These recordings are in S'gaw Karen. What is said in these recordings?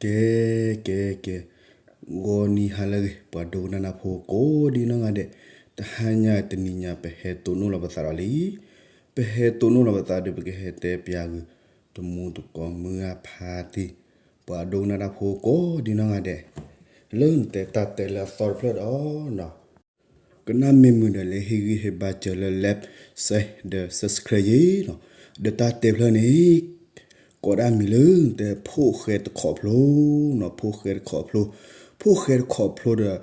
ကဲ ကဲ ကဲ, ဂီၤနံၤဟါလၢအဂ့ၤ ပှၤဒိကနၣ်တၢ်ဖိကိးဒံနီၢ်ဂၤဒဲး, တဟါညါတနံၤညါ ပဟဲတိၢ်နီၣ်လီၤပသးဒီးလံ, ပဟဲတိၢ်နီၣ်လီၤပသးဒီး ပကဟဲတဲပၠးဂ့ၤ တမူတကိးမုၢ်ဂၢ်ဖါတံၢ်, ပှၤဒိကနၣ်တၢ်ဖိကိးဒံနီၢ်ဂၤဒဲး, လၢနတဲတၢ်တဲလၢအသီတဖျၢၣ်ဒီး ကနၣ်မ့ၢ်မုာ်ဒီး လဲၤဟ့ၣ်ဂံၢ်ဟ့ၣ်ဘါစၢၤလၢ like, share ဒီး subscribe ယ့ၣ်နီၤ, ဒီးတၢ်တဲဖျၢၣ်န့ၣ် ကိးဒၣ်မံၤလၢ နတဲဖိၣ်ဃဲတခီဖျိနီၤ, ဖိၣ်ဃဲတခီဖျိ, ဖိၣ်ဃဲတခီဖျိဒီး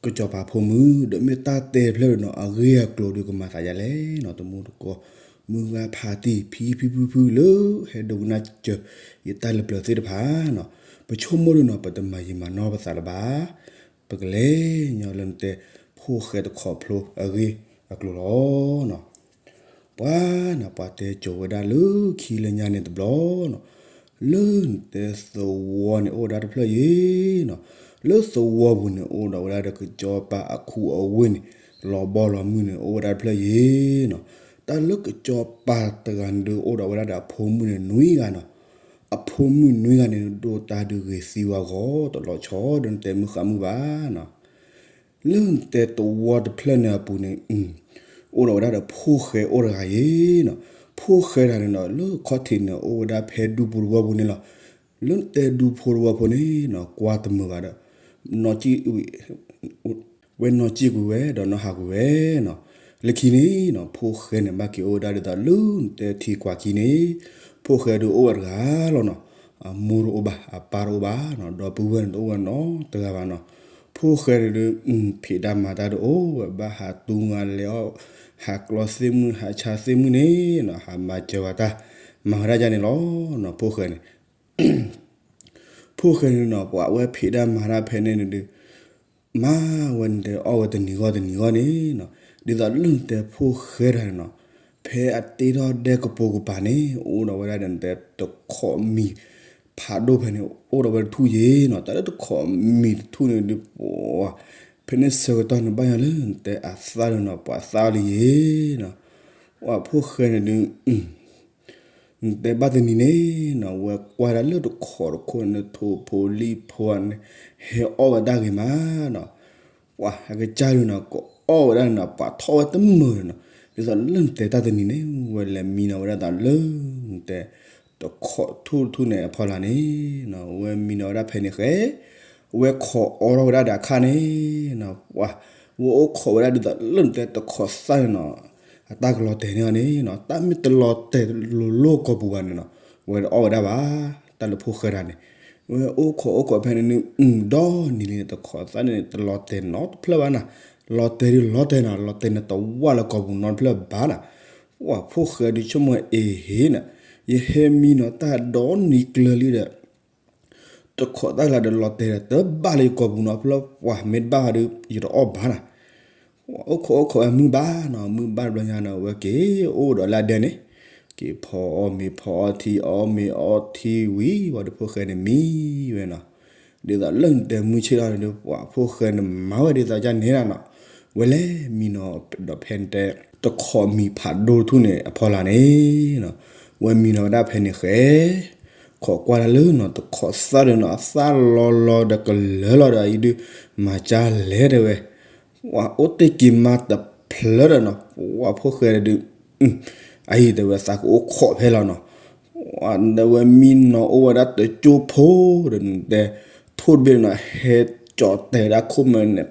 ကစီၤပၤဖိမုၣ်, ဒီးမ့ၢ်တၢ်တဲဖျၢၣ်ဒီးနီၤ အဂ့ၢ်အကျိၤဒီးကမၤသးဒ်လဲၣ်နီၤ, တမူတကိး မုၢ်ဂၢ်ဖါတံၢ် ဖံဖံဖုဖုလၢ ဟဲဒိကနၣ်စၢၤ ယတၢ်လၢပျၢၤသ့ၣ်တဖၣ်နီၤ, ပဆိကမိၣ်ဒီးနီၤ ပတမၤယံာ်မၤနီၢ်ပသးလၢၤဘၣ် ပကလဲၤညီလၢနတဲ ဖိၣ်ဃဲတခီဖျိအဂ့ၢ်အကျိၤလီၤနီၤ. ပှၤနီၤ ပှၤတဲစိၤဝဲဒၣ်လၢခံလၢညါန့ၣ်တဘျီနီၤ, လၢနတဲသဝီန့ၣ်အိၣ်ဝဲဒၣ်တဖျၢၣ်ယ့ၣ်နီၤ, လၢသဝီပူၤန့ၣ်အိၣ်ဒီးဝဲဒၣ်ဒီးကစီၤပၤအခူအဝ့ၢ်န့ၣ် လီၤဘီလီၤမုၢ်န့ၣ်အိၣ်ဝဲဒၣ်တဖျၢၣ်ယ့ၣ်နီၤ, တၢ်လၢကစီၤပၤတဂၤန့ၣ်ဒုးအိၣ်ဒီးဝဲဒၣ်ဒီးအဖိမုၣ်န့ၣ်နွံဂၤနီၤ, အဖိမုၣ်နွံဂၤန့ၣ် ဒိၣ်တၢ်ဒုးဂ့ၤသံဝဲအဂီၢ် တလီၤဆီဒီးနတဲမုၢ်ဃါမုၢ်ဘၣ်နီၤ. လၢနတဲသဝီတဖျၢၣ်န့ၣ်အပူၤန့ၣ် အိၣ်ဒီးဝဲဒၣ်ဒီးဖိၣ်ဃဲအိၣ်တဂၤယ့ၣ်နီၤ, ဖိၣ်ဃဲတဂၤန့ၣ်ဒီး လၢခီၣ်ထံးန့ၣ် အိၣ်ဝဲဒၣ်ဖဲဒူဖိတဝီပူၤန့ၣ်လီၤ. လၢနတဲဒူဖိတဝီဖိန့ၣ်နီၤ ကွၢ်တမုာ်ဘၣ်ဒီး နီၢ်ကံၣ် ဝဲနီၢ်ကံၣ်ကွံာ်ဝဲ ဒီးနီၢ်ဟးကွံာ်ဝဲနီၤ. လၢခံန့ၣ်နီၤ ဖိၣ်ဃဲန့ၣ် ဘၣ်က့ၤအိၣ်ဝဲဒၣ်ဒ်သိးလၢနတဲထံကွၢ်ခံန့ၣ် ဖိၣ်ဃဲဒုးအိၣ်ဝဲတဂၤလီၤနီၤ. အမိၢ်တအိၣ်ဘၣ် အပၢ်တအိၣ်ဘၣ်နီၤ ဒီပုၢ်ဝဲၢ်န့ၣ်တအိၣ်ဝဲနီတဂၤဘၣ်နီၤ. ဖိၣ်ဃဲန့ၣ်ဒုး ဖံးတၢ်မၤတၢ်ဒုးအိၣ်ဝဲဘၣ် ဟးတူၢ်ငါလဲၤအီၣ် ဟးကျီသ့ၣ်မုၢ် ဟးဆါသ့ၣ်မုၢ်န့ၣ်နီၤ ဟးမၤစၢၤဝဲတၢ် မၤဝဲဒၣ်ဒ်န့ၣ်လီၤနီၤ ဖိၣ်ဃဲန့ၣ် ဖိၣ်ဃဲန့ၣ်နီၤ ပှၤဝဲဖံးတၢ်မၤတၢ်ဖဲန့ၣ်န့ၣ်ဒုး မၤဝဲန့ၣ်တဲအီၣ်ဝဲတနံၤဂီၢ်တနံၤဂီၢ်န့ၣ်နီၤ, ဒ်သိးလၢနတဲဖိၣ်ဃဲတဂၤန့ၣ်နီၤ, ဖဲအတ့ထီၣ်ဒဲကပိာ်ကပၤန့ၣ် အိၣ်ဒီးဝဲဒၣ်ဒီးနတဲတခိးမံၤဖးဒိၣ်ဖဲန့ၣ် အိၣ်ဒီးဝဲတထူၣ်ယ့ၣ်နီၤ, တၢ်လၢတခိးမံၤတထူၣ်န့ၣ်ဒုး ပှၤ ဖဲန့ၣ်ဆၢကတီၢ်န့ၣ် ဘၣ်ယၤလၢနတဲအသၣ်န့ၣ်နီၤ ပှၤသၣ်လံယ့ၣ်နီၤ, ပှၤဖိၣ်ဃဲန့ၣ်ဒုး နတဲဘၣ်တနံၤန့ၣ်နီၤ ဝဲကွၢ်ဒၣ်လၢတခိးတခိးန့ၣ် ထိၣ်ဖိလံၣ်ဖိန့ၣ် ဟဲအီၣ်ဝဲဒၣ်ဂ့ၤမးနီၤ, ပှၤအကစၢ်ဒုးနီၤ ကအီၣ်ဝဲဒၣ်န့ၣ်နီၤ ပှၤထီၣ်ဝဲတမုာ်န့ၣ်နီၤ, ဒ်သိးလၢနတဲတၢ်တနံၤန့ၣ် ဝဲလဲၤမံနီၤဝဲဒၣ်သးလၢ နတဲ တခိးထူၣ်ထူၣ်န့ၣ်အဖီလာ်န့ၣ်နီၤ ဝဲမံနီၤဝဲဒၣ်ဖဲန့ၣ်ဃဲ ဝဲခိးအီထီၣ်ဝဲဒၣ်ဒီးအခါန့ၣ်နီၤ ပှၤ ဝဲအိၣ်ခိးဝဲဒၣ်ဒ်သိးလၢနတဲတခိးသၣ်န့ၣ်နီၤ အတၢ်ကလီၤတဲာ်န့ၢ်အီၤန့ၣ်နီၤ တၢ်မ့ၢ်တလီၤတဲာ်လိၤလိၤကိာ်ပူၤဘၣ်န့ၣ်နီၤ ဝဲတအီၣ်ဝဲဒၣ်ဘၣ်, တၢ်လၢဖိၣ်ဃဲတဂၤန့ၣ် ဝဲအိၣ်ခိးအိၣ်ခိးဖဲန့ၣ်န့ၣ် ဒီနံၤလံန့ၣ် တခိးသၣ်န့ၣ် တလီၤတဲာ်နီတဖျၢၣ်ဘၣ်နီၤ, လီၤတဲာ်ဒုးလီၤတဲာ်နီၤ လီၤတဲာ်န့ၣ်တဝၢ်လၢကိာ်ပူၤနီတဖျၢၣ်ဘၣ်နီၤ, ပှၤဖိၣ်ဃဲဒုးဆိကမိၣ်အ့ဟ့နီၤ, ယဟဲမံနီၤတၢ်ဒီနံၤကျၢၤလံဒီး တခိးသၣ်ကျါဒီးလီၤတဲာ်ဒီး တဘၣ်လၢယကိာ်ပူၤနီတဖျၢၣ် ပှၤမ့ၢ်တဘၣ်ဘၣ်ဒီး ယတအီၣ်ဘၣ်နီၤ, အိၣ်ခိးအိၣ်ခိးဝဲမုၢ်ဘၣ်နီၤ မုၢ်ဘၣ်တဘျီညါနီၤ ဝဲက့ၤအိၣ်ဒီးလၢအဒဲန့ၣ်, က့ၤဖီအီၣ်မ့ၤဖီအီထံ အီၣ်မ့ၤအီထံဝံၤ ပှၤဒီးဖိၣ်ဃဲန့ၣ်မံဝဲနီၤ, ဒ်သိးလၢနတဲမုၢ်ဆ့ၣ်ထီၣ်န့ၣ်ဒီး ပှၤဖိၣ်ဃဲန့ၣ်မၤဝဲဒ်သိးကန့ၣ်လီၤနီၤ, ဝဲလဲၤမံနီၤဒီးဖဲနတဲ တခိးမံၤဖးဒိၣ်တထူၣ်န့ၣ်အဖီလာ်န့ၣ် ဝဲမံနီၤဝဲဒၣ်ဖဲန့ၣ်ဃဲ ခိးကွၢ်တၢ်လၢနီၤ တခိးသၣ်ဒီးနီၤ အသၣ်လီၤလီၤဒီးကလၢၤလီၤဒီးအံၤဒုး မၤကၢ်လဲၤတဲဝဲ ပှၤအိၣ်တ့ၢ်က့ၤမါတဖျၢၣ်ဒီးနီၤ ပှၤဖိၣ်ဃဲဒုး အအံၤတဲဝဲသးကအိၣ်ခိးဖဲလီၤနီၤ, တဲဝဲမံနီၤအိၣ်ဝဲဒၣ်တကၠိဖိဒီးတဲ ထိၣ်တဘ့ၣ်နီၤ ဟဲကၠီၤတဲာ်ဝဲဒၣ်ခိၣ်မဲာ်န့ၣ်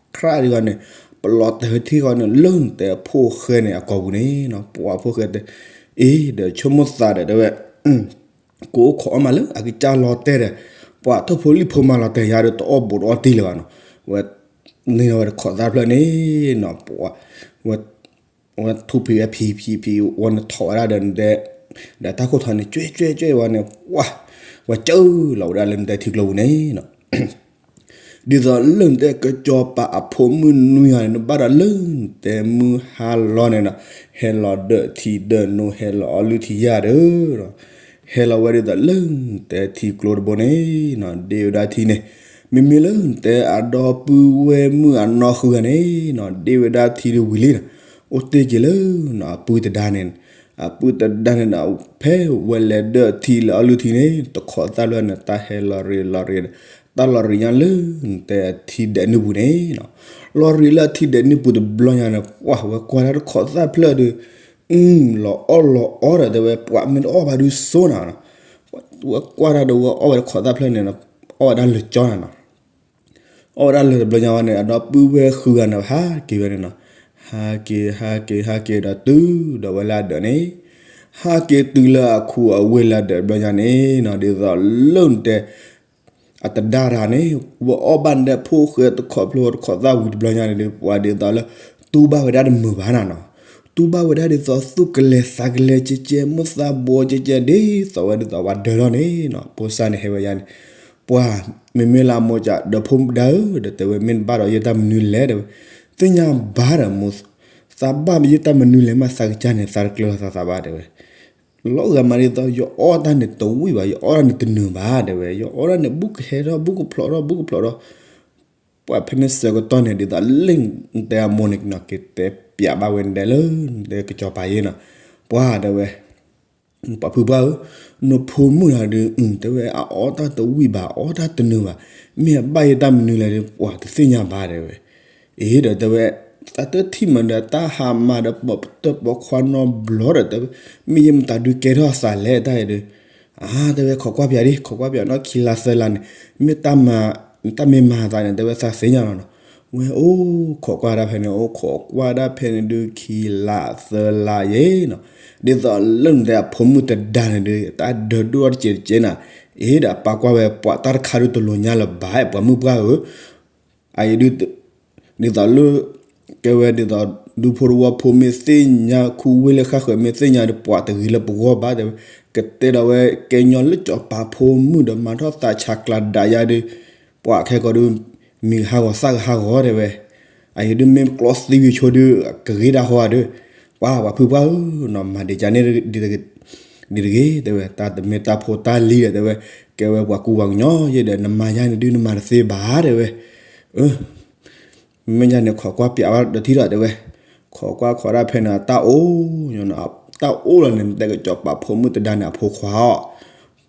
ခရၣ်ဒ်ဂီၤန့ၣ် ပလီၤတဲာ်ဝဲထံဂီၤန့ၣ် လၢနတဲဖိၣ်ဃဲန့ၣ်အကိာ်ပူၤန့ၣ်နီၤ ပှၤဖိၣ်ဃဲတဲ အ့ ဒီးဆိကမိၣ်သးဒီးတဲဝဲ ကအိၣ်ခိးအီၣ်မးလၢအကစၢ်လီၤတဲာ်ဒီး ပှၤထိၣ်ဖိလံၣ်ဖိမးလီၤတဲာ်ယါဒီးတအီၣ်ဘူးတအီၣ်တံၢ်လၢၤဘၣ်နီၤ, ဝဲ န့ၢ်ဝဲတခိးသၣ်တဖျၢၣ်န့ၣ်နီၤ ပှၤ ဝဲထူၣ်ဖံးဝဲဖံးဖံးဖံး ဝဲနထီၣ်ဝဲဒၣ်ဒီးနတဲ ဒီးတၢ်ခိၣ်ထီန့ၣ် ကၠွဲၣ်ကၠွဲၣ်ကၠွဲၣ်ဝဲန့ၣ် ပှၤ ဝဲကၢလီၤဝဲဒၣ်လၢနတဲထံကျိပူၤန့ၣ်နီၤ ဒ်သိးလၢနတဲကစီၤပၤအဖိမုၣ်နွံဂၤန့ၣ် နဘၣ်ဒီးလၢနတဲမုၢ်ဟါလီၤန့ၣ်နီၤ ဟဲလီၤဒၢးထံဒၢးနိ ဟဲလီၤအီလုၢ်ထံယၢ်ဒီး ဟဲလီၤဝဲဒ်သိးလၢနတဲထံကျိတဘိန့ၣ်နီၤ ဒ့ဝဲဒၣ်ထံန့ၣ် မ့မ့ၢ်လၢနတဲအဒီပုၢ်ဝဲၢ်မုၣ်အနီၢ်ဃုဂၤန့ၣ်နီၤ ဒ့ဝဲဒၣ်ထံတဝံၤလံနီၤ အိၣ်တ့ၢ်က့ၤလၢနီၤ အပုၢ်တဒါန့ၣ် အပုၢ်တဒါန့ၣ်ဒီး ဖဲဝဲလဲၤဒၢၣ်ထံလၢအီၣ်လုၢ်ထံန့ၣ် တခိးသၣ်ဖျၢၣ်န့ၣ် တၢ်ဟဲလီၤရ့လီၤရ့ဒီး တၢ်လီၤရ့ညါလၢ နတဲအထံဒဲးနုၢ်ပူၤန့ၣ်နီၤ, လီၤရ့လၢအထံဒဲးနုၢ်ပူၤတဘျီညါန့ၣ် ပှၢ်ဝဲကွၢ်တၢ်တခိးသၣ်ဖျၢၣ်ဒီး လီၤအီၣ်လီၤအီဒီးတဲဝဲ ပှၤမ့ၢ်တအီၣ်ဘၣ်ဒုးစိနၤနီၤ, ဝဲကွၢ်တၢ်ဒီးဝဲအီၣ်ဝဲတခိးသၣ်ဖျၢၣ်န့ၣ် အီၣ်ဝဲဒၣ်လၢာ်ကၠီနၤနီၤ အီၣ်ဝဲဒၣ်လၢာ်တဘျီညါဝဲန့ၣ် အဒီပုၢ်ဝဲၢ်ဃုဂၤန့ၣ် ဟးက့ၤဝဲန့ၣ်နီၤ, ဟးက့ၤ ဟးက့ၤ ဟးက့ၤဒီးတုၤဒီးဝဲလၢအဒၢးန့ၣ်, ဟးက့ၤတုၤလၢအခူအဝ့ၢ်လၢအဒၢးတဘျီညါန့ၣ်နီၤ ဒ်သိးလၢနတဲ အတဒါတၢ်န့ၣ် ဝဲအီၣ်ဘၣ်နတဲဖိၣ်ဃဲတခိးဖျိတခိးသၣ်ဝံၤတဘျီညါန့ၣ်ဒီး ပှၤဒ်သိးလၢ တူၢ်ဘၣ်ဝဲဒၣ်တမုာ်ဘၣ်နၤနီၤ, တူၢ်ဘၣ်ဝဲဒၣ်ဒ်သိးသူၣ်ကလဲၤသးကလဲၤကဲကဲ မိၣ်သးဘှီကဲကဲ ဒ်သိးဝဲဒ်သိးပှၤဒၢးထီၣ်န့ၣ်နီၤ, ဖိစၢ်န့ၣ်ဟဲဝဲယါန့ၣ်, ပှၤ မ့မ့ၢ်လၢအမိၢ်ကဒီးဖိဒါဧၢ ဒီးတဲဝဲ မ့ၢ်နဘၣ်ဒီးယတၢ်မနုၤလဲၣ် တဲဝဲ, သ့ၣ်ညါဘၣ်ဒီးမိၢ် သးဘၣ်ယတၢ်မနုၤလဲၣ်မး သးကစၢ်န့ၣ် သးတကျၢၤလီၤသးသးဘၣ် တဲဝဲ, လီၤဂာ်မးဒ်သိး ယအီၣ်တၢ်န့ၣ်တဝံၣ်ဘၣ် ယအီၣ်တၢ်န့ၣ်တနုာ်ဘၣ် တဲဝဲ, ယအီၣ်တၢ်န့ၣ် ဘူးကဟဲထီၣ် ဘူးကဖျိးထီၣ် ဘူးကဖျိးထီၣ် ပှၤဖဲန့ၣ်ဆၢကတီၢ်န့ၣ် ဒ်သိးလၢနတဲအမိၢ်န့ၣ်နီၤ က့ၤတဲပျးဘၣ်ဝဲနတဲလၢ နတဲကစီၤပၤယဲနီၤ, ပှၤတဲဝဲ ပှၤဖုပှၢ်ဧၢ, နဖိမုၣ်တဂၤဒီး တဲဝဲ အအီၣ်တၢ်တဝံၣ်ဘၣ် အီၣ်တၢ်တနုာ်ဘၣ်, မ့ၢ်အဘၣ်ယတၢ်မနုၤလဲၣ်ဒီး ပှၤတသ့ၣ်ညါဘၣ် တဲဝဲ, အ့ဒီးတဲဝဲ သးတထံၣ်မးဒီး တၢ်ဟးမၤဒီးပိာ်တၢၢ်ပိာ်ခွါနီတဘျီဒီး တဲဝဲ မ့ၢ်ယဲမတၤဒုးကဲထီၣ်သးလဲၣ် တၢ်အံၤဒီး အါ တဲဝဲ ခိးကွၢ်ပၠးဒံး ခိးကွၢ်ပၠးနီၢ်ခံလါသၢလါန့ၣ် မ့ၢ်တၢ်မၤ တၢ်မ့ၢ်မၤသးန့ၣ် တဲဝဲ သးသ့ၣ်ညါလီၤနီၤ, ဝဲအိၣ်ခိးကွၢ်ဒၣ်ဖဲန့ၣ် အိၣ်ခိးကွၢ်ဒၣ်ဖဲန့ၣ်ဒုး ခံလါသၢလါယဲနီၤ, ဒ်သိးလၢနတဲအဖိမုၣ်တဒါန့ၣ်ဒီး တၢ်ဒၢးဒိၣ်ထီၣ်တစဲးတစဲးနၤ, အ့ဒီးပာ်ကွၢ်ဝဲပှၤတၢ်တခါဒုးတလိၤညါလၢၤဘၣ် ပှၤမုၣ်ပှၢ်ဧၢ အအံၤဒုး ဒ်သိးလၢ ကဲဝဲဒ်သိး ဒူဖိတဝီဖိမ့ၢ်သ့ၣ်ညါ ခူဝ့ၢ်လၢဃၣ်ဃၢၤမ့ၢ်သ့ၣ်ညါဒီး ပှၤတဂ့ၤလၢပဂီၢ်ဘၣ် တဲဝဲ, ကတဲဒီးဝဲ ကဲညီလၢစီၤပၤဖိမုၣ်ဒီး မၤထီၣ်သးဆးကျးဒးယါဒီး ပှၤခဲကိာ်ဒီး မံၤကဟးဂီၤသၣ်ကဟးဂီၤ တဲဝဲ, အအံၤဒုးမ့ၢ်ကျီသံဝံၤဆိဒုး ကဂ့ၤဒၣ်ဟီဧါဒီး ပှၤပှၤဖုပှၢ်ဧၢနီၤ မၤဒံးကန့ၣ် ဒ်တဂ့ၤ တဲဝဲ တၢ်တမ့ၢ်တၢ်ဖိတၢ်လံၤဒီး တဲဝဲ ကဲဝဲပှၤကူပှၤကညီယဲဒီး နမၤယါန့ၣ်ဒုး နမၤတသ့ဘၣ် တဲဝဲ, မ့ၢ်ညါန့ၣ် ခိးကွၢ်ပၠးဝဲဒီးထံၣ်ဒီး တဲဝဲ, ခိးကွၢ်ခိးဒၣ်ဖဲန့ၣ် တၢ်အိၣ် တၢ်အိၣ်လီၤန့ၣ် နတဲကစီၤပၤဖိမုၣ်တဒါန့ၣ် အဖိခွါအီ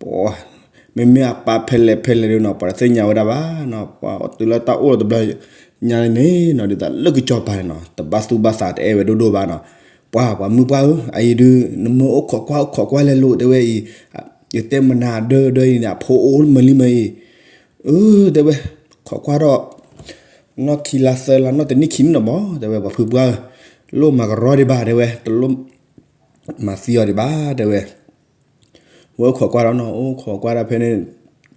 ၤ, ပှၤ မ့မ့ၢ်အပၢ်ဖဲလဲၣ်ဖဲလဲၣ်ဒီးနီၤ ပှၤတသ့ၣ်ညါဝဲဒၣ်ဘၣ်နီၤ ပှၤတုၤလၢတၢ်အိၣ်လီၤတဘျီညါန့ၣ်နီၤ ဒ်သိးလၢကစီၤပၤန့ၣ်နီၤ တဘၣ်သူၣ်ဘၣ်သးတအဲၣ်ဝဲဒိၣ်ဒိၣ်ဘၣ်နီၤ, ပှၤပှၤမုၣ်ပှၢ်ဧၢ အအံၤဒုး နမ့ၢ်အိၣ်ခိးကွၢ်အိၣ်ခိးကွၢ်လဲၤလိာ် တဲဝဲအံၤ, ယတဲမနၤဒၢဒၢအံၤန့ၣ် အဖိအိၣ်မုာ်လံမ့ၢ်အံၤ, အၢ တဲဝဲ, ခိးကွၢ်ထီၣ် နီၢ်ခံလါသၢလါ နီၢ်တနံၣ်ခံနံၣ်နီၤမး တဲဝဲ ပှၤဖုပှၢ်ဧၢ, လိၣ်မၤကရီဒံးဘၣ် တဲဝဲ တလိၣ်မၤသံအီၤဒံးဘၣ် တဲဝဲ, ဝဲအိၣ်ခိးကွၢ်ဒီးနီၤ အိၣ်ခိးကွၢ်ဒၣ်ဖဲန့ၣ်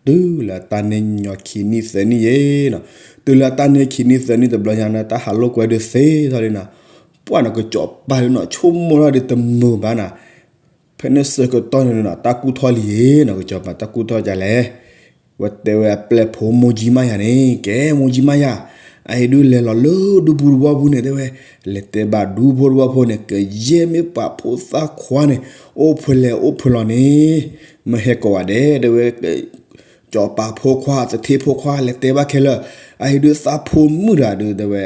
တုၤလၢတၢ်န့ၢ်ညီခံနံၣ်သၢနံၣ်ယဲနီၤ, တုၤလၢတၢ်န့ၢ်ခံနံၣ်သၢနံၣ်တဘျီညါန့ၣ် တၢ်ဟးလိာ်ကွဲဒုးသ့ထီၣ်လံနီၤ, ပှၢ်နီၤ ကစီၤပၤဒုးနီၤ ဆိကမိၣ်ထီၣ်ဒုးတမုာ်ဘၣ်နီၤ ဖဲန့ၣ်ဆၢကတီၢ်န့ၣ်နီၤ တၢ်ကူၣ်ထီၣ်လံနီၤ ကစီၤပၤတၢ်ကူၣ်ထီၣ်ဒ်လဲၣ်, ဝဲတဲဝဲအပျဲၢ်ဖိမိၢ်ကၠံမးယၤန့ၣ် ကဲမိၢ်ကၠံမးယၤ, အအံၤဒုးလဲၤလီၤလၢဒူပူၤတဝီပူၤန့ၣ် တဲဝဲ, လဲၤတဲဘၣ်ဒူဖိတဝီဖိန့ၣ် ကယဲၢ်မ့ၢ်ပှၤဖိသၣ်ခွါန့ၣ် အိၣ်ဖဲလဲၣ်အိၣ်ဖဲလီၤန့ၣ် မ့ၢ်ဟဲကိးဂၤဒဲး တဲဝဲ, စီၤပၤဖိခွါ သထ့ဖိခွါ လဲၤတဲဘၣ်ခဲလၢာ်, အအံၤဒုးသးဖိမုၣ်တဂၤဒုး တဲဝဲ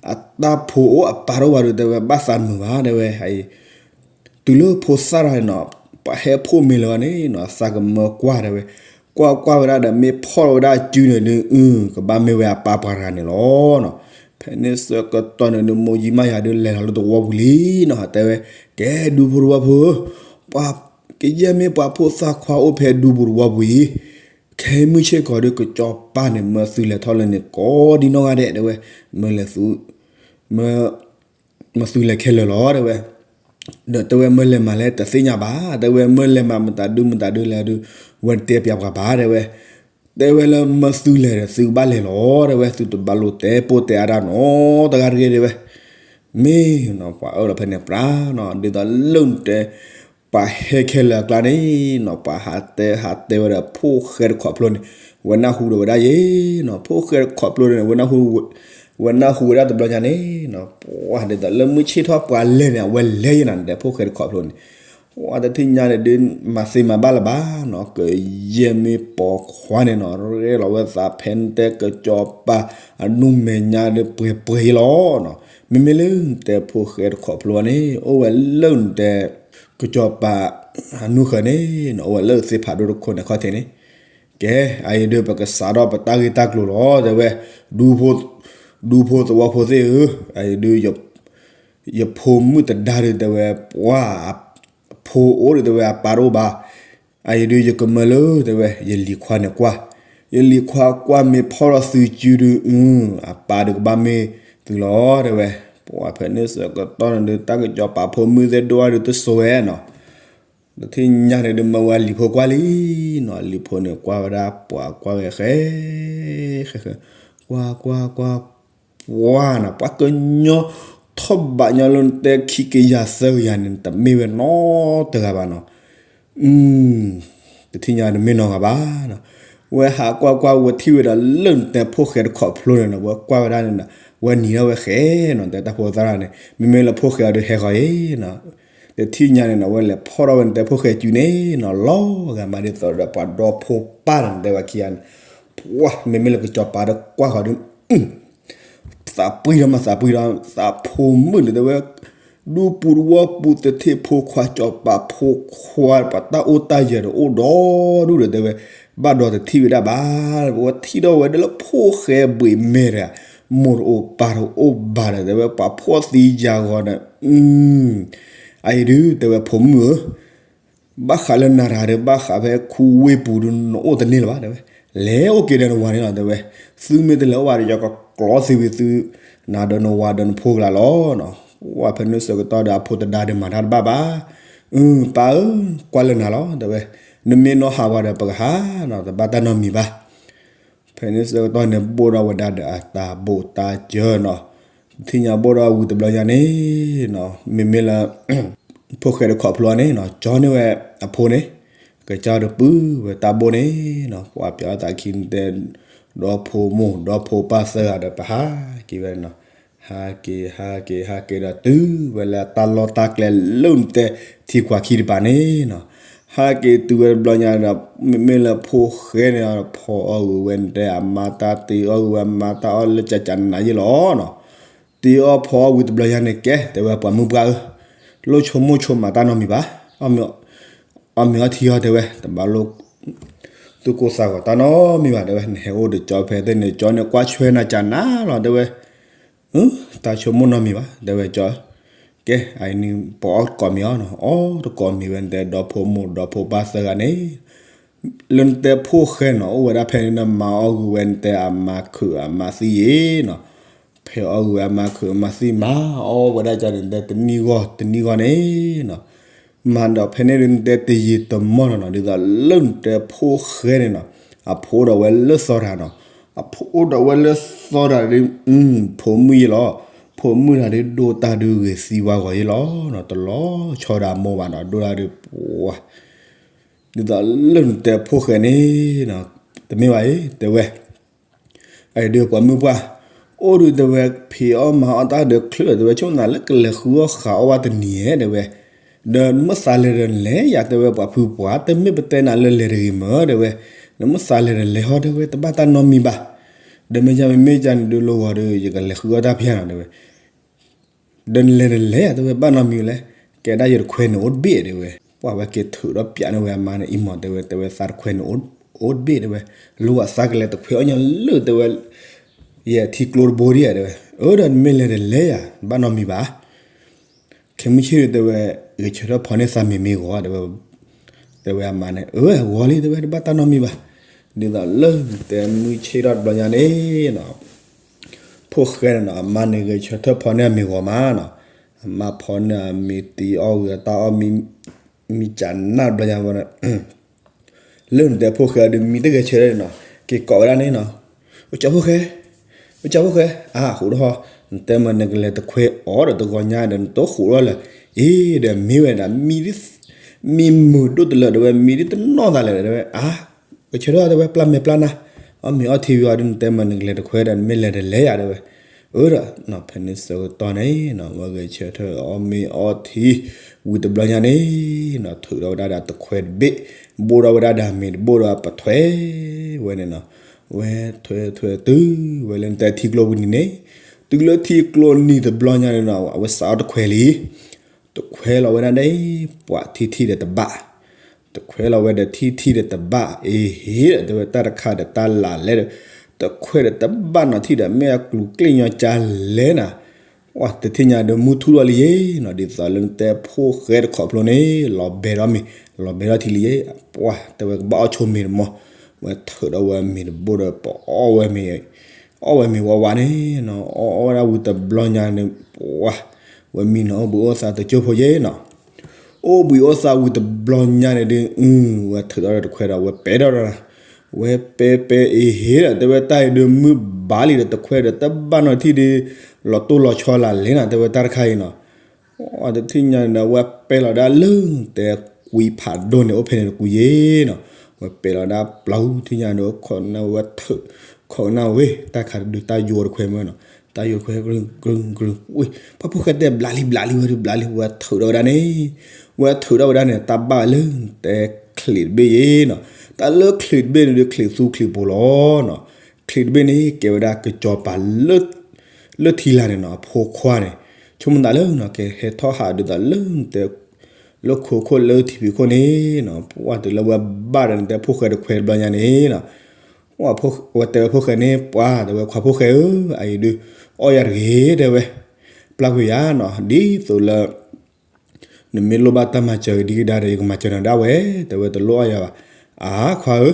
အတၢ်ဖိအိၣ်အပၢ်တအိၣ်ဘၣ်ဒုး တဲဝဲ ဘၣ်သးမုာ်ဘၣ် တဲဝဲ အအံၤ တုၤလၢဖိသၣ်တဂၤန့ၣ်နီၤ ပှၤဟဲဖိမ့ၤလၢၤဘၣ်န့ၣ်နီၤ သးကမၢကွၢ် တဲဝဲ, ကွၢ်ကွၢ်ဝဲဒၣ်ဒီး မ့ၢ်ဖီၣ်ဝဲဒၣ်အစုန့ၣ်ဒုး အု ကဘၣ်မ့ၢ်ဝဲအပၢ်ပှၤတဂၤန့ၣ်လီၤနီၤ, ဖဲန့ၣ်ဆၢကတီၢ်န့ၣ်ဒုး မိၢ်ကၠံမးယၤဒုး လဲၤလီၤလၢတဝီပူၤလံနီၤ တဲဝဲ, ကဲဒူဖိတဝီဖိဧၢ, ပှၤကယဲၢ်မ့ၢ်ပှၤဖိသၣ်ခွါအိၣ်ဖဲဒူပူၤတဝီပူၤအံၤ, ခဲမုၢ်ဆ့ၣ်ကီးဒုး ကစီၤပၤန့ၣ် မၢသုလဲၤထီၣ်လၢန့ၣ် ကိးဒံနီၢ်ဂၤဒဲး တဲဝဲ, မၢလဲၤသု မၢ မၢသုလဲၤခဲလၢာ်လီၤ တဲဝဲ, ဒီးတဲဝဲမၢလဲၤမးလဲၣ်တသ့ၣ်ညါဘၣ် တဲဝဲ မၢလဲၤမးမတၤဒုမတၤဒုလဲၣ်ဒုး ဝဲတတဲပျးပှၤဘၣ် တဲဝဲ, တဲဝဲလၢမၢသုလဲၤဒီးသုကဘၣ်လဲၤလီၤ တဲဝဲ သုတဘၣ်လိၣ်တဲပိၢ်တဲအါတၢ်နီတဂၤတဂ့ၤ တဲဝဲ, မ့ၢ်နီၤ ပှၤအၢၣ်လီၤဖဲန့ၣ်ပြးနီၤ ဒ်သိးလၢနတဲ ပှၤဟဲခဲလၢာ်အကျါန့ၣ်နီၤ ပှၤဟးတဲဟးတဲဝဲဒီးဖိၣ်ဃဲတခိးဖျိန့ၣ် ဝဲနၢ်ဟူဒီးဝဲဒၣ်ယဲနီၤ ဖိၣ်ဃဲတခိးဖျိန့ၣ် ဝဲနၢ်ဟူ ဝဲနၢ်ဟူဝဲဒၣ်တဘျီညါန့ၣ်နီၤ ပှၤဒ်သိးလၢမုၢ်ဆ့ၣ်ထီၣ်ပှၤလဲၤန့ၣ် အဝဲလဲၤယဲနီၤ နတဲဖိၣ်ဃဲတခိးဖျိန့ၣ် ပှၤတထံၣ်ညါန့ၣ်ဒုး မၤသ့မၤဘၣ်လၢၤဘၣ်နီၤ ကယဲၢ်မ့ၢ်ပိာ်ခွါန့ၣ်နီၤ ရဲၣ်လီၤဝဲသးဖဲနတဲကစီၤပၤ အဒူၣ်မဲာ်ညါဒုးပှဲၤပှဲၤယဲလီၤနီၤ မ့မ့ၢ်လၢနတဲဖိၣ်ဃဲတခိးဖျိန့ၣ် အိၣ်ဝဲလၢနတဲ ကစီၤပၤအနူၢ်ဃၢၤန့ၣ် အိၣ်ဝဲလၢသ့ၣ်ဖးဒိၣ်တခိၣ်န့ၣ်ခီၣ်ထံးန့ၣ်, ကဲ, အအံၤဒုးပကစးထီၣ်ပတၢ်ဂ့ၢ်တၢ်ကျိၤလီၤ တဲဝဲ, ဒူဖိ, ဒူဖိသဝီဖိသ့ၣ်ဧၢ, အအံၤဒုး ယဖိမုၣ်တဒါဒုး တဲဝဲ, ပှၤ, ဖိအိၣ်ဒုး တဲဝဲ အပၢ်တအိၣ်ဘၣ်, အအံၤဒုးယကမၢလၢ တဲဝဲ ယလံၤခွါန့ၣ်ကွၢ်, ယလံၤခွါကွၢ်မ့ၢ်ဖီၣ်ထီၣ်သုစုဒုး အပၢ်ဒုးကဘၣ်မ့ၢ်သုလီၤ တဲဝဲ, ပှၤဖဲန့ၣ်ဆၢကတီၢ်န့ၣ်ဒုး တၢ်ကစီၤပၤဖိမုၣ်သ့ၣ်ဒိၣ်အါဒုးတစိၤဝဲနီၤ, တထံၣ်ညါန့ၣ်ဒုး မၢဝဲလံၤဖိကွၢ်လံနီၤ, လံၤဖိန့ၣ်ကွၢ်ဝဲဒၣ် ပှၤကွၢ်ဝဲဃဲ, ဃဲ, ဃဲ, ကွၢ် ကွၢ် ကွၢ်, ပှၤနီၤ ပှၤကညီထီၣ်ဘးညီလၢနတဲခံကယၤသၢကယၤန့ၣ် တမ့ၢ်ဝဲနီတဂၤဘၣ်နီၤ, တထံၣ်ညါတမ့ၢ်နီတဂၤဘၣ်နီၤ, ဝဲဟးကွၢ်ကွၢ်ဝဲထံၣ်ဝဲဒၣ်လၢနတဲဖိၣ်ဃဲတခီဖျိန့ၣ်နီၤ, ဝဲကွၢ်ဝဲဒၣ်န့ၣ်နီၤ, ဝဲနံၤထီၣ်ဝဲဃဲနီၤ, တဲတၢ်ဖိသၣ်န့ၣ် မ့မ့ၢ်လၢဖိၣ်ဃဲအီၤဒုးဟဲဃီၤအံၤနီၤ, တထံၣ်ညါန့ၣ်နီၤ ဝဲလဲၤဖီၣ်ထီၣ်ဝဲနတဲဖိၣ်ဃဲစုန့ၣ်နီၤ, လီၤဂာ်မးဒ်သိးဒီးပှၤဒီဖိပၢ်န့ၣ် နတဲဝဲခံဂၤန့ၣ်, ပှၤ မ့မ့ၢ်လၢကစီၤပၤဒီးကွၢ်ဃီၤဒုး သးပှံၢ်ဒီးမးသးပှံၢ်ဒီး သးဖိမုၣ်န့ၣ်တဲဝဲ, ဒူပူၤတဝီပူၤ သထ့ၣ်ဖိခွါ စီၤပၤဖိခွါ ပှၤတၢ်အိၣ်တၢ်ယၢၤဒီးအိၣ်ဒီဒူၣ်ဒီးတဲဝဲ, ဘၣ်ဒီးတထံၣ်ဝဲဒၣ်ဘၣ်, ပဝဲထံၣ်ထီၣ်ဝဲဒၣ်လၢဖိၣ်ဃဲဘှံးမဲာ်ဒီး မိၢ်တအိၣ်ပၢ်တအိၣ်ဘၣ်ဒီးတဲဝဲ ပှၤဖှီၣ်သံယၤဂီၤဒီး အအံၤဒုးတဲဝဲဖိမုၣ်ဧၢ ဘၣ်ဃးလၢနၤတဂၤဒီး ဘၣ်ဃးဖဲခူဝ့ၢ်ပူၤဒီး နအိၣ်တန့ၢ်လၢၤဘၣ် တဲဝဲ, လဲၤအိၣ်က့ၤဒီးနဝၤန့ၣ်လီၤ တဲဝဲ, သုမ့ၢ်တလဲၤအိၣ်ဘၣ်ဒီး ယကကျီသုဝံၤသု နၤဒီးနဝၤဒီးနဖိကလးလီၤနီၤ, ဝဲဖဲန့ၣ်ဆၢကတီၢ်ဒီးအဖိတဒါဒီးမၤတၢ်တဘၣ်ဘၣ်, အၢ ပၢ်ဧၢ ကွၢ်လၢနၤလီၤ တဲဝဲ, နမ့ၢ်နီၢ်ဟးဝဲဒီးပကဟးနီၤ တဘၣ်တၢ်နီတမံၤဘၣ် ဖဲန့ၣ်ဆၢကတီၢ်န့ၣ် ဘိၣ်ဒီးဝဲဒၣ်ဒီးအတၢ်ဘိၣ်တၢ်စၢၤနီၤ, တထံၣ်ညါဘိၣ်ဒီးဝံၤတဘျီညါန့ၣ်နီၤ မ့မ့ၢ်လၢ ဖိၣ်ဃဲတခီဖျိန့ၣ်နီၤ ကၠီန့ၢ်ဝဲအဖိန့ၣ်, ကစၢ်ဒီးပုၢ်ဝဲတၢ်ဘိၣ်န့ၣ်နီၤ ပှၤပျးအီၣ်သးခံန့ၣ်တဲ ဒီဖိမိၢ် ဒီဖိပၢ်သၢဂၤဒီး ပဟးက့ၤဝဲနီၤ, ဟးက့ၤ ဟးက့ၤ ဟးက့ၤဒီးတုၤဝဲလၢတၢ်လီၢ်တၢ်ကျဲလၢနတဲထံကွၢ်ခံတပၤန့ၣ်နီၤ, ဟးက့ၤတုၤဝဲတဘျီညါဒီး မ့မ့ၢ်လၢဖိၣ်ဃဲန့ၣ် ဖီအီၣ်ဂ့ၤဝဲန့ၣ်တဲ အမါတၢ်တ့အီၣ်ဂ့ၤဝဲ အမါတၢ်အီၣ်လၢကကနးယ့ၢ်လီၤနီၤ, တ့အီၣ်ဖီအီၣ်ဝံၤတဘျီညါန့ၣ် ကဲ တဲဝဲပှၤမုၣ်ပှၢ်ဧၢ, လိၣ်ဆိကမိၣ်ဆိကမးတၢ်နီတမံၤဘၣ်, အီၣ်မ့ၤအီထံအီၤတဲဝဲ တဘၣ်လိၣ် သူၣ်ကိၢ်သးဂီၤတၢ်နီတမံၤဘၣ် တဲဝဲ, နဟဲအိၣ်ဒီးကၠီဖဲသ့ၣ်န့ၣ် ကၠီန့ၣ်ကွၢ်ဆွဲနၤကနးလီၤ တဲဝဲ, တၢ်ဆိကမိၣ်နီတမံၤဘၣ် တဲဝဲကၠီ, ကဲ အအံၤန့ၣ် ပအီၣ်တကိးမ့ၤအီၤနီၤ, အီၣ်တကိးမ့ၤဝဲန့ၣ်တဲ ဒီဖိမိၢ်ဒီဖိပၢ်သၢဂၤန့ၣ် လၢနတဲဖိၣ်ဃဲနီၤ အိၣ်ဝဲဒၣ်ဖဲန့ၣ် မၤအီၣ်ဂ့ၤဝဲန့ၣ်တဲ အမါခုးအမါသံၣ်ယ့ၣ်နီၤ, ဖဲအီၣ်ဂ့ၤဝဲအမါခုးအမါသံၣ် မၤအီၣ်ဝဲဒၣ်ကန့ၣ်တဲ တနံၣ်ဂီၢ်တနံၣ်ဂီၢ်န့ၣ်နီၤ, မၤဒီးဖဲန့ၣ်ဒုးနတဲတယံာ်တမီၢ်နီၤနီၤ ဒ်သိးလၢနတဲဖိၣ်ဃဲန့ၣ်နီၤ, အဖိအိၣ်ဒီးဝဲလၢသီတၢ်နီၤ, အဖိအိၣ်ဒီးဝဲလၢသီတၢ်ဒုး ဖိမုၣ်ယ့ၢ်လီၤ, ဖိမုၣ်တၢ်ဒုးဒိၣ်တၢ်ဒုးဂ့ၤသံဝါဂီၤယ့ၢ်လီၤနီၤ, တလီၤဆီဒၣ်မိၢ်ဘၣ်နီၤ ဒိၣ်တၢ်ဒုးပှၤ ဒ်သိးလၢနတဲဖိၣ်ဃဲန့ၣ်နီၤ, တမ့ၢ်ဘၣ်အံၤ တဲဝဲ, အအံၤဒုးပှၤမုၣ်ပှၢ် အိၣ်ဒုးတဲဝဲ ဖံးအီၣ်မၤအီၣ်တၢ်ဒီးချုးတဲဝဲ ဆိကမိၣ်နၤလၢကလဲၤဃုအီၣ်ဃုအီၣ်ဝဲတနံၤဧဲ တဲဝဲ, ဒီးနမ့ၢ်သးလဲၤဒီးလဲၤယၤ တဲဝဲ ပှၤဖုပှၢ် တမ့ၢ်ပတဲနၤလၢလဲၤတဂ့ၤမၢ တဲဝဲ, နမ့ၢ်သးလဲၤဒီးလဲၤဟီ တဲဝဲ တဘၣ်တၢ်နီတမံၤဘၣ်, ဒီးမ့ၢ်ယၤမ့မ့ၢ်ယၤန့ၣ်ဒုးလိၣ်ဂီၤဒီး ယကလဲၤဃုအီၣ်တၢ်ဖဲနီၤ တဲဝဲ ဒီးနလဲၤနလဲၤဧါ တဲဝဲ ဘၣ်နီတမံၤလဲၣ်, ကဲဒၣ်ယတခွဲးန့ၣ်အိၣ်တဘ့ၣ် တဲဝဲ, ပှၤဝဲက့ၤထုးဒီးပျးန့ၢ်ဝဲအမါန့ၣ် အံၤမး တဲဝဲ တဲဝဲသးတခွဲးန့ၣ် အိၣ်တဘ့ၣ် တဲဝဲ, လိၣ်ဘၣ်သးကလဲၤတခွဲးအီၣ်ညီလၢ တဲဝဲ, ယဲထံကျိတဘိဒံဧါ တဲဝဲ, အၢ ဒီးနမ့ၢ်လဲၤတလဲၤဧါ ဘၣ်နီတမံၤဘၣ် ခဲမုၢ်ဆ့ၣ် တဲဝဲ, ဂဲၤဆၢထၢၣ်ဖီန့ၢ်သးမ့ၤမ့ၢ်ဂီၤ တဲဝဲ, တဲဝဲအမါန့ၣ်, အၢ ဂီၤလံ တဲဝဲ တဘၣ်တၢ်နီတမံၤဘၣ်, ဒ်သိးလၢတဲမုၢ်ဆ့ၣ်ထီၣ်တဘျီညါန့ၣ်နီၤ, ဖိၣ်ဃဲန့ၣ်နီၤ အမါန့ၣ်ဂဲၤဆၢထၢၣ်ဖီန့ၢ်အမ့ၤဂီၤမးနီၤ, အမါဖီန့ၢ်အမ့ၤတ့အီၣ်ဂ့ၤအတၢ်အီၣ်မံ မံကနၣ်တဘျီညါဝဲန့ၣ် လၢနတဲဖိၣ်ဃဲဒီးမံတဂဲၤဆၢထၢၣ်န့ၣ်နီၤ, က့ၤကိးဝဲဒၣ်န့ၣ်နီၤ, အိၣ်ကၠီဖိၣ်ဃဲ, အိၣ်ကၠီဖိၣ်ဃဲ, အါ ဃိးထီၣ်, နတဲမးနကလဲၤတခွဲးအီၤဒီးတဂီၤညါဒီးနတိၢ်ဃိးထီၣ်လၢ, အ့ ဒီးမ့ၢ်ဝဲဒၣ်, မံမုာ်ဒိၣ်တလၢာ် တဲဝဲ မံဒ်တနီၣ်သးလဲၣ် တဲဝဲ အါ, ကဆၢထၢၣ်တဲဝဲပျၢ်မဲာ်ပျၢ်နါ, အီၣ်မ့ၤအီထံဝံၤအီၤဒီးနတဲမးနကလဲၤတခွဲးဒီးနမ့ၢ်လဲၤတလဲၤယၤ တဲဝဲ, အၢဒီး ဖဲန့ၣ်ဆၢကတီၢ်န့ၣ်နီၤ ဝဲဂဲၤဆၢထၢၣ်အီၣ်မ့ၤအီထံ ဝံၤတဘျီညါန့ၣ်နီၤ ထုးထီၣ်ဝဲဒၣ်ဒီးတခွဲးတဘ့ၣ်, ဘိၣ်ထီၣ်ဝဲဒၣ်ဒီးမ့ၤတဘိၣ်ဒီးပထွဲ ဝဲန့ၣ်နီၤ, ဝဲထွဲထွဲတုၤဝဲလၢနတဲထံကျိပူၤနံၤန့ၣ်, တုၤလၢထံကျိနံၤတဘျီညါန့ၣ်နီၤ အဝဲစးအီၣ်တခွဲးလံ တခွဲးလီၤဝဲဒၣ်ဒ် ပှၤထံထံၣ်ဒီးတဘၣ်, တခွဲးလီၤဝဲဒီးထံထံၣ်ဒီးတဘၣ် အ့ဟ့ဒီး တဲဝဲတၢ်တခါဒီးတၢ်လၢ်လဲဒီး တခွဲးဒီးတဘၣ်နီၤထံၣ်ဒီး မ့ၢ်အကျူၤကျ့ၣ်ညီကၢလဲၣ်နၤ, ပှၤတထံၣ်ညါဒီးမုၢ်ထူၣ်ထီၣ်လံယ့နီၤ, ဒ်သိးလၢနတဲဖိၣ်ဃဲတခီဖျိန့ၣ် လီၤဘဲထီၣ်မ့ၤ, လီၤဘဲထီၣ်ထံလံယ့, ပှၤတဲဝဲကဘၣ်အီၣ်ဆိမ့ၤတမီၢ်, ဝဲထုးဒီးဝဲမ့ၤတဘိဒီး ပအီၣ်ဝဲမ့ၤ အီၣ်ဝဲမ့ၤဝးဝးန့ၣ်နီၤ, အီၣ်အီၣ်ဝဲဒၣ်ဝံၤတဘျီညါန့ၣ် ပှၤ ဝဲမံနီၤအိၣ်ဘှံးအိၣ်သါတကၠိဖိယ့နီၤ, အိၣ်ဘှံးအိၣ်သါဝံၤတဘျီညါန့ၣ်ဒုး ဝဲထုးဒီးတခွဲးဒီး ဝဲပဲထီၣ်ဒီး, ဝဲပဲပဲအ့ဟ့ဒီး တဲဝဲတၢ်အံၤဒုးမုၢ်ဘၣ်လံဒီး တခွဲးဒီးတဘၣ်နီၤထံၣ်ဒုး လီၤတိၢ်လီၤဆီလၢ်လဲၣ်နၤ တဲဝဲတၢ်တခါအံၤနီၤ အတထံၣ်ညါန့ၣ်ဒီး ဝဲပဲလီၤဒၣ်လၢတဲကွံဖးဒိၣ်န့ၣ် အိၣ်ဖဲန့ၣ်တကွံယ့နီၤ, ဝဲပဲလီၤဒၣ်ပျီထံၣ်ညါဒီး ခိးနၢ်ဝဲထုး, ခိးနၢ်ဝဲ တၢ်ခါတဒုးတၢ်ယိၤတခွဲးမ့ၢ်နီၤ, တၢ်ယိၤတခွဲး ကြုၢ်ကြုၢ်ကြုၢ်, ပှၤဖိၣ်ဃဲတဲဘျးလံဘျးလံဝဲဒုးဘျးလံ ဝဲထုးဒီးဝဲဒၣ်န့ၣ် တၢ်ဘၣ်ဝဲလၢတဲချံးတဘ့ၣ်ယ့နီၤ, တၢ်လၢချံးတဘ့ၣ်န့ၣ်ဒုးချံးသူချံးပိၤလီၤနီၤ, ချံးတဘ့ၣ်န့ၣ် ကဲဝဲဒၣ်ကစီၤပၤ လၢထံလာ်န့ၣ်နီၤ အဖိခွါန့ၣ်, ဆိကမိၣ်သးလၢနီၤ ကဟဲထီၣ်ဟးဒုးသးလၢနတဲ လၢခိခိၣ်လၢထံဖံးခိၣ်န့ၣ်နီၤ, ပှၤတုၤလၢဝဲဘၣ်ဒီးနတဲဖိၣ်ဃဲတခွဲးတဘျီညါန့ၣ်နီၤ, ဝဲတဲဝဲဖိၣ်ဃဲန့ၣ် ပှၤတဲဝဲခွါဖိၣ်ဃဲဧၢ, အအံၤဒုး အီၣ်ယၤတဂ့ၤ တဲဝဲ, ပျၢ်ကွံာ်ယၤနီၤ, ဒ်သိးလၢ နမ့ၢ်လိၣ်ဘၣ်တၢ်မၤစၢၤဒ်ကဒါဒီး ယကမၤစၢၤနၤဒၣ်ဝဲ, တဲဝဲတလိၣ်အီၣ်ယၤဘၣ်, အါခွါဧၢ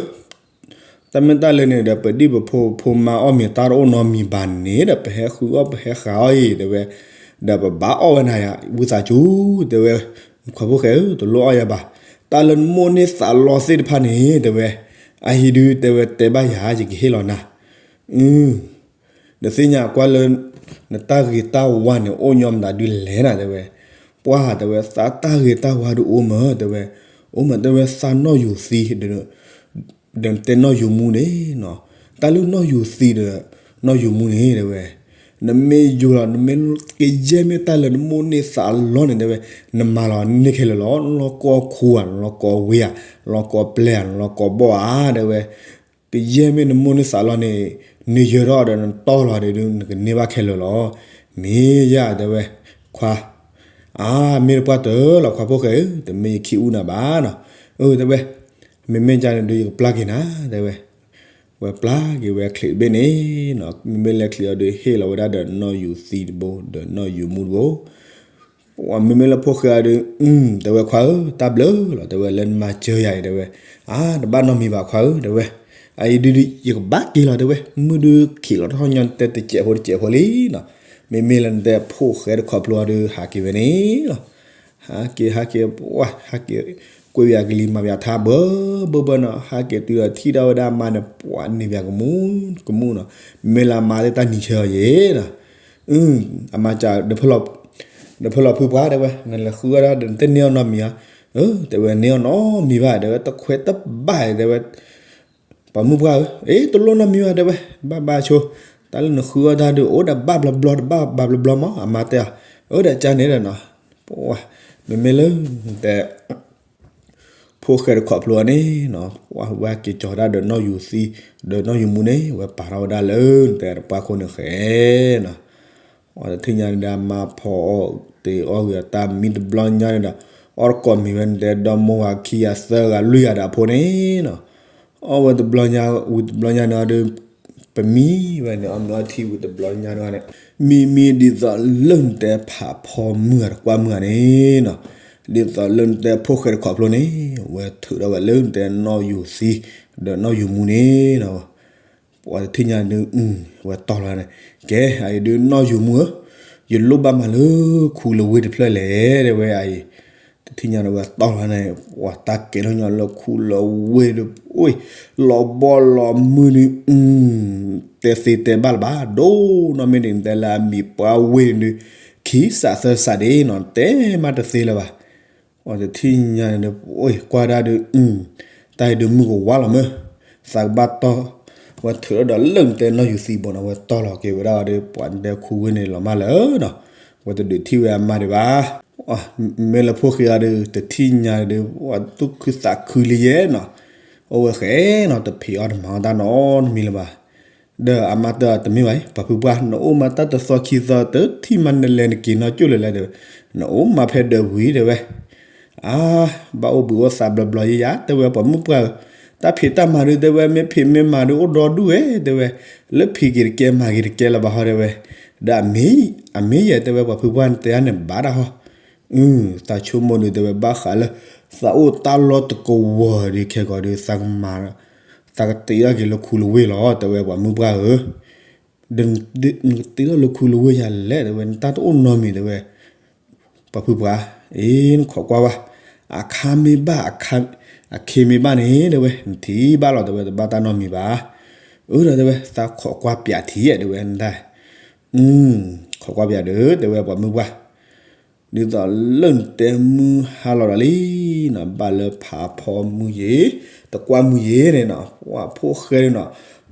တၢ်မ့ၢ်တၢ်လၢန့ၣ်ဒီး ပဒံၣ်ပဖိဖိမါအီၣ်မ့ၤတၢ်တအိၣ်နီတမံၤဘၣ်န့ၣ်ဒီး ပဟဲဃုအီၣ်ပဟဲဃုအီၣ်အံၤ တဲဝဲ, ဒီးပဘၣ်အီၣ်ဝဲနၤယၤ ဝံသးစူၤ တဲဝဲ, ခွါဖိၣ်ဃဲဧၢ တလိၣ်အီၣ်ယၤဘၣ်, တၢ်လၢနမိၣ်န့ၢ်သးလီသ့ၣ်တဖၣ်န့ၣ် တဲဝဲ, အအံၤဒုး တဲဝဲတဲဘၣ်ယၤ ယကဟ့ၣ်လီၤနၤ နတၢ်ဂ့ၤတၢ်ဝါန့ၣ် အိၣ်ညီမတၤဒုးလဲၣ်နၤ တဲဝဲ, ပှၤ တဲဝဲ သးတၢ်ဂ့ၤတၢ်ဝါဒုးအိၣ်မး တဲဝဲ, အိၣ်မး တဲဝဲ သးနီၣ်ယူၤသံ ဒီးတဲနီၣ်ယူၤမူန့ၣ်နီၤ, တၢ်လၢနီၣ်ယူၤသံဒီး နီၣ်ယူၤမူန့ၣ် တဲဝဲ, နမ့ၢ်ယိၤလီၤ နမ့ၢ်ကယဲၢ်မ့ၢ်တၢ်လၢနမိၣ်န့ၢ်သးလီန့ၣ် တဲဝဲ, နမၤလီၤန့ၢ်ခဲလၢာ်လီၤ, နလီၤကီၢ်ခူဧါ နလီၤကီၢ်ဝ့ၢ်ဧါ နလီၤကီၢ်ပျဲၢ်ဧါ နလီၤကီၢ်ဘီၣ်ဧါ တဲဝဲ, ကယဲၢ်မ့ၢ်နမိၣ်န့ၢ်သးလီန့ၣ် နယၢၤထီၣ်ဒီးနတီၢ်လီၤဒီး နကန့ၢ်ဘၣ်ခဲလၢာ်လီၤ, မ့ၢ်ယၤ တဲဝဲ, ခွါ အါ မ့ၢ်တပှၢ်တၢၢ်လီၤ ခွါဖိၣ်ဃဲဧၢ, တမ့ၢ်ယခံအူနၤဘၣ်နီၤ, အၢ တဲဝဲ, မ့မ့ၢ်ယၤန့ၣ်ဒုး ယကပျၢ်က့ၤနၤ တဲဝဲ, ဝဲပျၢ်က့ၤဝဲချံးတဘ့ၣ်န့ၣ်နီၤ, မ့မ့ၢ်လဲၤချံးအီၤဒီး ဟ့ၣ်လီၤဝဲဒၣ်ဒီးနီၣ်ယူၤသံတဘိ ဒီးနီၣ်ယူၤမူတဘိ မ့မ့ၢ်လၢဖိၣ်ဃဲအီၤဒီး တဲဝဲခွါဧၢ တၢ်ဘျုးလီၤ တဲဝဲ လၢနမၤစၢၤယၤအံၤ တဲဝဲ, အါ တဘၣ်နီတမံၤဘၣ်ခွါဧၢ တဲဝဲ, အအံၤဒုး ယကဘၣ်က့ၤလီၤ တဲဝဲ, မုၢ်ဒုးခံးလီၤထီၣ်ညီနတဲတစဲးဖိတစဲးဖိလံနီၤ, မ့မ့ၢ်လၢနတဲဖိၣ်ဃဲတခီဖျိအီၤဒီး ဟးက့ၤဝဲန့ၣ်လီၤ, ဟးက့ၤ ဟးက့ၤ ပှၤ ဟးက့ၤ ကွံာ်ပယၤကလံၤ မၤပယၤထါဘၢဘၢဘၢနီၤ, ဟးက့ၤတုၤဒီးထံၣ်ဒၣ်ဝဲဒၣ်အမါန့ၣ် ပှၤန့ၢ်ပယၤကမူၣ်ကမူၣ်နီၤ, မ့ၢ်လၢအမါသ့ၣ်တၢ်နံၤဆၢအီၤယဲနီၤ အမါစံး ဒီးဖၢလီၤဖုပှၤ တဲဝဲ, နလဲၤဃုအီၣ်တၢ်ဒီး နတန့ၢ်အီၣ်နီတမံၤဧါ, တဲဝဲ န့ၢ်အီၣ်နီတမံၤဘၣ် တဲဝဲ တခွဲးတဘၣ် တဲဝဲ, ပှၤမုၣ်ပှၢ်ဧၢ, အ့ တလိၣ်နီတမံၤဘၣ် တဲဝဲ, ဘၣ်ဘၣ်ဆိ, တၢ်လၢနဃုအီၣ်တၢ်ဒီး အိၣ်ဒီးဘၣ်ဘျီဘျီ တဘၣ်ဘၣ်ဘျီဘျီမး အမါတဲအီၤ, အၢ ဒီးကန့ၣ်ဒီးနီၤ, ပှၤ မ့မ့ၢ်လၢ တဲ ဖိၣ်ဃဲတခီဖျိန့ၣ်နီၤ, ပှၤဝဲက့ၤကၠီၤတၢ်ဒီးနီၣ်ယူၤသံ ဒီးနီၣ်ယူၤမူန့ၣ် ဝဲပာ်ထီၣ်ဝဲဒၣ်လၢနတဲတပှၢ်ခိၣ်န့ၣ်ဃဲနီၤ, ပှၤတထံၣ်ညါန့ၣ်ဒီး မါဖီအီၣ်တ့ၢ်အီၣ်ဂ့ၤအတၢ်မံတဘျီညါန့ၣ်ဒီး အီၣ်တကိးမ့ၤဝဲန့ၣ် တဲဒီမိၢ်ဝၤခံဂၤသၢဂၤလွံၢ်ဂၤဒီးအဖိန့ၣ် အီၣ်ဝဲတဘျီညါ ဝံၤတဘျီညါန့ၣ်ဒီး ပမံဝဲန့ၣ် အီၣ်မ့ၤအီထံဝံၤတဘျီညါန့ၣ် မံမံဒ်သိးလၢနတဲဖးဖီမုၢ်ဂၤတကွၢ်မုၢ်ဂၤန့ၣ်နီၤ, ဒ်သိးလၢနတဲဖိၣ်ဃဲတခီဖျိန့ၣ် ဝဲထုးထီၣ်ဝဲလၢနတဲနီၣ်ယူၤသံ ဒီးနီၣ်ယူၤမူန့ၣ်နီၤ ပှၤတထံၣ်ညါန့ၣ် ဝဲတီၢ်လီၤန့ၣ် ကဲ အအံၤဒုးနီၣ်ယူၤမူဧၢ, ယလိၣ်ဘၣ်မးလၢခူလၢဝ့ၢ်တဖျၢၣ်လဲၣ် တဲဝဲအအံၤ, တထံၣ်ညါန့ၣ် ဝဲတီၢ်လီၤန့ၣ် ပှၤတၢ်ကဲထီၣ်ညီလၢခူလၢဝ့ၢ်ဒီး အိၣ် လီၤဘီလီၤမုၢ်ဒုး တဲသ့တဲဘၣ်လၢၤဘၣ် ဒိၣ်နီၢ်မ့ၢ်ဒ်နတဲလၢအမံၤပှၤဝ့ၢ်န့ၣ်ဒုး ခံစးသၢစးဒ်နီၤ တဲမးတသ့လၢၤဘၣ် ပှၤတထံၣ်ညါန့ၣ်ဒီး ကွၢ်ဒၣ်ဒီး တၢ်အံၤဒုးမုၢ်ကဝါလီၤမၢ်, သးကဘၣ်တီၢ်, ဝဲထုးထီၣ်ဒီးလၢၢ်နတဲနီၣ်ယူၤသံဘိနီၤ ဝဲတီၢ်လီၤက့ၤဝဲဒၣ်ဒီး ပှၤနတဲခူဝ့ၢ်န့ၣ်လီၤမၢ်လၢနီၤ, ဝဲတဒုးထံၣ်ဝဲအမါဒံးဘၣ်, မ့ၢ်လၢဖိၣ်ဃဲအီၤဒီး တထံၣ်ညါဒီး ပှၤသူၣ်ခုသးခုလံယဲနီၤ, အိၣ်ဝဲဃဲနီၤ တဖံးအီၣ်တမၤအီၣ်တၢ်နီတမံၤလၢၤဘၣ် ဒီးအမါတဲတမ့ၢ်ဘၣ်အံၤ ပှၤဖုပှၢ် နအိၣ်မးတၢ်တသီခံသီ တထံၣ်မးနလဲၤနက့ၤနီၢ်ကၠိၣ်လၢၤလဲၣ်တဲဝဲ, နအိၣ်မးဖဲဒၢးဝံၤတဲဝဲ, အါ, ဘၣ်အိၣ်ဘှံးအိၣ်သါဘျီဘျီယဲယၤ တဲဝဲပှၤမုၣ်ပှၢ်ဧၢ, တၢ်ဖံးတၢ်မၤဒုးတဲဝဲ မ့ၢ်ဖံးမ့ၢ်မၤဒုးအိၣ်ဒီဒူၣ်ဝဲတဲဝဲ, လၢဖံးက့ၤတကဲမၤက့ၤတကဲလၢၤဘၣ်ဟီတဲဝဲ, ဒီးအမ့ၢ်ယဲတဲဝဲ ပှၤဖုပှၢ်နတဲအါန့ၣ်ဘၣ်တၢ်ဟီ အု သးဆိကမိၣ်ဒုးတဲဝဲဘၣ်ဃးလၢ သးအိၣ်တၢ်လီၢ်တကဝီၤဒုးခဲကိာ်ဒုး သးကမၤ သးကတ့ထီၣ်က့ၤလၢခူလၢဝ့ၢ်လီၤ တဲဝဲပှၤမုၣ်ပှၢ်ဧၢ, ဒီးနကတ့ထီၣ်လၢခူလၢဝ့ၢ်ယၤလဲၣ်တဲဝဲ နတၢ်တအိၣ်နီတမံၤတဲဝဲ, ပှၤဖုပှၢ်, အ့ နခိးကွၢ်ဝဲ, အခါမ့ၢ်ဘၣ်, အခါ, အခ့မ့ၢ်ဘၣ်န့ၣ်တဲဝဲ နထံၣ်ဘၣ်လီၤတဲဝဲ တဘၣ်တၢ်နီတမံၤဘၣ်, အၢဒီးတဲဝဲ သးခိးကွၢ်ပၠးထံၣ်တဲဝဲ နတၢ် ခိးကွၢ်ပၠးဒီး တဲဝဲပှၤမုၣ်ပှၢ်, ဒ်သိးလၢနတဲမုၢ်ဟါလီၤဒီးလံနီၤ ဘၣ်လၢဖးဖီမုၢ်ယ့ၤ, တကွၢ်မုၢ်ယ့ၤန့ၣ်နီၤ ပှၤဖိၣ်ဃဲန့ၣ်နီၤ,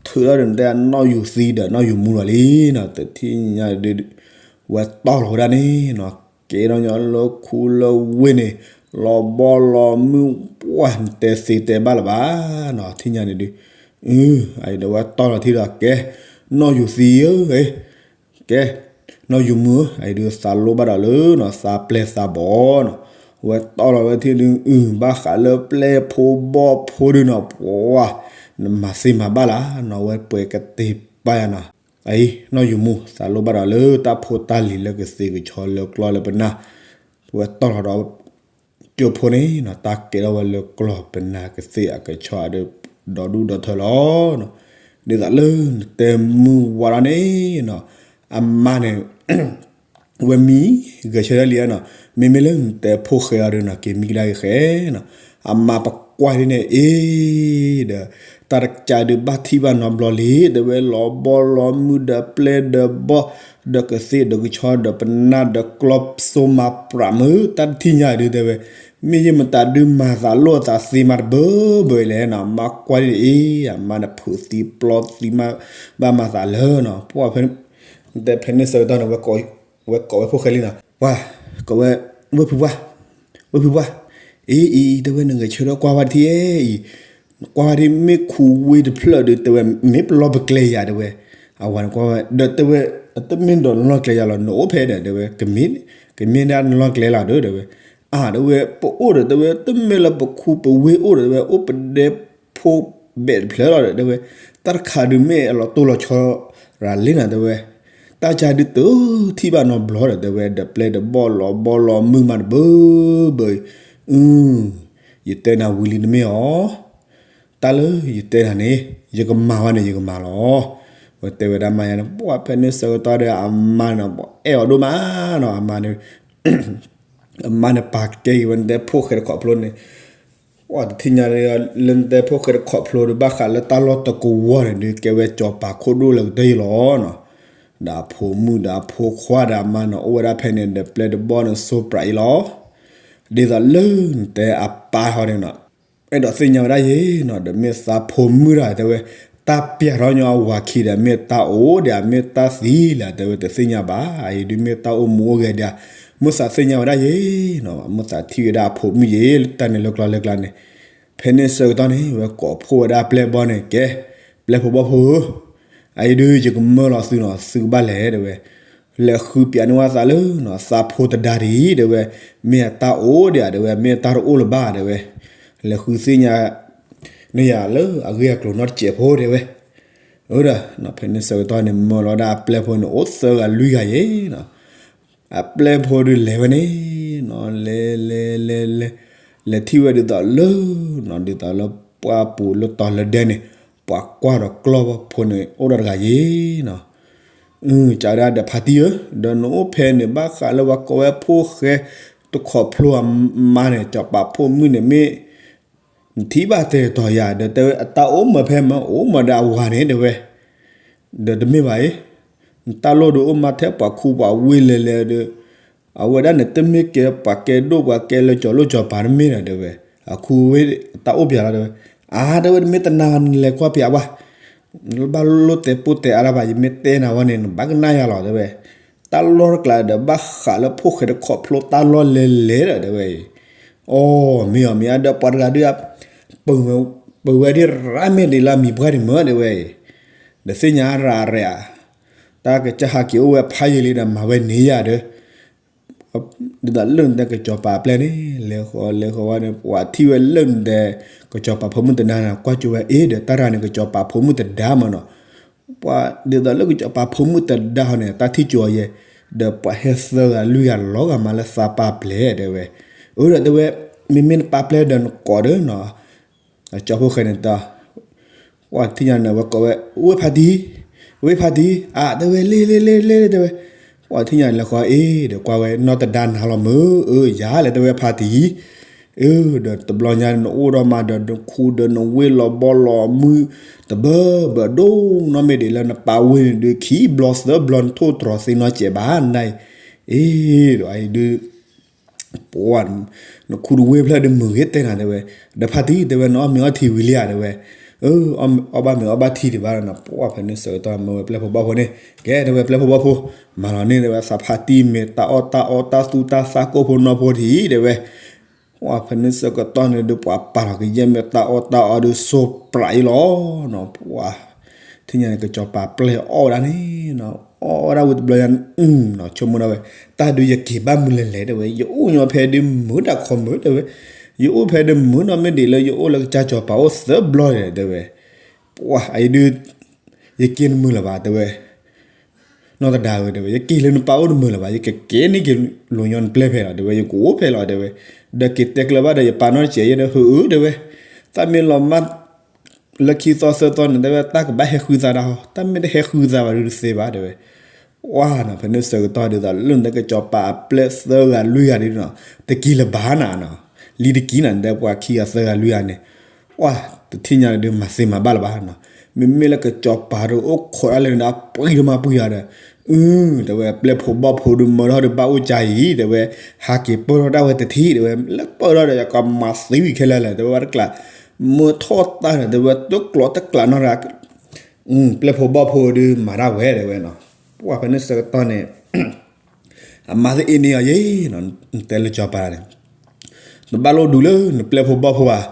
ထုးထီၣ်ဒီးနတဲနီၣ်ယူၤသံဒီးနီၣ်ယူၤမူလီၤလံနီၤ တထံၣ်ညါဒုး ဝဲတီၢ်လီၤဝဲဒၣ်န့ၣ်နီၤ ကဲထီၣ်ညီလၢခူလၢဝ့ၢ်န့ၣ် လီၤဘီလီၤမုၢ်ပှၢ်နတဲသ့တဲဘၣ်လၢၤဘၣ်နီၤ ထံၣ်ညါန့ၣ်ဒုး, အံၤဒီးဝဲတီၢ်လီၤထံဒီးကဲ, နီၣ်ယူၤသံဧၢ ကဲ, နီၣ်ယူၤမူဧၢ အံၤဒုးသးလိၣ်ဘၣ်ဒီးလၢနီၤ သးပျဲၢ်သးဘီၣ်နီၤ, ဝဲတီၢ်လီၤဝဲထံဒုး အုၣ် ဘၣ်ဃးလၢပျဲၢ်ဖိဘီၣ်ဖိဒုးနီၤ ပှၤ နမၤသ့မၤဘၣ်လၢနီၤ ဝဲပှဲၤကသ့ပၢ်ယၤနီၤ, အံၤ နီၣ်ယူၤမူ သးလိၣ်ဘၣ်ဒီးလၢတၢ်ဖိတၢ်လံၤလၢကသ့ကဆီလၢကျီၢ်လၢပနၢ်, ဝဲတီၢ်လီၤဒီး ကၠိဖိန့ၣ်နီၤ တၢ်ကဲထီၣ်ဝဲလၢကျီၢ်ပနၢ်ကသ့အကဆီဒီး ဒီဒူၣ်ဒီထၢလီၤနီၤ, ဒ်သိးလၢနတဲမုၢ်ဝါထီၣ်န့ၣ်နီၤ, အမါန့ၣ် ဝဲမံဂဲၤဆၢထၢၣ်လံနီၤ, မ့မ့ၢ်လၢနတဲဖိၣ်ဃဲအီၤဒုးနီၤ က့ၤမံကဒါက့ၤဃဲနီၤ, အမါပကွၢ်ဒ်န့ၣ်အ့ၣ်ဒီး တၢ်တကးဒုးဘၣ်ထံၣ်ဘၣ်နီတဘျီလံ တဲဝဲလီၤဘီလီၤမုၢ်ဒီးပျဲၢ်ဒီးဘီၣ် ဒီးကသ့ဒီးကဆီဒီးပနၢ်ဒီးကျီၢ်စိမၤပြးမုၢ် တၢ်တထံၣ်ညါဒုးတဲဝဲ, မ့ၢ်ယမတၤဒုးမၤသးလိၣ်အသးသ့မးတဘၢဘၢအံၤလဲၣ်နီၤ, မါကွၢ်ဒ်န့ၣ်အ့ၣ် အမါန့ၣ်ဖုးသံပျီသံမး ဘၣ်မၤသးလၢနီၤ, ပှၤဖဲ တဲဖဲန့ၣ်ဆၢကတီၢ်န့ၣ် ဝဲကိးဝဲဖိၣ်ဃဲလံနီၤ, ပှၤ ကိးဝဲ ဝဲၢ်ဖုပှၢ်, ဝဲၢ်ဖုပှၢ်, အံၤအံၤ တဲဝဲ နဂဲၤဆၢထၢၣ်ကွၢ်ဝဲတထံၣ်အံၤ, ကွၢ်ဝဲဒ်မ့ၢ်ခူဝ့ၢ်တဖျၢၣ်ဒီး တဲဝဲ မ့ၢ်ပလီၢ်ပကျဲယၤတဲဝဲ, အဝဲန့ၣ်ကွၢ်ဝဲ ဒီးတဲဝဲ တမ့ၢ်ဒီးလီၢ်ကျဲယၤလီၤ နအိၣ်ဖဲဒီး တဲဝဲ ကမ့ၢ်ဒၣ်နလီၢ်ကျဲလီၤဒီး တဲဝဲ, အါ တဲဝဲ ပအိၣ်ဒီး တဲဝဲ တမ့ၢ်လၢပခူပဝ့ၢ်အိၣ်ဒီး တဲဝဲ အိၣ်ပဒဲဖိဘဲးတဖျၢၣ်လီၤဒီး တဲဝဲ, တၢ်တခါဒုးမ့ၢ်အလီၤတိၢ်လီၤဆီရၤလံနီၤ တဲဝဲ, တၢ်ကါဒုးတထံၣ်ဘၣ်နီတဘျီဒီး တဲဝဲ ဒီးပျဲၢ်တဘီၣ်လီၤဘီလီၤမုၢ်မးတဘၢဘၢအံၤ, အု ယတဲနၤဝံၤလံတမ့ၢ်အီၤ တၢ်လၢယတဲနၤန့ၣ် ယကမၤဝဲန့ၣ်ယကမၤလီၤ. ဝဲတဲဝဲဒၣ်မါယါန့ၣ် ပှၤဖဲန့ၣ်ဆၢကတီၢ်ဒီးအမါန့ၣ် အဲၣ်အီၤဒိၣ်မးနီၤ အမါန့ၣ် အမါန့ၣ်ပာ်ကဲက့ၤဝဲနတဲဖိၣ်ဃဲတခိးဖျိန့ၣ်, ပှၤတထံၣ်ညါလၢနတဲဖိၣ်ဃဲတခိးဖျိဒီး ဘၣ်ဃးလၢတၢ်လီၢ်တကဝီၤန့ၣ်ဒုး ကဲဝဲစီၤပၤခိၣ်ဒိၣ်လၢကတၢၢ်ယလီၤနီၤ, ဒီးအဖိမုၣ်ဒီးအဖိခွါဒီးအမါန့ၣ် အိၣ်ဝဲဒၣ်ဖဲန့ၣ်ဒီးပျဲၢ်တဘီၣ်န့ၣ် စိပြးအံၤလီၤ. ဒ်သိးလၢနတဲအပၢ်ဟီန့ၣ်နီၤ အဲၣ်ဒိးသ့ၣ်ညါဝဲဒၣ်ယဲနီၤ ဒီးမ့ၢ်သးဖိမုၣ်တဂၤတဲဝဲ, တၢ်ပျၢ်ထီၣ်ညီအဝၤခံဒီး မ့ၢ်တၢ်အိၣ်ဒီး မ့ၢ်တၢ်သံလၢတဲဝဲတသ့ၣ်ညါဘၣ်, အံၤဒုးမ့ၢ်တၢ်အိၣ်မူအိၣ်ဂဲၤဒီး မ့ၢ်သးသ့ၣ်ညါဝဲဒၣ်ယဲနီၤ မ့ၢ်သးထံၣ်ဝဲဒၣ်အဖိမုၣ်ယဲ တၢ်န့ၣ်လၢကျီလၢကျါန့ၣ်, ဖဲန့ၣ်ဆၢကတီၢ်န့ၣ် ဝဲကိးဖှိၣ်ဝဲဒၣ်ပျဲၢ်ဘီၣ်န့ၣ် ကဲ, ပျဲၢ်ဖိဘီၣ်ဖိဧၢ အအံၤဒုးယကမၢလီၤသုနီၤ သုကဘၣ်လဲၤတဲဝဲ, လဲၤဃုပျးန့ၢ်ဝဲသးလၢနီၤ သးဖိတဒါဒ်တဲဝဲ, မ့ၢ်အတၢ်အိၣ်ဒီးတဲဝဲ မ့ၢ်အတၢ်တအိၣ်လၢၤဘၣ်တဲဝဲ, လဲၤဃုသ့ၣ်ညါ န့ၢ်ယၤလၢအဂ့ၢ်အကျိၤနီတစဲးဖိတဲဝဲ, အၢဒီး ဖဲန့ၣ်ဆၢကတီၢ်န့ၣ် မၢလီၤဒၣ်အပျဲၢ်ဖိန့ၣ် အိၣ်သၢဂၤလွံၢ်ဂၤယဲနီၤ အပျဲၢ်ဖိဒုးလဲၤဝဲန့ၣ်နီၤ လဲၤလဲၤလဲၤလဲၤ လဲၤထံၣ်ဝဲဒ်သိးလၢနီၤ ဒ်သိးလၢပှၢ်ပူၤလၢတီၤလၢဒဲန့ၣ် ပှၤကွၢ်ဒီးကျီၢ်ဖိန့ၣ် အိၣ်ဒီးတဂၤယဲနီၤ, ကးဝဲဒၣ်ဒီးဖါတံၢ်ဧၢ ဒီးနအိၣ်ဖဲန့ၣ် ဘၣ်ဃးလၢပှၤကိးဝဲဖိၣ်ဃဲတခိးဖျိအမါန့ၣ် စီၤပၤဖိမုၣ်န့ၣ်မ့ၢ် နထံၣ်ဘၣ်တဲာ်ကတီၤယၤ ဒီးတဲဝဲ အတၢ်အိၣ်မၢဖဲမၢ အိၣ်မၢဒီးအဝၤန့ၣ်တဲဝဲ, ဒီးတမ့ၢ်ဘၣ်အံၤ, နတၢ်လိၣ်ဒီးအိၣ်မၢထဲပှၤခူပှၤဝ့ၢ်လဲၤလဲၤဒီး, အဝဲဒၣ်န့ၣ်တမ့ၢ်ကဲပှၤကဲဒိၣ်ပှၤကဲလၢစီၤလိၣ်စီၤပၤတမ့ၢ်ဒီးတဲဝဲ, အခူဝ့ၢ်တၢ်အိၣ်ပၠးလီၤတဲဝဲ, အါ တဲဝဲ တမ့ၢ်တနာ်နလဲၤကွၢ်ပၠးဘၣ် နဘၣ်လိၣ်တဲာ်ပိၢ်တဲာ်အါတၢ်ဘၣ် ယမ့ၢ်တဲနၤဝဲန့ၣ် နဘၣ်ကနၣ်ယၤလီၤတဲဝဲ, တၢ်လီၢ်တကျါဒီးဘၣ်ဃးလၢဖိၣ်ဃဲတခိးဖျိတၢ်လီၢ်လဲၤလဲၤဒီးတဲဝဲအံၤ, အိ မ့ၢ်အီၤမ့ၢ်အါဒီးပှၤတဂၤဒုး, ပဝဲဒၣ်ရၣ်မ့ၢ်ဒ်လၢအမံၤပှၢ်ဒံးမၢတဲဝဲအံၤ, ဒီးသ့ၣ်ညါရၤရဲၣ်ဧါ, တၢ်ကစၢ်ဟးက့ၤအိၣ်ဝဲဖးယံာ်လံဒီးမၤဝဲန့ၢ်ယၤဒီး ဒ်သိးလၢနတဲကစီၤပၤပျဲၢ်န့ၣ် လဲၤဃီလဲၤဃီဝဲန့ၣ် ပှၤထံၣ်ဝဲလၢနတဲ ကစီၤပၤဖိမုၣ်တဒါန့ၣ် ကွၢ်ကၠိဝဲအ့ၣ်ဒီး တၢ်ရၤန့ၣ် ကစီၤပၤဖိမုၣ်တဒါမးနီၤ. ပှၤဒ်သိးလၢကစီၤပၤဖိမုၣ်တဒါဟီန့ၣ် တၢ်ထံၣ်ကၠိအီၤယဲ, ဒီးပှၤဟဲသၢဂၤလွံၢ်ဂၤလီၤဂာ်မးလၢသးပာ်ပျဲၢ်တဲဝဲ, အၢဒီးတဲဝဲ, မ့မ့ၢ်နပာ်ပျဲၢ်ဒီးနကိးဒီးနီၤ ကၠီဖိဃဲန့ၣ်တၢ်, ပှၤထံၣ်ညါန့ၣ် ဝဲကိးဝဲ ဝ့ၢ်ဖါတံၢ်, ဝ့ၢ်ဖါတံၢ်, အတဲဝဲ လ့လ့လ့လ့တဲဝဲ, ပှၤထံၣ်ညါန့ၣ် လဲၤဃီအ့ၣ်ဒီးကွၢ်ဝဲ နီၢ်တဒါနၤလီၤမုၢ်, အၢ ယၤလဲၤတဲဝဲဖါတံၢ်, အၢ ဒီးတဘျီညါနအိၣ်ဒီးမးဒီးနခူဒီးနဝ့ၢ်လီၤဘီလီၤမုၢ်, တဘၢဘၢဒိၣ်နီၢ်မ့ၢ်ဒ်လၢနပာ်ဝ့ၢ်န့ၣ်ဒုးခံဘျီသၢဘျီနထိၣ်တြီၤသ့နီၢ်စဲးဘၣ်နၤအံၤ, အ့ၣ်ဒီးအံၤဒုး ပှၤ နခူတဝ့ၢ်ဖျၢၣ်ဒုးမုာ်ဂ့ၤတဲနၤတဲဝဲ, ဒီးဖါတံၢ်တဲဝဲ နအီၣ်မ့ၤအီထံဝံၤလံဧါတဲဝဲ, အီၣ်ဘၣ်မ့ၤအီဘၣ်ထံဒံးဘၣ်ဒီးနီၤ, ပှၤဖဲန့ၣ်ဆၢကတီၢ်မၢဝဲပျဲၢ်ဖိဘီၣ်ဖိန့ၣ်, ကဲတဲဝဲပျဲၢ်ဖိဘီၣ်ဖိ, မၤလီၤန့ၢ်တဲဝဲသးဖါတံၢ်မ့ၢ်တၢ်အီၣ်တၢ်အီတၢ်သူတၢ်သၣ်ကိၣ်ဖိနီၢ်ဖိတံၢ်တဲဝဲ, ပှၤဖဲန့ၣ်ဆၢကတီၢ်န့ၣ်ဒုးပှၤပာ်လီၤကယဲၢ်မ့ၢ်တၢ်အီၣ်တၢ်အီဒုးစိးပြးအံၤလီၤနီၤ, ပှၤ ထံၣ်ညါန့ၣ် ကစီၤပၤပျဲၢ်အီၣ်ဝဲဒၣ်န့ၣ်, အီၣ်ဝဲဒၣ်ဝံၤတဘျီညါ, ဆိကမိၣ်ဒၣ်ဝဲ, တၢ်ဒုးယက့ၤဘၣ်မုာ်လဲၤလဲၤတဲဝဲ, ယအိၣ်ညီဖဲဒုးမုာ်တၢ်ခီမုာ်တဲဝဲ, ယအိၣ်ဖဲဒုးမုာ်နီၢ်မ့ၢ်ဒ်လၢယအိၣ်လၢကစၢ်စီၤပၤအိၣ်သၢဘျီတဲဝဲ, ပှၤအံၤဒုး ယက့ၤတမုာ်လၢၤဘၣ်တဲဝဲ နီၢ်တဒါဧၢတဲဝဲ, ယက့ၤလၢနပၢ်အိၣ်တမုာ်လၢၤဘၣ်, ယကက့ၤန့ၢ်က့ၤလိာ်ညီနပျဲၢ်ဖဲလီၤတဲဝဲ, ယကအိၣ်ဖဲလီၤတဲဝဲ, ဒီးက့ၤတဲကျၢၤဘၣ်ဒီးယပၢ်နီတစဲးယဲဒီး ဟုၣ်ဧၢတဲဝဲ, တၢ်မ့ၢ်လီၤမၢ် လၢခံသီသၢသီန့ၣ်တဲဝဲ တၢ်ကဘၣ်ဟဲဃုသးဒၣ်ဟီ, တၢ်မ့ၢ်တဟဲဃုသးဘၣ်ဒုးတသ့ဘၣ်တဲဝဲ, ပှၤနီၤ ဖဲန့ၣ်ဆၢကတီၢ်ဒ်သိးလၢနတဲကစီၤပၤအပျဲၢ်သၢဂၤလွံၢ်ဂၤဒ်နီၤ, တက့ၤလၢၤဘၣ်နၤနီၤ, လံတက့ၤနၤ နတဲပှၤခံဂၤသၢဂၤလွံၢ်ဂၤန့ၣ် ပှၤတထံၣ်ညါဒီးမၤသ့မၤဘၣ်လၢၤဘၣ်နီၤ, မ့မ့ၢ်လၢကစီၤပၤဒီးအိၣ်ခိးတၢ်လၢနဒါပှံၤဒိၣ်မးပှံၤယၤဒီး, အု တဲဝဲ ပျဲၢ်ဖိဘီၣ်ဖိဒုးမၢထီၣ်ဒုးဘၣ်အိၣ်ကါအံၤ တဲဝဲ, ဟးက့ၤပၢၢ်ထီၣ်ဒၣ်ဝဲတထံၣ်တဲဝဲ, လၢပၢၢ်ထီၣ်ဒီးယကမၤသံဝံၤခဲလၢာ်လဲၣ် တဲဝဲ ဘၣ်တကျး မၢထီၣ်တၢ်ဒီး တဲဝဲ တကျိးတကျးနီၢ်ရၤ ပျဲၢ်ဖိဘီၣ်ဖိဒုးမၤဒၣ်ဝဲတဲဝဲနီၤ, ပှၤဖဲန့ၣ်ဆၢကတီၢ်န့ၣ် အမၤသ့အ့န့ၢ်အီၤယဲ, နတဲလၢကစီၤပၤန့ၣ်, နဘၣ်လိၣ်ဒုးလၢနပျဲၢ်ဖိဘီၣ်ဖိဘၣ်,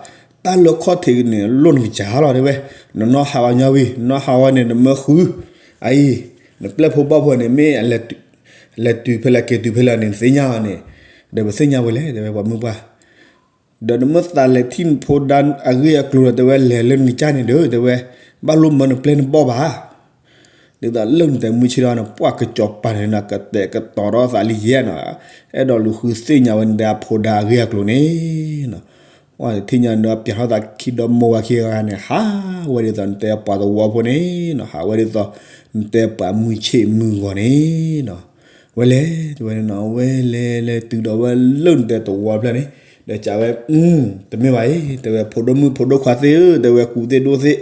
တၢ်လၢခီၣ်ထံးန့ၣ် လိၣ်နကစၢ်လီၤတဲဝဲ, နနီၢ်ဟးဝဲညီဝံၤ နနီၢ်ဟးဝဲန့ၣ် နမၢဃု, အအံၤ, နပျဲၢ်ဖိဘီၣ်ဖိန့ၣ် မ့ၢ်အလဲၤတုၤဖဲလဲၣ်က့ၤတုၤဖဲလဲၣ်န့ၣ် နသ့ၣ်ညါအီၤန့ၣ်, ဒီးပသ့ၣ်ညါဝဲလဲၣ်တဲဝဲ ပှၤမုၢ်ပှၢ် ဒီးနမ့ၢ်သးလဲၤထံၣ်နဖိဒါအဂ့ၢ်အကျိၤဒီး တဲဝဲလဲၤလၢနကစၢ်န့ၣ်ဒီး တဲဝဲ, ဘၣ်လိၣ်မၢနပျဲၢ်နဘီၣ်ဘၣ်, ဒ်သိးလၢနတဲမုၢ်ဆ့ၣ်ဒီးန့ၣ် ပှၤကစီၤပၤန့ၣ် ကတဲာ်ကတီၤထီၣ်သးလံယဲနီၤ, အဲၣ်ဒိးလူၤဃုသ့ၣ်ညါဝဲနတဲအဖိဒါအဂ့ၢ်အကျိၤန့ၣ်နီၤ, ပှၤတထံၣ်ညါန့ၣ် ပၠးထီၣ်သးခံဒီးမိၢ်ဝၤခံဂၤန့ၣ် ဟးဝဲဒ်သိးနတဲပှၤသဝီဖိန့ၣ်နီၤ, ဟးဝဲဒ်သိးနတဲပှၤမုၢ်ဆ့ၣ်မုၢ်ဂီၤန့ၣ်နီၤ, ဝဲလဲၤတဲဝဲန့ၣ်နီၤ ဝဲလဲၤလဲၤတုၤဒီးဝဲလၢနတဲသဝီဖျၢၣ်န့ၣ်, ဒီးကးဝဲ, တမ့ၢ်ဘၣ်အံၤ တဲဝဲ ဖိဒိၣ်မုၣ်ဖိဒိၣ်ခွါသ့ၣ်ဧၢ တဲဝဲ ကူသ့ၣ်ဒိၣ်သ့ၣ်,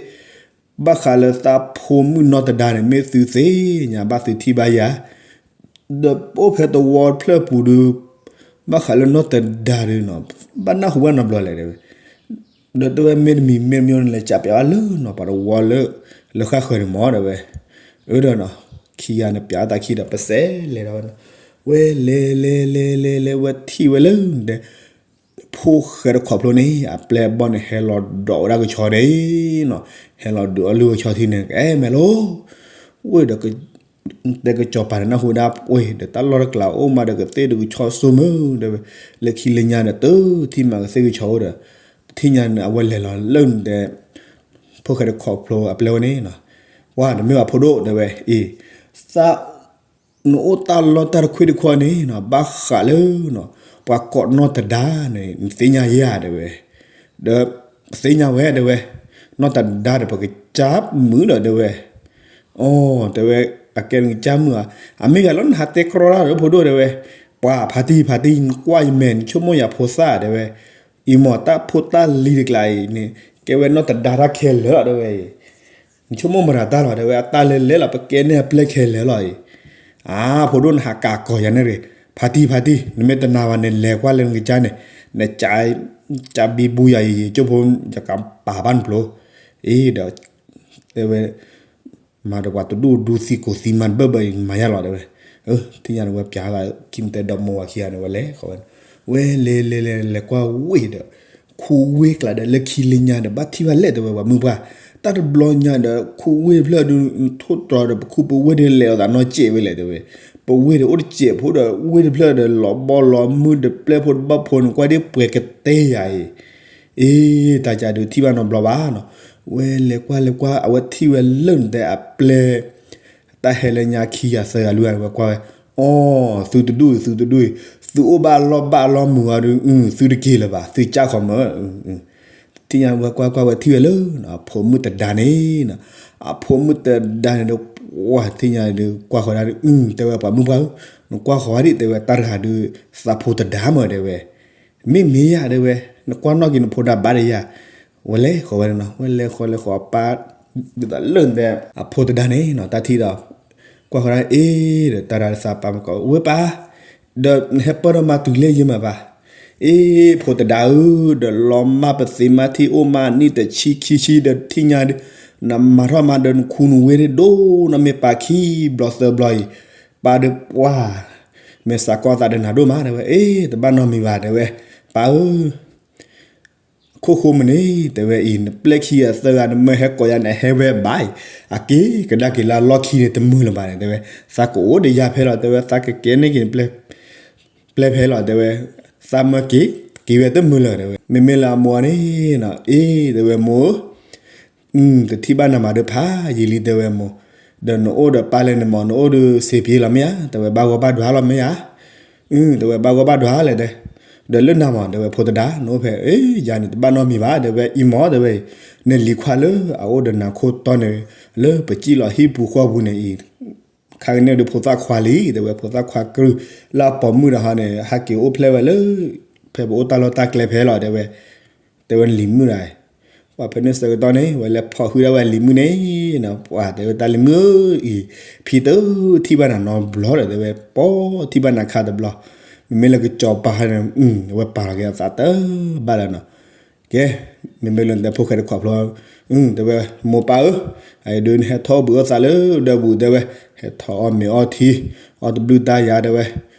ဘၣ်ဃးလၢသးဖိမုၣ်နီၢ်တဒါန့ၣ် မ့ၢ်သုသ့ၣ်ညါဘၣ်သုထံၣ်ဘၣ်ယၤ, ဒီးအိၣ်ဖဲသဝီဖျၢၣ်ပူၤဒုး, ဘၣ်ဃးလၢနီၢ်တဒါဒုးနီၤ, ဘၣ်နၢ်ဟူဘၣ်နီတဘျီလဲၣ်တဲဝဲ, ဒီးတဲဝဲမ့တမံၤမ့တမံၤန့ၣ် လဲၤကးပၠးဘၣ်လၢနီၤ ပှၤသဝီလၢ လၢဃၣ်ဃၢၤန့ၣ်မ့ၢ်တဲဝဲ, အၢဒီးနီၤ, ခံဂၤန့ၣ်ပၠးအသးခံဒီးပစဲးလဲၤဒီးဝဲနီၤ, ဝဲလဲၤလဲၤလဲၤလဲၤလဲၤ ဝဲထံၣ်ဝဲလၢနတဲ ဖိၣ်ဃဲတခီဖျိန့ၣ် အပျဲၢ်ဘီၣ်န့ၣ် ဟဲလီၤဒိးဝဲဒၣ်ကဆီန့ၣ်နီၤ, ဟဲလီၤဒုးအီၣ်လုၢ်ဝဲဆီထံန့ၣ် ကအဲၣ်မဲာ်လိၤ, ဝ့ၢ်ဒီး တဲကစီၤပၤန့ၣ်နၢ်ဟူဒၣ်ပှ့ၤ ဒီးတၢ်လီၢ်တကျးအိၣ်မးဒီးကသ့ၣ်ဒုးကဆီစိမုၢ် တဲဝဲ, လၢခံလၢညါန့ၣ် တထံၣ်မးကသ့ၣ်ကဆီအိၣ်ဒီး, တထံၣ်ညါန့ၣ် အဝဲလဲၤလီၤလၢနတဲ ဖိၣ်ဃဲတခီဖျိအပျဲၢ်ဝဲန့ၣ်နီၤ, ပှၤတမ့ၢ်ဘၣ်ဖိဒိၣ်တဲဝဲ, အံၤ, သး နအိၣ်တၢ်လီၢ်တၢ်တခွ့တခွါန့ၣ်နီၤ ဘၣ်ဃးလၢနီၤ ပှၤကိးနီၢ်တဒါန့ၣ် နသ့ၣ်ညါယဲဧါတဲဝဲ, ဒီး ပသ့ၣ်ညါဝဲတဲဝဲ, နီၢ်တဒါဒီးပကစၢ်မုာ်ဒီးတဲဝဲ, အိ တဲဝဲ, အကဲနကစၢ်မုာ်ဧါ, အမ့ၢ်ယၤလီၤနဟးတဲကြီတၢ်ဒီးဖိဒိၣ်တဲဝဲ, ပှၤဖါတံၢ်ဖါတံၢ် နကွၢ်ယမဲာ် နဆိကမိၣ်ယၤဖိသၣ်တဲဝဲ, အံၤမ့ၢ်တၢ်ဖိတၢ်လံၤတကျးအံၤန့ၣ် ကဲဝဲနီၢ်တဒါတၢ်ခဲလၢာ်လီၤတဲဝဲအံၤ နဆိကမိၣ်မတၤတၢ်လီၤတဲဝဲ အတၢ်လဲၤလဲၤလီၤ ပကဲန့ၢ်အပျဲၢ်ခဲလၢာ်လီၤအံၤ, အါ ဖိဒိၣ်နဟးကးကီၤယၤန့ၣ်ရ့ၣ်, ဖါတံၢ်ဖါတံၢ် နမ့ၢ်တနာ်ဘၣ်န့ၣ် လဲၤကွၢ်လၢနကစၢ်န့ၣ်, နက ကၢ်ဘံဘူယၤယံၤယံၤ ကၠိဖိ ယကပာ်ဘၣ်နဖျိ, အံၤဒီး တဲဝဲ မၤဒီးပှၤတဒူၣ်ဒူသံကိးသံမၤတဘၢၣ်ဘၢၣ်အံၤ မၤယါလီၤတဲဝဲ, ထံၣ်ညါန့ၣ်ဝဲပၠးသး ခံနတဲဒီးမိၢ်ဝၤခံဂၤန့ၣ် ဝဲလဲၤဃီဝဲန့ၣ်, ဝဲလဲၤလဲၤလဲၤလဲၤကွၢ်ဝ့ၢ်ဒီး, ခူဝ့ၢ်ကျါဒီး လၢခံလၢညါဒီး ဘၣ်ထံၣ်ဘၣ်လဲၣ်တဲဝဲ ပှၤမုၢ်ပှၢ်, တၢ်တဘျီညါဒီး ခူဝ့ၢ်တဖျၢၣ်ဒုး နထိၣ်တြီၤဒီး ပခူပဝ့ၢ်ဒုးလဲၤအီၤသးနီၢ်စဲးဝဲလဲၣ်တဲဝဲ, ပဝ့ၢ်ဒီးအိၣ်တစဲးဖိဒီး ဝ့ၢ်တဖျၢၣ်ဒီး လီၤဘီလီၤမုၢ်ဒီး ပျဲၢ်ဖိတဘၣ်ဖိန့ၣ် ကွၢ်ဒ်ပှဲၤကတဲယၤအံၤ, အ့ တၢ်ကၢ်ဒုးထံၣ်ဘၣ်နီတဘျီဘၣ်နီၤ, ဝဲလဲၤကွၢ်လဲၤကွၢ် အဝဲထံၣ်ဝဲလၢနတဲအပျဲၢ် တၢ်ဟဲလၢညါခံဂၤသၢဂၤလွံၢ်ဂၤ ဝဲကွၢ်ဝဲ, အိ သုတဒူၣ်အံၤ သုတဒူၣ်အံၤ, သုအိၣ်ဘၣ်လီၢ်ဘၣ်လီၢ်မုာ်အီၤဒုး သုတက့ၤလၢၤဘၣ် သုကၢ်ခီမၢ်, ထံၣ်ညါဝဲကွၢ်ကွၢ်ဝဲထံၣ်ဝဲလၢ အဖိမုၣ်တဒါန့ၣ်နီၤ, အဖိမုၣ်တဒါန့ၣ်ဒီး ပှၢ်ထံၣ်ညါဒုး ကွၢ်ဃီၤဒၣ်ဒုး တဲဝဲပှၤမုၣ်ပှၢ်ဧၢ, နကွၢ်ဃီၤဒံးတဲဝဲ တၢ်တဂၤဒုး သးဖိတဒါမၢတဲဝဲ, မ့ၢ်မ့ၢ်ယၤတဲဝဲ, နကွၢ်နီၣ်က့ၤနဖိဒါဘၣ်ဒီးယၤ, ဝဲလဲၤဃီၤဝဲနီၤ, ဝဲလဲၤဃီၤလဲၤဃီၤပၢ် ဒ်သိးလၢနတဲ အဖိတဒါန့ၣ်နီၤ တၢ်ထံၣ်ဒီး ကွၢ်ဃီၤဒၣ်အ့ ဒီးတၢ်ဒါသးပၢ်မ့ၢ်ကီး ဝဲပၢ်, ဒီးနဟဲပၢၢ်ထီၣ်မါတုၤလၢယမၤပၢ်, အ့ ဖိတဒါဧၢ, ဒီးလီၤမၢ်ပသ့မါထံၣ်အိၣ်မးနံၣ်တဆံခံဆံ ဒီးထံၣ်ညါဒုး နမၤထီၣ်မါဒီးနခူနဝ့ၢ်ဒိၣ်နီၢ်မ့ၢ်ပၢ်ခံဘျီသၢဘျီအံၤ, ပၢ်ဒီးပှၢ် မ့ၢ်သးကီၢ်သးဒီးနၤဒိၣ်မးတဲဝဲ, အ့ တဘၣ်နီတမံၤဘၣ်တဲဝဲ, ပၢ်ဧၢ ခိၣ်ဃိမ့ၢ်န့ၣ် တဲဝဲအံၤ နပျဲၢ်ခံဂၤသၢဂၤ နမ့ၢ်ဟဲကိးယၤန့ၣ် ဟဲဝဲဘၣ်အံၤ, အက့ၤကဒါက့ၤလၢအလီၢ်ခံန့ၣ် တမုာ်လၢၤဘၣ်န့ၣ် တဲဝဲ, သးကအိၣ်ဒီးယၤဖဲလီၤ တဲဝဲ, သးကကဲန့ၢ်က့ၤ ပျဲၢ်ဖဲလီၤ တဲဝဲ, သးမၢက့ၤ က့ၤဝဲတမုာ်လၢၤတဲဝဲ, မ့မ့ၢ်လၢအမိၢ်န့ၣ်နီၤ အ့ တဲဝဲမိၢ်ဧၢ တထံၣ်ဘၣ်နၤမးဒီးဖးယံာ်လံတဲဝဲမိၢ်, ဒီးနအိၣ်ဒီးပၢ်လဲၣ်န့ၣ်မး နအိၣ်ဒီးစ့ပံလီၤမ့ၢ်ဧါ, တဲဝဲဘၣ်ဂီၢ်ဘၣ်ဒွါလီၤမ့ၢ်ဧါ, တဲဝဲဘၣ်ဂီၢ်ဘၣ်ဒွါလဲၣ်တဲ, ဒီးလၢနၤမး တဲဝဲဖိသဒါ နအိၣ်ဖဲ အ့ ယၤန့ၣ်တဘၣ်နီတမံၤဘၣ် တဲဝဲအံၤမး တဲဝဲအံၤ, နလံၤခွါလၢအအိၣ်ဒီးနၤခိၣ်တီန့ၣ် လၢပစံၣ်လီၤဟံၣ်ပူၤဃီပူၤန့ၣ်အံၤ ခါကန့ၣ်ဒုးဖိသၣ်ခွါလံ တဲဝဲ ဖိသၣ်ခွါကရုၢ် လၢအပိာ်မုၣ်ဒီးဟီန့ၣ် ဟဲက့ၤအိၣ်ဖျဲၣ်ဝဲလၢ ဖဲပအိၣ်တၢ်လီၢ်တၢ်ကျဲဖဲလီၤ တဲဝဲ, တဲဝဲနလံၤမုၣ်ဒၣ်, ပှၤဖဲန့ၣ်ဆၢကတီၢ်န့ၣ် ဝဲလဲၤဖီၣ်ဟုၣ်ဒၣ်ဝဲလံၤမုၣ်န့ၣ်, ပှၤတဲဝဲတၢ်လံၤမုၣ်ဧၢအံၤ, ဖံတထံၣ်ဘၣ်နၤနီတဘျီဒီး တဲဝဲ ပိာ်ထံၣ်ဘၣ်နၤခါတဘျီ, မ့မ့ၢ်လၢကစီၤပၤန့ၣ် အဝဲပာ်လီၤက့ၤအသးတဘၣ်လၢၤနီၤ ကဲ, မ့မ့ၢ်လၢနတဲဖိၣ်ဃဲတခိးဖျိ, တဲဝဲ, မိၢ်ပၢ်ဧၢ, အအံၤဒုးနဟဲထီၣ်ဘှံးအီၣ်သးလၢဒၢးပူၤတဲဝဲ, ဟဲထီၣ်အီၣ်မ့ၤအီထံ, အီၣ်တဘျုးတၢ်ယၤတဲဝဲ,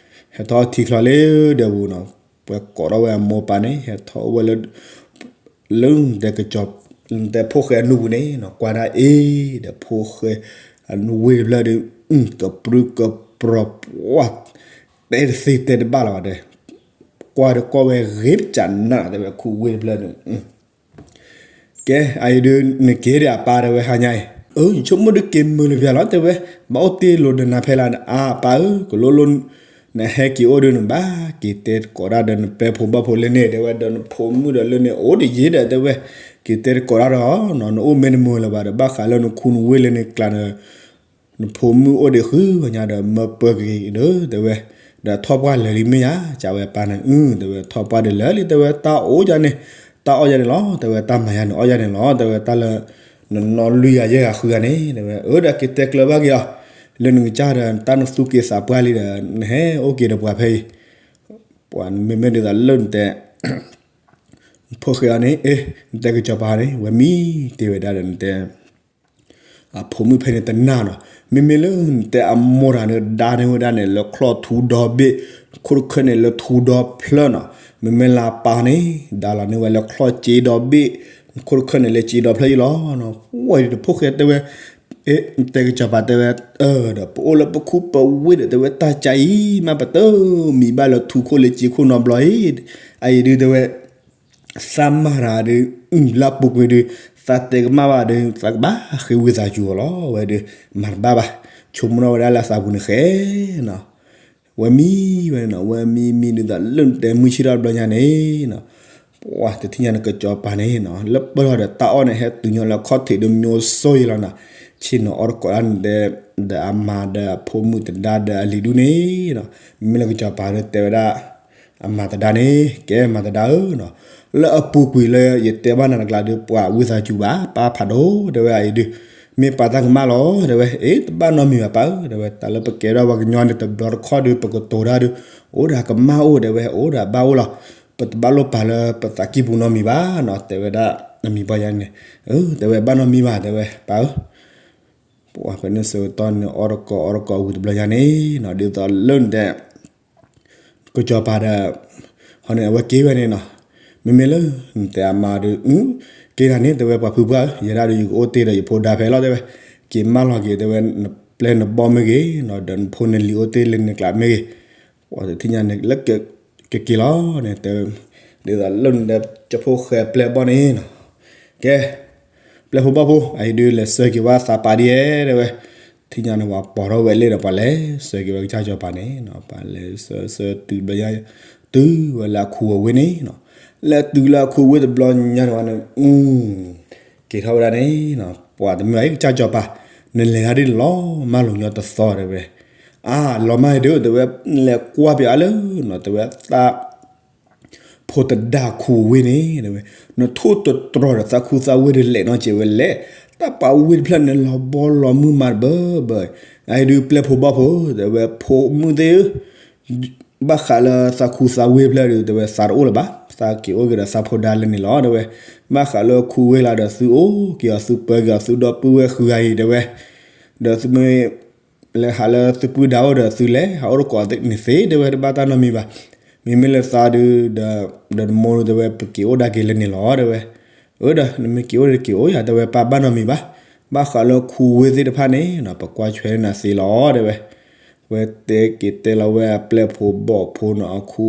ဟဲထီၣ်အီထံချီလၢဒၢးပူၤနီၤ, ပှဲၤကိးထီၣ်ဝဲအမိၢ်ပၢ်န့ၣ် ဟဲထီၣ်အိၣ်ဝဲလၢ လၢနတဲကစီၤ, နတဲဖိၣ်ဃဲအနူပူၤန့ၣ်နီၤ, ကွၢ်ဒၣ်အ့ၣ်ဒီးဖိၣ်ဃဲ, အနူဝ့ၢ်တဖျၢၣ်ဒီး, ကပြုၢ်ကပြီၤပှၢ်, တဲတသ့တဲတဘၣ်လၢၤဘၣ်ဒီး ကွၢ်ဒီးကွၢ်ဝဲဂ့ၤတကးနးတဲဝဲ ခူဝ့ၢ်တဖျၢၣ်န့ၣ်, ကဲ, အအံၤဒုး နက့ၤဒီးအပၢ်တဲဝဲဟါညါအံၤ, ယဆိကမိၣ်ဒုးက့ၤမုာ်လၢၤပၠးလီၤတဲဝဲ, ဘၣ်အိၣ်တ့ၢ်လိာ်ဒီးနၤဖဲလၢ်, အပၢ်ဧၢ ကလိလိ နဟဲက့ၤအိၣ်ဒုး နဘၣ်က့ၤတဲတကိးတၢ်ဒီးနပဲဖိဘၣ်ဖိလၢန့ၣ် တဲဝဲ, ဒီးနဖိမုၣ်ဒီးလၢန့ၣ် အိၣ်တယံၤဒီးတဲဝဲ, က့ၤတဲတကိးတၢ်ဒီး, နအိၣ်မ့ၢ်တမုာ်လၢၤဘၣ်ဒီး ဘၣ်ဃးလၢနခူနဝ့ၢ်လၢန့ၣ်ကျါဒီး နဖိမုၣ်အိၣ်ဒံးဃုဂၤညါဒီး မၢပၢၤက့ၤဒီး တဲဝဲ, ဒီးထီၣ်ပှၢ်လၢာ်လံမ့ၢ်ဧါ, ကးဝဲပၢ်န့ၣ်, တဲဝဲ ထီၣ်ပှၢ်ဒံးလၢာ်လံ တဲဝဲ, တၢ်အိၣ်ယၤန့ၣ်, တၢ်အီၣ်ယၤန့ၣ်လီၤ တဲဝဲ, တၢ်မၤယၤန့ၣ်အီၣ်ယၤန့ၣ်လီၤ တဲဝဲ, တၢ်လၢ နနီၢ်လွံၢ်ဂၤယဲၢ်ဂၤဃုဂၤန့ၣ် တဲဝဲ, အၢ ဒီးက့ၤတဲကျၢၤဘၣ်က့ၤအီၤ, လၢနကစၢ်ဒီး တၢ်နသူၣ်က့သးပှၢ်လံဒီး နဟဲအိၣ်က့ၤဒီးပှၤဖဲအံၤ, ပှၤမ့မ့ၢ်ဒ်သိးလၢနတဲ ဖိၣ်ဃဲအီၤန့ၣ်, အ့ နတဲကစီၤပၤန့ၣ် ဝဲမံတ့ၢ်ဝဲဒၣ်ဒီးနတဲ အဖိမုၣ်ဖဲန့ၣ်တနာ်နီၤ, မ့မ့ၢ်လၢနတဲအမိၢ်တဂၤန့ၣ် ဒါန့ၢ်ဝဲဒၣ်န့ၣ် လၢချီၣ်ထူဒီဘ့ၣ်, ခိၣ်တခၢၣ်န့ၣ်လၢထူဒီဖျၢၣ်နီၤ, မ့မ့ၢ်လၢအပၢ်န့ၣ် ဒါလီၤန့ၢ်ဝဲလၢချီၣ်စ့ဒီဘ့ၣ်, ခိၣ်တခၢၣ်န့ၣ်လၢစ့ဒီဖျၢၣ်အံၤလီၤ, ဝဲဒီးဖိၣ်ဃဲတဲဝဲ အ့ နတဲကစီၤပၤတဲဝဲ, ဒီးပအိၣ်လၢပခူပဝ့ၢ်ဒီးတဲဝဲ တၢ်ကါအံၤ မ့ၢ်ပတမံၤဘၣ်လၢထူခိၣ်လၢစ့ခိၣ်နီတဘျီအံၤ, အအံၤဒုးတဲဝဲ သးမၤတၢ်ဒုး လၢအပူၤကွံာ်ဒုး သးတဲကမၣ်ဘၣ်ဒီး သးကဘၣ်ဃ့ဝံသးစူၤအီၤလီၤ, ဝဲဒုး မၤတဘၣ်ဘၣ်, ဆိကမိၣ်ထီၣ်ဝဲဒၣ်လၢသးပူၤန့ၣ်ဃဲနီၤ ဝဲမံဝဲန့ၣ်နီၤ, ဝဲမံမံဒ်သိးလၢနတဲမုၢ်ဆ့ၣ်ထီၣ်တဘျီညါန့ၣ်နီၤ, ပှၤတထံၣ်ညါန့ၣ်ကစီၤပၤန့ၣ်နီၤ, လၢပၢၢ်ထီၣ်ဒီးတၢ်အီၣ်န့ၣ် ဟဲတုၤညီလၢခီၣ်ထံးဒီးမျိုးစိယံၤလီၤနီၤ, ဆ့ၣ်နီၤအီၣ်တကိးတၢ်န့ၣ်ဒီး ဒီးအမါဒီးအဖိမုၣ်သဒါဒီးအလံၤဒူၣ်န့ၣ်နီၤ, မ့မ့ၢ်လၢကစီၤပၤဒီးတဲဝဲဒၣ် အမၤသဒါန့ၣ် ကဲမၤသဒါဧၢနီၤ, လၢအပူၤကွံာ်လၢယတဲဘၣ်နၤတကျါဒီး ပှၤဝံသးစူၤဘၣ် ပၢ်ဖးဒိၣ် တဲဝဲအံၤဒုး မ့ၢ်ပၢ်တၢ်ကမၣ်လီၤ တဲဝဲ, အ့ တဘၣ်နီတမံၤဘၣ်ပၢ်ဧၢ တဲဝဲ, တၢ်လၢပကဲထီၣ်ပှၤကညီန့ၣ် တဘျီတခီၣ်ဒီး ပကတိၤတၢ်ဒီး အိၣ်ဒီးကမၣ်အိၣ် တဲဝဲ, အိၣ်ဒီးဘၣ်အိၣ်လီၤ, ပတဘၣ်လိၣ်ပာ်လၢပသးကံၢ်ပူၤနီတမံၤဘၣ်နီၤ, တဲဝဲဒၣ် အမံၤပှၢ်ယါန့ၣ်, တဲဝဲဘၣ်နီတမံၤဘၣ် တဲဝဲ ပၢ်ဧၢ ပှၤဖဲန့ၣ်ဆၢကတီၢ်န့ၣ် အီၣ်တကိးအီၣ်တကိးဝံၤတဘျီညါန့ၣ်နီၤ, ဒ်သိးလၢနတဲ ကစီၤပၤဒီး ဟီန့ၣ် အဝဲက့ၤဝဲန့ၣ်နီၤ, မ့မ့ၢ်လၢနတဲအမါဒီး က့ၤတၢ်န့ၣ် တဲဝဲပှၤဖုပှၢ်ဧၢ, ယဲဒၣ်ဒီးယကအိၣ်တ့ၢ်ဒီးယဖိဒါဖဲလီၤ တဲဝဲ, က့ၤမၢလီၤက့ၤ တဲဝဲ နပျဲၢ်နဘီၣ်မ့ၢ်ဂ့ၤ, ဒီးနဖိနလံၤအိၣ်တ့ၢ်လၢနကျးမ့ၢ်ဂ့ၤ, ပှၤတထံၣ်ညါန့ၣ်လၢကက့ၤလီၤန့ၣ် တဲဝဲ, ဒ်သိးလၢနတဲကၠိဖိဃဲပျဲၢ်ဘီၣ်န့ၣ်နီၤ, ကဲ ပျဲၢ်ဖိဘီၣ်ဖိ အအံၤဒုးလဲၤဆှၢက့ၤဝဲသးပာ်ဒ်ယဲ တဲဝဲ, ထံၣ်ညါန့ၣ် ပှၤပိာ်ထီၣ်ဝဲလ့ၣ်ဒီး ပှၤလဲၤဆှၢက့ၤဝဲကစၢ်စီၤပၤန့ၣ်နီၤ, ပှၤလဲၤဆှၢဆှၢတုၤဘျီညါ တုၤဝဲလၢအခူအဝ့ၢ်န့ၣ်နီၤ, လဲၤတုၤလၢအခူအဝ့ၢ်တဘျီညါန့ၣ်ဝဲန့ၣ် က့ၤထီၣ်ဝဲဒၣ်န့ၣ်နီၤ, ပှၤတမ့ၢ်ဘၣ် ကစၢ်စီၤပၤ, နလဲၤတၢ်ဒ်န့ၣ်လီၤ မၢလီၤညီတသီ တဲဝဲ, အါ လီၤမၢ်ဒုး တဲဝဲ, နလဲၤကွၢ်ပၠးအါလၢနီၤ တဲဝဲ သး ဖိသဒါခူအဝ့ၢ်န့ၣ် တဲဝဲ, နထိၣ်တတြီၤဒီးသးခူသးဝ့ၢ်ဒုး လဲၤနီတစဲးဝဲလဲၣ်, တၢ်ပာ်ဝ့ၢ်တဖျၢၣ်န့ၣ် လီၤဘီလီၤမုၢ်မးတဘၢဘၢ, အအံၤဒုးပျဲၢ်ဖိဘီၣ်ဖိ တဲဝဲ ဖိမုၣ်သ့ၣ်ဧၢ, ဘၣ်ဃးလၢသးခူသးဝ့ၢ်ဖျၢၣ်ဒုး တဲဝဲ သးတအိၣ်လၢၤဘၣ်, သးက့ၤအိၣ်က့ၤဒီးသးဖိဒါလၢန့ၣ်လီၤ တဲဝဲ, ဘၣ်ဃးလၢခူဝ့ၢ်လၢဒီး သုအိၣ်က့ၤအီၤ သုပၢက့ၤအီၤ သုဒီပုၢ်ဝဲၢ်ဃုဂၤအံၤ တဲဝဲ, ဒီးသုမ့ၢ် လဲၤဟးလၢသုပုၢ်ဒါအိၣ်ဒီး သုလဲၤဟးအိၣ်တကိးန့ၣ်သ့ တဲဝဲ တဘၣ်တၢ်နီတမံၤဘၣ်, မ့မ့ၢ်လၢသးဒုး ဒီးနမိၢ်ဒုး တဲဝဲ ပက့ၤအိၣ်ဒၣ်က့ၤလၢန့ၣ်လီၤ တဲဝဲ, အၢ ဒီးနမ့ၢ်က့ၤအိၣ်ဒီးက့ၤအိၣ်ယၤ တဲဝဲ ပၢ်ဘၣ်နီတမံၤဘၣ်, ဘၣ်ဃးလၢခူဝ့ၢ်သ့ၣ်တဖၣ်န့ၣ်နီၤ ပကွၢ်ဆွဲနၤသ့လီၤ တဲဝဲ, ဝဲတဲက့ၤတဲလီၤဝဲအပျဲၢ်ဖိဘီၣ်ဖိနီၤ အခူ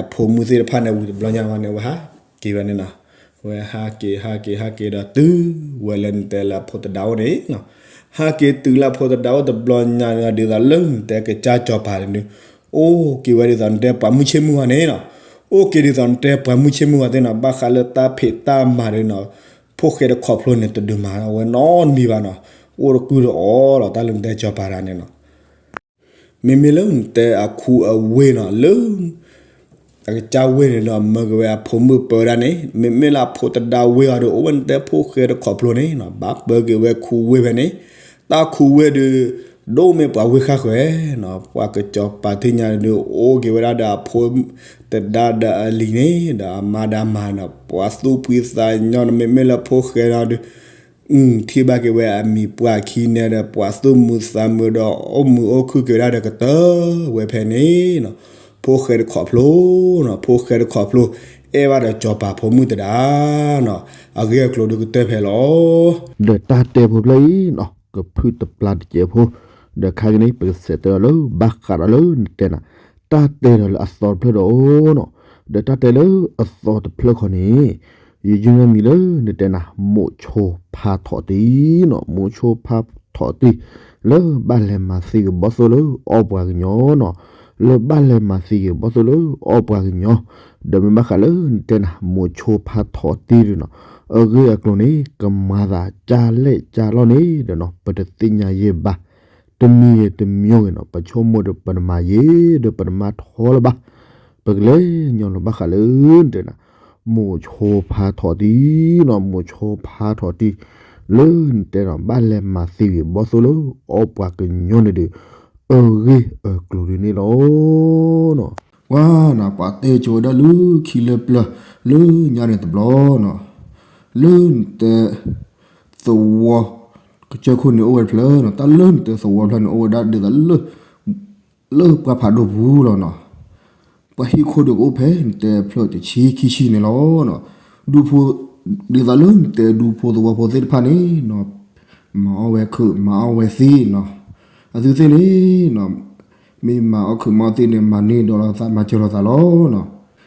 အဖိမုၣ်သ့ၣ်တဖၣ်န့ၣ် ဝံၤတဘျီညါဝဲန့ၣ် ဝဲဟးက့ၤဝဲန့ၣ်နီၤ, ဝဲဟးက့ၤ ဟးက့ၤ ဟးက့ၤဒီးတုၤဝဲလၢနတဲလၢအဖိသဒါအိၣ်န့ၣ်နီၤ, ဟးက့ၤတုၤလၢအဖိသဒါအိၣ်တဘျီညါန့ၣ် ဒ်သိးလၢနတဲကစၢ်စီၤပၤန့ၣ်ဒုး အိၣ်က့ၤဝဲဒ်သိးနတဲပှၤမုၢ်ဆ့ၣ်မုၢ်ဂီၤန့ၣ်နီၤ, အိၣ်က့ၤဒ်သိးနတဲပှၤမုၢ်ဆ့ၣ်မုၢ်ဂီၤသ့ၣ်နီၤ, ဘၣ်ဃးလၢတၢ်ဖံးတၢ်မၤဒုးနီၤ, ဖိၣ်ဃဲတခီဖျိန့ၣ် တဒုးမၤဝဲနီတမံၤဘၣ်နီၤ, အိၣ်တကုၢ်တအီလီၤ တၢ်လၢနတဲစီၤပၤတၢ်န့ၣ်နီၤ မ့မ့ၢ်လၢနတဲအခူအဝ့ၢ်နီၤ လၢ အကစၢ်ဝ့ၢ်န့ၣ်ဒီး မၢက့ၤဝဲအဖိမုၣ်ပၢဝဲဒၣ်န့ၣ် မ့မ့ၢ်လၢအဖိသဒါဝ့ၢ်အီၤဒီး အိၣ်ဝဲနတဲဖိၣ်ဃဲတခီဖျိန့ၣ်နီၤ ဘၣ်ပၢက့ၤဝဲခူဝ့ၢ်ဖဲန့ၣ်, တၢ်ခူဝ့ၢ်ဒုး ဒိၣ်မ့ၢ်ပှၤဝ့ၢ်ဃၣ်ဃၢၤနီၤ, ပှၤကစီၤပၤထံၣ်ညါဒုး အိၣ်က့ၤဝဲဒၣ်ဒီးအဖိသဒါဒီးအလံၤန့ၣ် ဒီးအမါဒီးအမါနီၤ, ပှၤသူၣ်ဖှံသးညီန့ၣ် မ့မ့ၢ်လၢဖိၣ်ဃဲဒီးဒုး ထံၣ်ဘၣ်က့ၤဝဲအမံၤပှၢ်ခံန့ၣ်ဒီး ပှၤသူၣ်မုာ်သးမုာ်ဒီး အိၣ်မုာ်အိၣ်ခုၣ်က့ၤဝဲဒၣ်ဒီးကတၢၢ်ဝဲဖဲန့ၣ်နီၤ, ဖိၣ်ဃဲတခီဖျိနီၤ, ဖိၣ်ဃဲတခီဖျိ အဲၣ်ဘၣ်ဒီးစီၤပၤဖိမုၣ်သဒါနီၤ, အဂ့ၢ်အကျိၤဒုးကတၢၢ်ဖဲလီၤ. ဒီးတၢ်တဲဖိဖျၢၣ်အံၤနီၤ ကဖုၣ်တပျၢ်တစဲးဖိ, ဒီးခဲကနံၣ်အံၤ ပကစးတဲအီၤလၢ ဘၣ်ဃးဒီးလၢနတဲနၤ, တၢ်တဲဒီးလၢအသီတဖျၢၣ်ဒီးအီၤနီၤ, ဒီးတၢ်တဲလၢအသီတဖျၢၣ်ခီန့ၣ် ယယုၢ်မံၤလၢနတဲနၤ မိၤဆိဖါထီၣ်တံၢ်နီၤ, မိၤဆိဖါထီၣ်တံၢ် လၢဘၣ်လဲၤမၤသံက့ၤဘီၣ်သိၣ်လၢအီပှၤကညီနီၤ, လၢဘၣ်လဲၤမၤသံက့ၤဘီၣ်သိၣ်လၢအီပှၤကညီ, ဒီးမ့ၢ်ဘၣ်ဃးလၢနတဲနၤ မိၤဆိဖါထီၣ်တံၢ်ဒုးနီၤ, အဂ့ၢ်အကျိၤန့ၣ် ကမၤသးကၢ်လဲၣ်ကၢ်လီၢ်န့ၣ်ဒီးနီၤ ပတသ့ၣ်ညါယဲၢ်ဘၣ်, တမံၤဂ့ၤတမံၤဂ့ၤနီၤ ပဆိကမိၣ်ဒီးပတမၤယဲၢ် ဒီးပတမၤထီလၢၤဘၣ်, ပကလဲၤညီလီၤဘၣ်ဃးလၢနတဲနၤ မိၤဆိဖါထီၣ်တံၢ်နီၤ, မိၤဆိဖါထီၣ်တံၢ် လၢနတဲနီၤ ဘၣ်လဲၤမၤသံက့ၤဘီၣ်သိၣ်လၢအီပှၤကညီန့ၣ်ဒီး အဂ့ၢ်အကျိၤဒ်န့ၣ်လီၤ. ပှၤနီၤ ပှၤတဲကၠိဝဲဒၣ်လၢခံလၢပျၢၤ လၢညါန့ၣ်တဘျီနီၤ, လၢနတဲ သဝီ ကစၢၢ်ခိၣ်န့ၣ်အိၣ်ဝဲတဖျၢၣ်နီၤ, တၢ်လၢနတဲသဝီတဖျၢၣ်န့ၣ် အိၣ်ဝဲဒၣ်ဒ်သိးလၢ လၢပှၢ်ဖးဒိၣ်ပူၤလီၤနီၤ, ပှၤဟံၣ်ခိၣ်ဒီးကအိၣ်ဖဲ နတဲဖျၢၣ်တဆံခံဆံန့ၣ်လီၤနီၤ, ဒူဖိ ဒ်သိးလၢနတဲဒူဖိသဝီဖိသ့ၣ်တဖၣ်န့ၣ်နီၤ, မၤအီၣ်ဝဲခုး မၤအီၣ်ဝဲသ့ၣ်နီၤ, အသုသ့ၣ်န့ၣ်နီၤ မ့ၢ်မၤအီၣ်ခုးမၤအီၣ်သ့ၣ်န့ၣ် မၤန့ၢ်ဒီးလီၤသး မၤစၢၤလီၤသး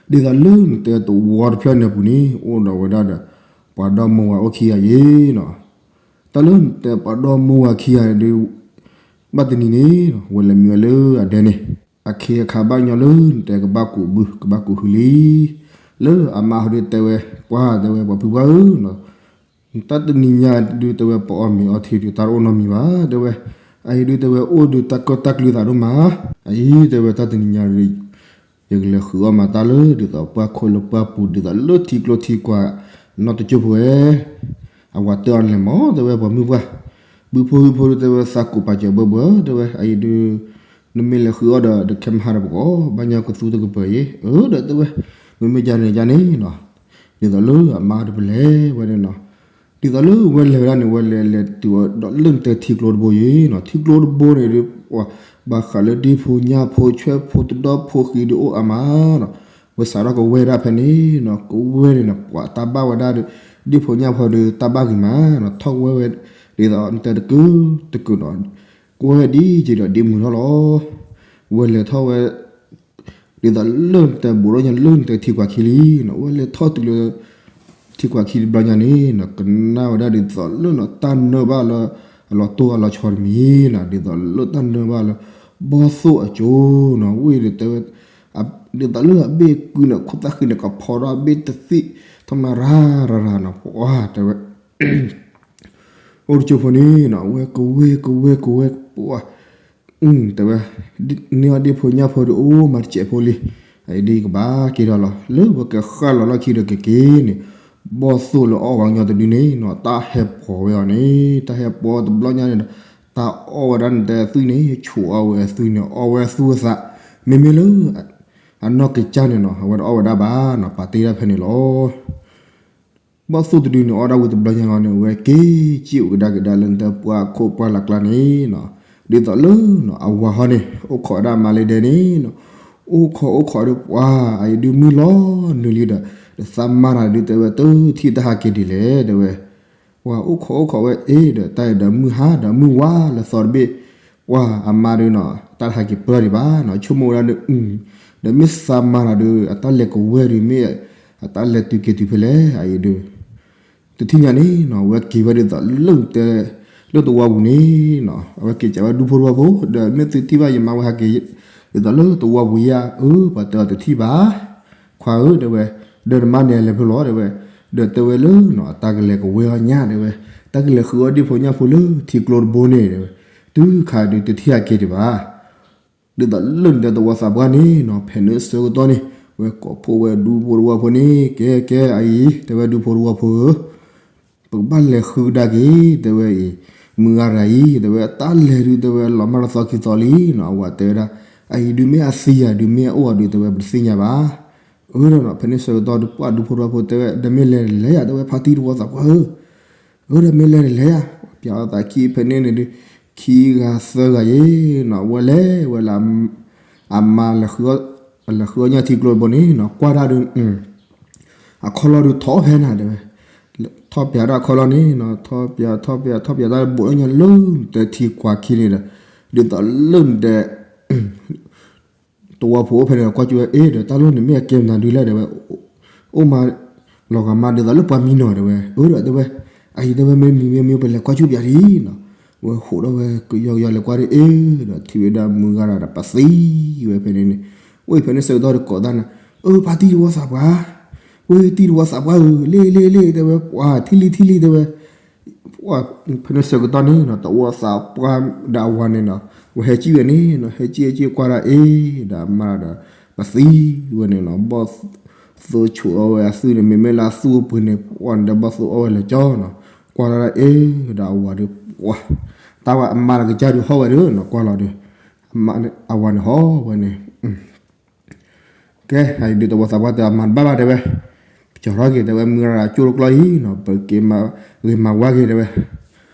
လီၤနီၤ, ဒ်သိးလၢနတဲသဝီတဖျၢၣ်န့ၣ်အပူၤန့ၣ် အိၣ်ဒီးဝဲဒၣ်ဒီး ပှၤဒီမါဝၤအိၣ်ခံဂၤအံၤနီၤ, တၢ်လၢနတဲပှၤဒီမါဝၤခံဂၤအံၤဒီး ဘၣ်တနံၤန့ၣ် ဝဲလဲၤမံဝဲလၢအဒဲန့ၣ် အခ့အခါဘၣ်ညီလၢနတဲကဘၣ်ကူးဘု ကဘၣ်ကူးဟုလံ, လၢအမါဟီဒုးတဲဝဲ ပှၤတဲဝဲ ပှၤဖုပှၢ်ဧၢနီၤ, တၢ်တနံၤညါဒုးတဲဝဲ ပအီၣ်မ့ၤအီထံဒုး တၢ်တအိၣ်နီတမံၤဘၣ် တဲဝဲ, အအံၤဒုးတဲဝဲ အိၣ်ဒုးတၢ်ကီတၢ်ကျုၤသးဒိၣ်မး, အအံၤတဲဝဲ တၢ်တနံၤညါဒုး ယကလဲၤဃုအီၣ်မၤတၢ်လၢဒ်သိးပှၢ်ခိၣ်လၢပှၢ်ပူၤ ဒ်သိးလၢထံကျိထံကွာ် နီၢ်တကၠိၢ်ဖိဝဲ, အဝၤတဲအီၤလဲၤမး တဲဝဲ ပှၤမုၣ်ပှၢ်, ဘုဖိဟုဖိဒုးတဲဝဲ သးကူးပာ်စၢၤဘၢဘၢ တဲဝဲ အအံၤဒုး နမ့ၢ်လဲၤဃုအီၣ်ဒီး ဒီးခဲမဟါဒီးပကီၢ် ဘၣ်ညီကသူတကပၤအံၤ အၢ ဒီးတဲဝဲ မ့မ့ၢ်ဒ်န့ၣ်ဒ်န့ၣ်နီၤ, ဒ်သိးလၢအမါတပလဲၤဝဲန့ၣ်နီၤ, ဒ်သိးလၢဝဲလဲၤဝဲဒၣ်န့ၣ် ဝဲလဲၤလဲၤတုၤဒီးလၢနတဲထံကျိတဘိအံၤနီၤ, ထံကျိတဘိန့ၣ်ဒုး ဘၣ်ဃးလၢဒ့ဖိညၣ်ဖိဆွဲၣ်ဖိတဒီဖိဃံဒုးအိၣ်အါမးနီၤ, ဝဲစးထီၣ်ကဝဲၢ်ဒၣ်ဖဲန့ၣ်နီၤ, ကဝဲၢ်န့ၣ်နီၤ ပှၤတၢ်ဘၣ်ဝဲဒၣ်ဒီး ဒ့ၣ်ဖိညၣ်ဖိဒီးတၢ်ဘၣ်ဂ့ၤမးနီၤ, ထီၣ်ဝဲဝဲ ဒ်သိးနတဲတကုာ်တကုာ်နီၤ, ကွဲဝဲဒ်က့ၤဒီးဒ့မုၢ်ထီၣ်လီၤ. ဝဲလဲၤထီၣ်ဝဲ ဒ်သိးလၢနတဲဘူးထီၣ်ညါလၢနတဲထံကွၢ်ခံလံနီၤ, ဝဲလဲၤထီၣ်တုၤလၢ ထံကွၢ်ခံတဘျီညါန့ၣ်နီၤ, ကနၣ်ဝဲဒၣ်ဒ်သိးလၢနီၤ တၢ်နၢဘၣ်လၢ အလီၤတိၢ်အလီၤဆီတမံၤနီၤ, ဒ်သိးလၢတၢ်နၢဘၣ်လၢ ဘီၣ်သိၣ်အကၠိနီၤ, ဝ့ၢ်ဒီးတဲဝဲ ဒ်သိးလၢအဘ့ၣ်ကုန့ၣ် ခိၣ်သၣ်ဃံန့ၣ် ကဖီထီၣ်အဘ့ၣ်တသ့ၣ် ထီၣ်မးရၤရၤရၤနီၤ, ပှၤတဲဝဲ အိၣ်တကၠိဖိန့ၣ်နီၤ, ဝဲကဝဲကဝဲကဝဲပှၤ တဲဝဲ န့ၢ်အီၤဒ့ၣ်ဖိညၣ်ဖိဒီး အိၣ်မၤတစဲးဖိလံ, အအံၤဒ်ကဘၣ်က့ၤဒီးလီၤ, လၢပကဃၣ်လီၤလီၢ်ခံဒီးကက့ၤန့ၣ်, ဘီၣ်သိၣ်လၢအီၣ်ဝဲညီတဒုန့ၣ်နီၤ တၢ်ဟဲပိာ်ဝဲအီၤန့ၣ်, တၢ်ဟဲပိာ်တဘျီညါန့ၣ်ဒီး တၢ်အီၣ်ဝဲဒၣ်န့ၣ် တဲသွံၣ်န့ၣ် ဆူးအီၣ်ဝဲအသွံၣ်န့ၣ် အီၣ်ဝဲအသွံၣ်အသး, မ့မ့ၢ်လၢ အနီၢ်ကစၢ်န့ၣ်နီၤ အဝဲတအီၣ်ဝဲဒၣ်ဘၣ်နီၤ, ပာ်တ့ၢ်ဒၣ်ဖဲန့ၣ်လီၤ. ဘီၣ်သိၣ်တဒုန့ၣ် အီၣ်ဒၣ်ဝံၤတဘျီညါလီၤန့ၣ် အဝဲက့ၤစံၣ်အိၣ်ကဒါက့ၤဒၣ်လၢနတဲပှၢ်ခိၣ်ပှၢ်လၢ်ကျါန့ၣ်နီၤ, ဒ်သိးလၢနီၤ အဝၤဟီန့ၣ် အိၣ်ခိးဒၣ်မါလၢဒဲန့ၣ်နီၤ, အိၣ်ခိးအိၣ်ခိးဒီးပှၤ အအံၤဒုးမုၢ်လီၤနုာ်လံဒီး ဒီးသးမါတၢ်ဒုးတဲဝဲ တထံၣ်တၢ်ဟးက့ၤဒ်လဲၣ် တဲဝဲ ပှၤအိၣ်ခိးအိၣ်ခိးဝဲအ့ၣ်ဒီး တၢ်အံၤဒီးမုၢ်ဟါဒီးမုၢ်ဝါလၢသီတဘ့ၣ်, ပှၤအမါဒုးနီၤ တၢ်တဟးက့ၤပၢဒံးဘၣ်နီၤ, ဆိကမိၣ်ဝဲဒၣ်ဒုး, ဒီးမ့ၢ်သးမါတၢ်ဒုး အတၢ်လဲၤကဝဲၢ်ဒုး မ့ၢ်အတၢ်လဲၤတုၤက့ၤတုၤဖဲလဲၣ် အအံၤဒုး, တထံၣ်ညါန့ၣ်နီၤ အဝဲက့ၤဝဲဒ်သိးလၢတဲ လၢသဝီပူၤန့ၣ်နီၤ, အဝဲက့ၤကးဝဲဒူဖိတဝီဖိ ဒီးမ့ၢ်သုထံၣ်ဘၣ်ယမါဝဲဟးက့ၤ ဒ်သိးလၢသဝီပူၤယါ အၢ ပှၤတဲအီၤတထံၣ်ဘၣ် ခွါဧၢ တဲဝဲ, ဒီးနမါန့ၣ်အလဲၤဖဲလဲၣ် တဲဝဲ, ဒီးတဲဝဲလၢနီၤ အတၢ်ကလဲၤကဝဲၢ်အီၣ်ညၣ် တဲဝဲ, တၢ်ကလဲၤဃုအီၣ်ဒ့ၣ်ဖိညၣ်ဖိလၢထံကျိတဘိန့ၣ် တဲဝဲ, တုၤခါဒုးတထံၣ်ဟးက့ၤဒံးဘၣ်. ဒ်သိးလၢနတဲသဝီသးပှၢ်န့ၣ်နီၤ ဖဲန့ၣ်ဆၢကတီၢ်န့ၣ် ဝဲကိးဖှိၣ်ဝဲဒူဖိတဝီဖိန့ၣ် ကဲကဲအအံၤ တဲဝဲဒူဖိတဝီဖိဧၢ ပကဘၣ်လဲၤဃုကဒါက့ၤ တဲဝဲအံၤ, မုၢ်ဂၤတဂၤအံၤ တဲဝဲ တၢ်လဲၤဒုး တဲဝဲလီၤမၢ်လီၤသီခံသီလံနီၤ, အဝၤတဲဝဲဒၣ် အအံၤဒုးမ့ၢ်အသံယၤဒုး မ့ၢ်အအိၣ်အီၤဒုး တဲဝဲပတသ့ၣ်ညါဘၣ်. အၢဒီးနီၤ ဖဲန့ၣ်ဆၢကတီၢ်ဒုး ပှၢ်ဒူဖိတဝီဖိတဲဝဲ ဒီးမ့ၢ်လဲၤတလဲၤယၤ တဲဝဲ ဖါတံၢ်တဝီသးပှၢ်ဧၢ အၢဒီးမ့ၢ်လဲၤတလဲၤယၤ, ပျးအသးခံဖဲန့ၣ်န့ၣ်ဒုး ခံဂၤသၢဂၤယ့ၤနီၤ ဝဲလဲၤဝဲလၢ အမါ လဲၤဃုအီၣ်ညၣ်ထံကျိတဘိန့ၣ်နီၤ ကွၢ်တၢ်ဒုး အခီၣ်လီၢ်ဒုးထီၣ်ဖဲနၤ တဲဝဲ, ထီၣ်ပျးတၢ်အခီၣ်လီၢ်န့ၣ်နီၤ ထီၣ်ပျးထီၣ်ပျးထီၣ်ပျးတၢ်ဘူးထီၣ်ညါလၢနတဲထံကွၢ်ခံန့ၣ်ဒီး ဒ်သိးလၢနတဲ သဝီဖိအိၣ်ဖဲန့ၣ် ကွၢ်ကၠူၣ်ဝဲအ့ၣ်ဒီး တၢ်လီၢ်န့ၣ်မ့ၢ်အကဲမနုၤဒုးလဲၣ် တဲဝဲ, အိၣ်မး လီၤဂာ်မးဒ်သိးလၢပှၤမံနီၤ တဲဝဲ, အၢဒီးတဲဝဲ, အအံၤတဲဝဲ မ့ၢ်မံမ့ၢ်မံပလဲၤကွၢ်ကၠူၣ်ပျးဒံးနီၤ, ဝဲဟိးထီၣ်ဝဲကယီကယီလဲၤကွၢ်ဒံးအ့ၣ်ဒီး ထံၣ်ဝဲဒၣ်မုၢ်ဂၤဒီးပသံဝဲဖဲန့ၣ်န့ၣ်, အိၣ်ဖဲန့ၣ်ဆၢကတီၢ်တကိးသၣ်န့ၣ်, အၢ ဖါတံၢ်တဝီသးပှၢ်, ဝဲတံၢ်တဝီသးပှၢ်ဧၢ, လ့လ့လ့ တဲဝဲ, ပှၤထံၣ်လံထံၣ်လံ တဲဝဲ ဖဲန့ၣ်ဆၢကတီၢ်န့ၣ်နီၤ သဝီသးပှၢ်ဒီးအဝၤန့ၣ်နီၤ ဝဲဟဲကံၣ်ဝဲန့ၣ်နီၤ ဟဲကံၣ်ဟဲကံၣ်ကွၢ်ဒၣ်အ့ၣ်ဒီးအမါဒီး ပသံဝဲန့ၣ်နီၤ ဘီၣ်သိၣ်ဆူးအီၣ်ဝဲအသွံၣ်န့ၣ် မ့မ့ၢ်လၢအသွံၣ်အပှ့ၤန့ၣ် ပှၤန့ၣ်ဒီးဘီၣ်သိၣ်အီၣ်ဝဲလၢာ်ကၠီနီၤ ကွၢ်ဒၣ်အ့ၣ်ဒီးအဝၤဒီး ပှၤ တၢ်ဝဲအမါဒီးကစၢ်ဒုးဟီၣ်ဝဲဒီးနီၤ ကွၢ်လီၤဒီး အဝၤန့ၣ်ဟီၣ်ဝဲန့ၣ် ကဲ အအံၤဒုးသဝီသးပှၢ်တဲအမါတဘၣ်ဘၣ်တဲဝဲ, ပကၠီၤထီၣ်က့ၤ တဲဝဲမုၢ်ဂၤအကၠိတကျီၢ်အံၤနီၤ ပက့ၤမၤဂ့ၤမၤဝါက့ၤတဲဝဲ,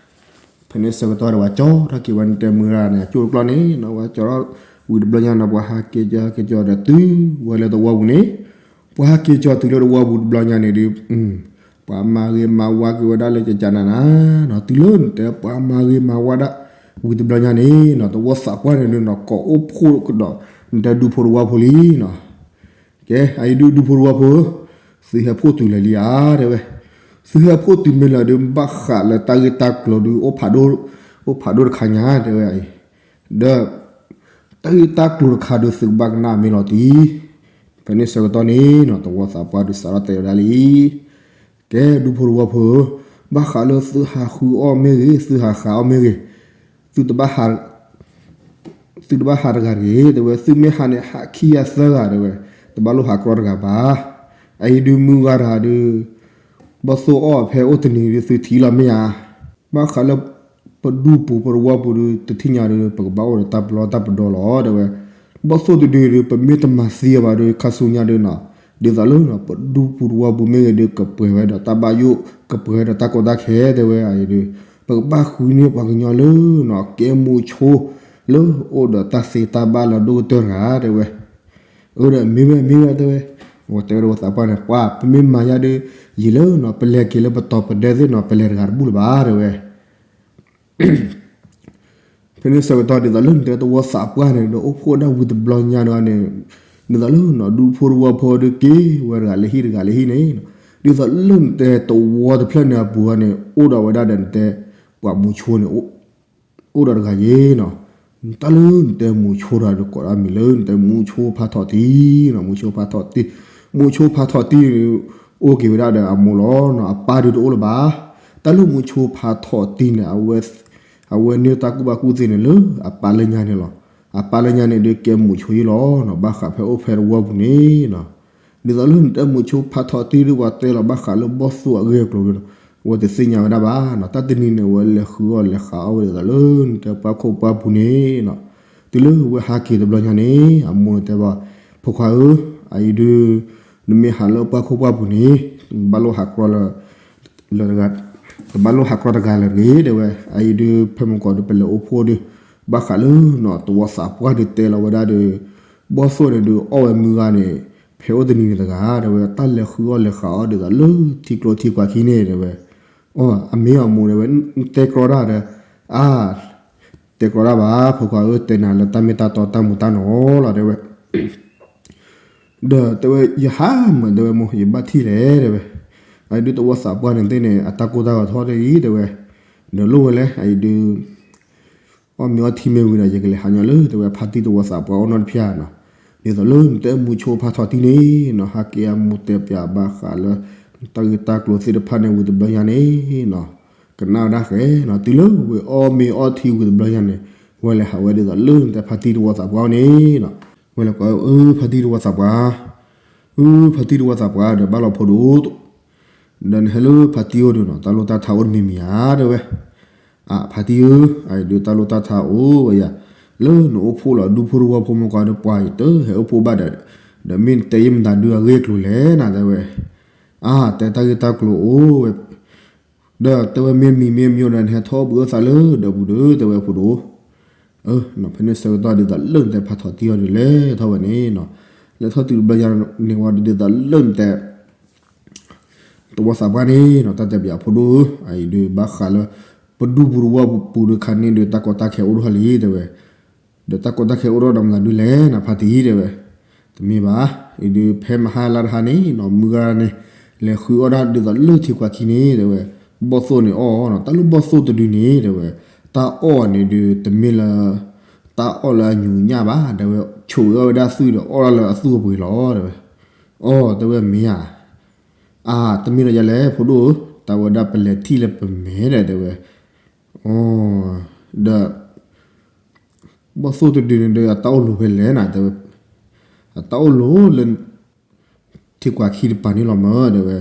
ဖဲန့ၣ်ဆၢကတီၢ်ဒီးဝဲကၠီၤထီၣ်က့ၤဝဲန့ၣ် တဲမုၢ်ဂၤန့ၣ် အကၠိတကျီၢ်န့ၣ်နီၤ ဝဲကၠီၤထီၣ်ဝံၤတဘျီညါနီၤ ပှၤဟးက့ၤကၠီၤဟးက့ၤကၠီၤဒီးတုၤဝဲလၢသဝီပူၤန့ၣ်, ပှၤဟးက့ၤကၠီၤတုၤလၢသဝီပူၤတဘျီညါန့ၣ်ဒီး ပှၤမၤဂ့ၤမၤဝါက့ၤဝဲဒၣ်လၢကကနၤနၤနီၤ တုၤလၢနတဲပှၤမၤဂ့ၤမၤဝါဒၣ် ဝံၤတဘျီညါန့ၣ်နီၤ သဝီသးပှၢ်န့ၣ်ဒုးနီၤ ကိးအိၣ်ဖှိၣ်ကဒီး နတဲဒူဖိတဝီဖိလံနီၤ ကဲ အအံၤဒုးဒူဖိတဝီဖိဧၢ, သုဟဲဖှိၣ်တုၤလၢာ်လံဧါ တဲဝဲ, သုဟဲဖှိၣ်တုၤမ့ၢ်လၢာ်ဒုး ဘၣ်ဃးလၢတၢ်ဂ့ၢ်တၢ်ကျိၤဒုး အိၣ်ဖးဒိၣ်တခါညါ တဲဝဲအံၤ, ဒီး တၢ်ဂ့ၢ်တၢ်ကျိၤတခါဒုး သုကဘၣ်ကနၣ်မ့ၢ်လီၤတံၢ်, ဖဲန့ၣ်ဆၢကတီၢ်န့ၣ်နီၤ သဝီသးပှၢ်ဒုးစးထီၣ်တဲဝဲဒၣ်လံ ကဲ ဒူဖိတဝီဖိဧၢ, ဘၣ်ဃးလၢသုဟးဃုအီၣ်မ့ၢ်ဂ့ၤ သုဟးဃးအီၣ်မ့ၢ်ဂ့ၤ, သုတဘၣ်ဟး သုတဘၣ်ဟးတဂၤတဂ့ၤ တဲဝဲ, သုမ့ၢ်ဟးန့ၣ် ဟးခံဂၤသၢဂၤတဲဝဲ, တဘၣ်လိၣ်ဟးကြီတဂၤဘၣ်. အအံၤဒုးမုၢ်ဂၤတဂၤဒုး ဘီၣ်သိၣ်အီၣ်ဖဲအိၣ်တနံၤဒုး သုထံၣ်လီၤမ့ၢ်ဧါ. ဘၣ်ဃးလၢ ပဒူပူၤပတဝီပူၤဒုး တထံၣ်ညါဒုး ပကဘၣ်အိၣ်ဒီးတၢ်ပလီၢ်တၢ်ပဒီလီၤ တဲဝဲ. ဘီၣ်သိၣ်တဒုဒုး ပမ့ၢ်တမၤသံအီၤဘၣ်ဒုး ခါဆူညါဒုးနီၤ ဒ်သိးလၢ ပဒူပူၤတဝီပူၤမ့ၢ်ဂ့ၤဒုး ကပှဲၤဝဲဒီးတၢ်ဘၣ်ယိၣ် ကပှဲၤဝဲဒီးတၢ်ကီတၢ်ခဲ တဲဝဲအံၤဒုး ပကဘၣ်ဃုန့ၢ်ပှၤကညီလၢနီၤ ကဲမူဆိ လၢအိၣ်ဒီးတၢ်သ့တၢ်ဘၣ်လၢအဒိၣ်ကတၢၢ်တဂၤ တဲဝဲ. အၢ ဒီးမ့ၢ်ဝဲမ့ၢ်ဝဲ တဲဝဲ. ဝဲတဲဝဲဒၣ်ဝဲသးပှၢ်န့ၣ် ပှၤ ပမ့ၢ်မၤယါဒီး ယံာ်လၢနီၤ ပလဲၤက့ၤလၢပတီၢ်ပဒဲသ့ၣ်နီၤ ပလဲၤတဂၤတဘူၣ်လၢၤဘၣ် တဲဝဲ ဖဲန့ၣ်ဆၢကတီၢ် ဒ်သိးလၢနတဲသဝီသးပှၢ်န့ၣ်ဒီး အိၣ်ဖှိၣ်ဒၣ်ဝံၤတဘျီညါတဂၤန့ၣ် ဒ်သိးလၢနီၤ ဒူဖိတဝီဖိဒီးက့ၤဝဲတဂၤလၢဟံၣ်တဂၤလၢဟံၣ်န့ၣ် ဒ်သိးလၢနတဲသဝီတဖျၢၣ်န့ၣ်အပူၤန့ၣ် အိၣ်ဒီးဝဲဒၣ်ဒီးနတဲ ပှၤမူဆိန့ၣ် အိၣ်ဒီးတဂၤယ့ၤနီၤ. တၢ်လၢနတဲမူဆိတဂၤဒီးကိးဒၣ်မံၤလၢနတဲမူဆိဖးထီၣ်တံၢ်နီၤ မူဆိဖးထီၣ်တံၢ်, မူဆိဖးထီၣ်တံၢ်န့ၣ် အိၣ်က့ၤဝဲဒၣ်ဒီးအမိၢ်လီၤနီၤ အပၢ်ဒုးတအိၣ်လၢၤဘၣ်. တၢ်လၢမူဆိဖးထီၣ်တံၢ်န့ၣ် အဝဲန့ၢ်တၢ်ကူၣ်ဘၣ်ကူၣ်သ့န့ၣ်လၢအပၢ်လၢညါန့ၣ်လီၤ. အပၢ်လၢညါန့ၣ်ဒုးကဲမူဆိယ့ၤလီၤနီၤ ဘၣ်ဃးဖဲအိၣ်ဖဲတဝီပူၤန့ၣ်နီၤ ဒ်သိးလၢနတဲမူဆိဖးထီၣ်တံၢ်ဒုး ပှၤတဲလီၤဘၣ်ဃးလၢဘီၣ်သိၣ်အဂ့ၢ်အကျိၤဒီး အဝဲတသ့ၣ်ညါဝဲဒၣ်ဘၣ်နီၤ. တၢ်တနံၤန့ၣ် အဝဲလဲၤဃုအီၣ်လဲၤဃးအီၣ်ဝဲဒ်သိးလၢနတဲပှၢ်ခိၣ်ပှၢ်ပူၤန့ၣ်နီၤ. တုၤလၢဝဲဟးက့ၤတဘျီညါန့ၣ် အမိၢ်န့ၣ်တဲဘၣ် ဖိခွါဧၢ, အအံၤဒုး နမ့ၢ်ဟးလၢပှၢ်ခိၣ်ပှၢ်ပူၤန့ၣ် ဘၣ်လိၣ်ဟးကြီလၢ လၢတဂၤ တဘၣ်လိၣ်ဟးကြီတဂၤလၢၤတဂ့ၤ တဲဝဲ. အအံၤဒုး ဖဲမုၢ်ကီၢ်ဒုး ပလဲၤအိၣ်ဖှိၣ်ဒုး ဘၣ်ဃးလၢနီၤ သဝီသးပှၢ်ဒုးတဲလီၤဝဲဒၣ်ဒီး ဘီၣ်သိၣ်န့ၣ်ဒုး အီၣ်ဝဲမုၢ်ဂၤန့ၣ် ဖဲအိၣ်တနံၤန့ၣ်တဂၤ တဲဝဲ. တၢ်လဲၤဃုအီၣ်လဲၤဃးအီၣ်ဒ်သိးလၢထံကျိထံကွၢ်ခံန့ၣ် တဲဝဲ. အီ အမ့ၢ်အမိၢ်တဲဝဲ တဲကြီတၢ်ဒီး အါ တဲကြီတၢ်ဘၣ် ဖိခွါဧၢ, တဲနၤလၢတၢ်မ့ၢ်တၢ်တီတၢ်မူတၢ်နီၤလီၤ တဲဝဲ. ဒီးတဲဝဲ ယဟးမၢ် တဲဝဲ မိၢ် ယဘၣ်ထံၣ်လဲၣ် တဲဝဲ. အအံၤဒုးသဝီသးပှၢ်န့ၣ်သ့ၣ်န့ၣ် အတၢ်ကိၢ်တၢ်ဂီၤထီၣ်တအံၤ တဲဝဲ. ဒီးလိၣ်ဝဲလဲၣ် အအံၤဒုး အီၣ်မ့ၤအီထံမ့ၢ်ဝံၤဒီး ယကလဲၤဟးညီလၢ တဲဝဲ ဖါတံၢ်သဝီသးပှၢ်အိၣ်နီတဖျၢၣ်နီၤ. ဒ်သိးလၢနတဲမူဆိဖးထီၣ်တံၢ်န့ၣ်နီၤ ဟးက့ၤအမိၢ်တဲပၠးဘၣ်ဃးလၢ တၢ်ဂ့ၢ်တၢ်ကျိၤသ့ၣ်တဖၣ်န့ၣ်ဝံၤတဘျီညါန့ၣ်နီၤ ကနၣ်ဝဲဒၣ်ဃဲနီၤ. တုၤလၢဝဲအီၣ်မ့ၤအီထံဝံၤတဘျီညါန့ၣ် ဝဲလဲၤဟးဝဲဒ်သိးလၢနတဲဖါတံၢ်သဝီသးပှၢ်အိၣ်န့ၣ်နီၤ. ဝဲလဲၤကိး အၢ ဖါတံၢ်သဝီသးပှၢ်, အၢ ဖါတံၢ်သဝီသးပှၢ် ဒီးဘၣ်လီၤဖိဒိၣ် ဒီးနဟဲလၢဖါတံၢ်အိၣ်ဒီးနီၤ တၢ်လိၣ်တၢ်ထးအိၣ်တမံၤမံၤဧါ တဲဝဲ. အါ ဖါတံၢ်ဧၢ, အအံၤဒုးတၢ်လိၣ်တၢ်ထးအိၣ်ဝဲယၤ လၢနအိၣ်ဖှိၣ်လီၤ ဒူဖိတဝီဖိမ့ၢ်ကွၢ်ဒီးပှၤယတဟဲအိၣ်ဖှိၣ်ဘၣ်ဒီး ဒီးမ့ၢ်နတဲယဲၢ်မတၤဒုးအဂ့ၢ်အကျိၤလဲၣ်နၤ တဲဝဲ. အါ တဲတၢ်ဂ့ၢ်တၢ်ကျိၤအိၣ်ဝဲ ဒီးတဲဝဲမ့ၢ်မံၤမ့ၢ်မၠိဒီး နဟဲထီၣ်ဘှံးအသးလၢဒီးပူၤဒီး တဲဝဲဖိဒိၣ်. ဖဲန့ၣ်ဆၢကတီၢ်ဒ်သိးလၢနတဲဖးထီၣ်တံၢ်အီၤဒုးလဲၤထီၣ်ဝဲန့ၣ်နီၤ. လဲၤထီၣ်တုၤတဘျီညါန့ၣ်ဝဲဒ်သိးလၢနတဲ သဝီသးပှၢ်န့ၣ်နီၤ တၢ်တဲပၠးဖိဒိၣ်ဧၢ, အအံၤဒုးဘၣ်ဃးလၢ ပဒူပူၤတဝီပူၤဒုးခါန့ၣ်ဒုး တၢ်ကီတၢ်ခဲအိၣ်ထီၣ်လံ တဲဝဲ. ဒီးတၢ်ကီတၢ်ခဲအိၣ်ထီၣ်ဒီးမတၤဒုးလဲၣ်နၤ ဖါတံၢ် တဲဝဲ. တမ့ၢ်ဘၣ်, အံၤဒုးဖဲမဟါလါတဟါန့ၣ်နီၤ မုၢ်ဂၤန့ၣ် လဲၤဃုအီၣ်ဒၣ်ဒ်သိးလၢထံကွၢ်ခံန့ၣ် တဲဝဲ. ဘီၣ်သိၣ်န့ၣ်အီၣ်နီၤ တၢ်လၢဘီၣ်သိၣ်တဒုန့ၣ် တဲဝဲ. တၢ်အီၣ်န့ၣ်ဒုး တမ့ၢ်လၢ တၢ်အီၣ်လၢအညူးညၣ်ဘၣ် တဲဝဲ, ဆိးဝဲအီၣ်ဝဲဒၣ်သွံၣ်ဒီးအီၣ်ဒၣ်လၢအသွံၣ်အပှ့ၤလီၤ တဲဝဲ. အီ တဲဝဲမ့ၢ်ဧါ. အါ တမ့ၢ်ဒီးယၤလဲၣ် ဖိဒိၣ်ဧၢ, တၢ်ဝဲဒၣ်ပလဲၤထံၣ်လၢပမဲာ်ဒီး တဲဝဲ. အီ ဒီး ဘီၣ်သိၣ်တဒုန့ၣ်ဒီး အတၢ်အိၣ်လိၤဖဲလဲၣ်နၤ တဲဝဲ. အတၢ်အိၣ်လိၤလၢ ထံကွၢ်ခံတပၤန့ၣ်လီၤမၢ် တဲဝဲ.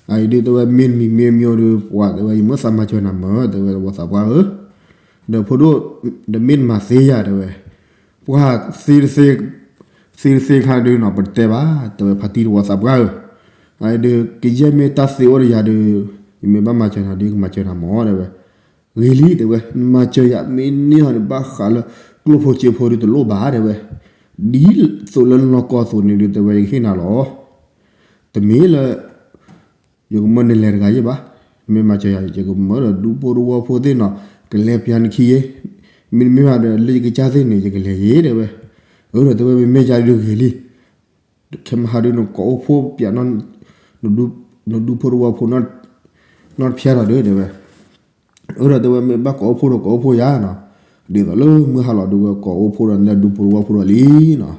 အအံၤဒုးတဲဝဲ မ့ၢ်တမံၤမ့ၢ်မၠိဒီး ပှၤ တဲဝဲ ယမ့ၢ်သးမၤစၢၤနၤမၢ် တဲဝဲ သဝီသးပှၢ်ဧၢ. ဒီးဖိဒိၣ် ဒီးမ့ၢ်တမၤသ့ယၤ တဲဝဲ. ပှၤသ့တသ့ သ့တသ့ခါဒုးနီၤ ပတတဲဘၣ် တဲဝဲ ဖါတံၢ်သဝီသးပှၢ်ဧၢ. အအံၤဒုး ကယဲၢ်မ့ၢ်တၢ်သ့အိၣ်ဒီးယၤဒုး ယမ့ၢ်ဘၣ်မၤစၢၤနၤဒုး ကမၤစၢၤနၤမၢ် တဲဝဲ. ဂ့ၤလံ တဲဝဲ နမၤစၢၤယၤ မ့ၢ်န့ၢ်အီၤန့ၣ် ဘၣ်ဃးလၢ ကျိဖိစ့ဖိဒုးတလိၣ်ဘၣ် တဲဝဲ. ဒ်သိးလၢလီၢ်ကီၢ်အသိးန့ၣ်ဒုး တဲဝဲ ယကဟ့ၣ်နၤလီၤ. တမ့ၢ်လၢ ယကမၢနလဲၤတဂၤယဲၢ်ဘၣ်. မ့ၢ်မၤစၢၤယၤ ယကမၢဒီးဒူဖိတဝီဖိသ့ၣ်နီၤ ကလဲၤပၠးနခံယဲၢ်. မ့တမ့ၢ်ဘၣ်ဒီး လၢယကစၢ်သ့ၣ်န့ၣ် ယကလဲၤယဲၢ် တဲဝဲ. အၢ ဒီးတဲဝဲ မ့မ့ၢ်ယၤဒုးဂ့ၤလံ ခဲမဟါဒုး နကိးအိၣ်ဖှိၣ်ပၠး နဒူဖိတဝီဖိ နီတဖျါလီၤဒီး တဲဝဲ. အၢ ဒီးတဲဝဲ မ့ၢ်ဘၣ်ကိးအိၣ်ဖှိၣ်ဒီးကိးအိၣ်ဖှိၣ်ယၤနီၤ. ဒ်သိးလၢမုၢ်ဟါလီၤဒုး ဝဲကိးအိၣ်ဖှိၣ်ဒီးနဒူဖိတဝီဖိဒီးလံနီၤ.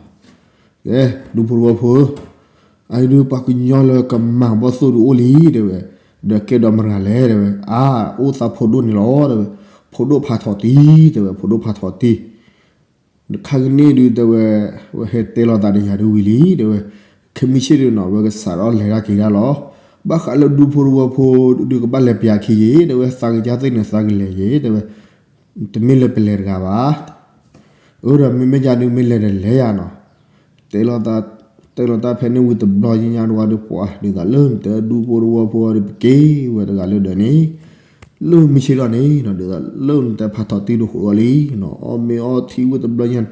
ကဲ ဒူဖိတဝီဖိ အအံၤဒုး ပှၤကညီလၢကမၤဘီၣ်သိၣ်ဒုးအိၣ်လံ တဲဝဲ. ဒီးကဲဒီးမတၤလဲၣ် တဲဝဲ. အါ အိၣ်သးဖိဒိၣ်န့ၣ်လီၤ တဲဝဲ. ဖိဒိၣ်ဖးထီၣ်တံၢ် တဲဝဲ ဖိဒိၣ်ဖးထီၣ်တံၢ် ခါကန့ၣ်ဒုး တဲဝဲ ဝဲဟဲတဲလီၤသးဒီးယၤဒုးဝံၤလံ တဲဝဲ. ခဲမုၢ်ဆ့ၣ်ဒုးနီၤ ဝဲကစးထီၣ်လဲၤတၢ်က့ၤတၢ်လီၤ. ဘၣ်ဃးလၢဒူဖိတဝီဖိဒုး ကဘၣ်လဲၤပၠးခံယဲၢ် တဲဝဲ. သးကစၢ်သ့ၣ်န့ၣ် သးကလဲၤယဲၢ် တဲဝဲ. တမ့ၢ်လၢပလဲၤတဂၤဘၣ်. အၢ ဒီးမ့မ့ၢ်ယၤဒုး မ့ၢ်လဲၤဒီးလဲၤယၤနီၤ. တဲလီၤတၢ်ဖဲန့ၣ်ဝံၤတဘျီညါညါတဝီဒီး ပှၤဒ်သိးလၢနတဲဒူဖိတဝီဖိဒီး ပက့ၤဝဲတဂၤလၢဒီးန့ၣ် လၢမုၢ်ဆ့ၣ်ထီၣ်န့ၣ်နီၤ ဒ်သိးလၢနတဲဖးထီၣ်တံၢ်ဒုးဃိးအီၤလံနီၤ အီၣ်မ့ၤအီထံဝံၤတဘျီညါ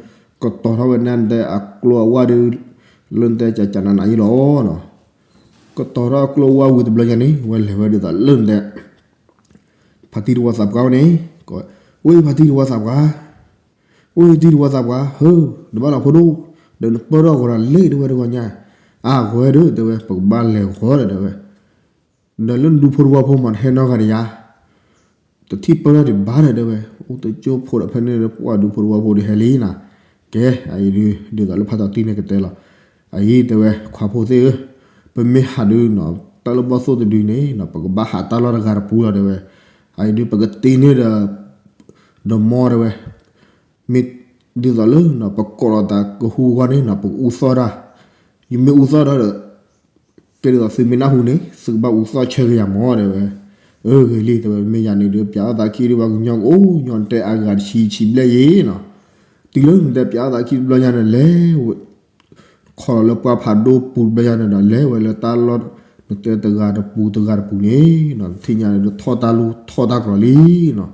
ကတီၤထီၣ်ဝဲဒၣ်နတဲအကျိၤအဝါဒီး လၢနတဲကကနးနးအံၤလီၤနီၤ. ကတီၤထီၣ်ကျိဝါဝံၤတဘျီညါန့ၣ် ဝဲလဲၤဝဲဒ်သိးလၢနတဲ ဖါတံၢ်တဝီသးပှၢ်ဝဲန့ၣ်, ဝဲဖါတံၢ်တဝီသးပှၢ်, ဝဲဖါတံၢ်တဝီသးပှၢ်ဧၢ, နဘၣ်လီၤဖိဒိၣ်, ဒီးနပၢၢ်ထီၣ်ဂီၤဒီးလဲၤတဝဲတဂီၤညါ, အါဂီၤဝဲဒီး တဲဝဲ ပကဘၣ်လဲၤဂီၤဒီး တဲဝဲ ဒီးလၢနဒူဖိတဝီဖိမး နဟဲနီတဂၤဒီးယၤ တထံၣ်ပၢၢ်ထီၣ်ဒံးဘၣ်ဒီး တဲဝဲ, အိၣ်တကၠိဖိဒီး ဖဲန့ၣ်ဒီး ပှၢ်ဒူဖိတဝီဖိဒီးဟဲလံနီၤ. ကဲ အအံၤဒုး ဒ်သိးလၢဖါထီၣ်တံၢ်န့ၣ်ကတဲလီၤ. အအံၤတဲဝဲ ခွါဖိသ့ၣ်ဧၢ, ပမ့ၢ်ဟးဒုးနီၤ တၢ်လၢဘီၣ်သိၣ်တဒုန့ၣ်နီၤ ပကဘၣ်ဟးတၢ်လီၢ်တဂၤတပူၤလီၤ တဲဝဲ. အအံၤဒုး ပကတ့န့ၢ်ဒီး ဒီးမီတဲဝဲ မ့ၢ်ဒ်သိးလၢနီၤ ပကိးလီၤသးကဟူအဂီၢ်န့ၣ်နီၤ ပကအူသီၣ်တၢ်, ယမ့ၢ်အူသီၣ်ဒီး ကဲဒ်သိးသုမ့ၢ်နၢ်ဟူန့ၣ် သုကဘၣ်အူသီၣ်ဆၢက့ၤယၤမီ တဲဝဲ. အၢ ဂ့ၤလံ တဲဝဲ မ့ၢ်ယၤန့ၣ်ဒုး ပၠးအီၣ်သးခံဒုး ပှၤကညီကအိၣ်ညီတဲအါဂၤတဆံဆံဘျဲၣ်ယဲနီၤ. တုၤလၢနတဲပၠးအီၣ်သးခံတဘျီညါန့ၣ် လဲၤ ခီလီၤလၢပှၢ်ဖးဒိၣ်ပူၤတဘျီညါန့ၣ်ဒီး လဲၤဝဲလၢတၢ်လီၢ် နတဲတဂၤတပူၤတဂၤတပူၤန့ၣ်နီၤ တထံၣ်ညါန့ၣ်ဒုး ထီၣ်တၢ်လူၢ်ထီၣ်တၢ်ကျီၤလံနီၤ.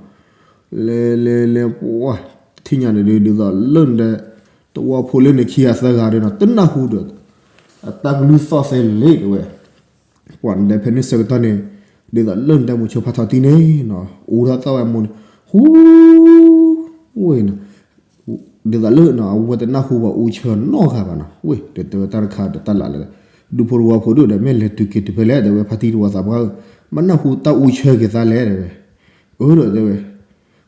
လဲၤလဲၤလဲၤ ပှၢ် တထံၣ်ညါန့ၣ်ဒုး ဒ်သိးလၢနတဲ တဝီဖိလၢန့ၣ်ခံဂၤသၢဂၤဒီးနီၤ တနၢ်ဟူဒီး အတၢ်ကလုၢ်သီၣ်သဲလဲၣ် တဲဝဲ. ပှၢ်နတဲဖဲန့ၣ်ဆၢကတီၢ်န့ၣ် ဒ်သိးလၢနတဲမိၤဆိဖါထီၣ်တံၢ်န့ၣ်နီၤ အူထီၣ်သီၣ်ဝဲအမိၢ်န့ၣ် ဟူ ဝဲနီၤ ဒ်သိးလၢနီၤ အဝဲတနၢ်ဟူဘၣ်အူဆၢနီတဂၤဘၣ်နီၤ ဝဲဒီးတဲဝဲတၢ်တခါဒီးတၢ်လၢ်လၢ ဒူဖိတဝီဖိဒိၣ်ဒီး မ့ၢ်လဲၤတုၤက့ၤတုၤဖဲလဲၣ် တဲဝဲ ဖါတံၢ်တဝီသးပှၢ်ဧၢ, မ့ၢ်နၢ်ဟူတၢ်အူဆၢက့ၤသးလဲၣ် တဲဝဲ. အၢ ဒီးတဲဝဲ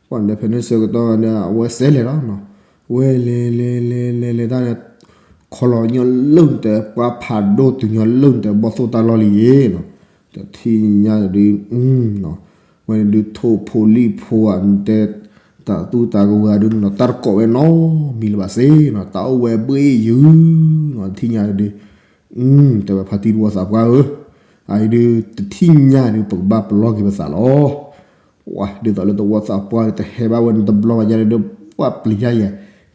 ပှၢ်နတဲဖဲန့ၣ်ဆၢကတီၢ်ဒီး အဝဲစဲးလဲၤလီၤနီၤ, ဝဲလဲၤလဲၤလဲၤလဲၤလဲၤတၢ်န့ၣ် ခီလီၤညီလၢနတဲပှၢ်ဖးဒိၣ်တုၤညီလၢနတဲဘီၣ်သိၣ်တၢ်လီၢ်လံယဲနီၤ, တထံၣ်ညါဒုး ဝဲန့ၣ်ဒုးထိၣ်ဖိလံၣ်ဖိဧါ နတဲ တၢ်သူတၢ်ကဝဲၤဒုးနီၤ တၢ်တကိးဝဲနီတမံၤလၢၤဘၣ်စ့ၢ်နီၤ တၢ်အိၣ်ဝဲဘှ့ၣ်ယုၤနီၤ တထံၣ်ညါဒုး တဲဝဲဖါတံၢ်တဝီသးပှၢ်ဧၢ, အအံၤဒုး တထံၣ်ညါဒုး ပကဘၣ်ပလီၢ်က့ၤပသးလီၤ. ဝဲ ဒ်သိးလၢတဝီသးပှၢ် တဟဲဘၣ်ဝဲန့ၣ်တဘျီဘၣ်ယါဒီး ပှၢ်ပျံၤယါယဲ,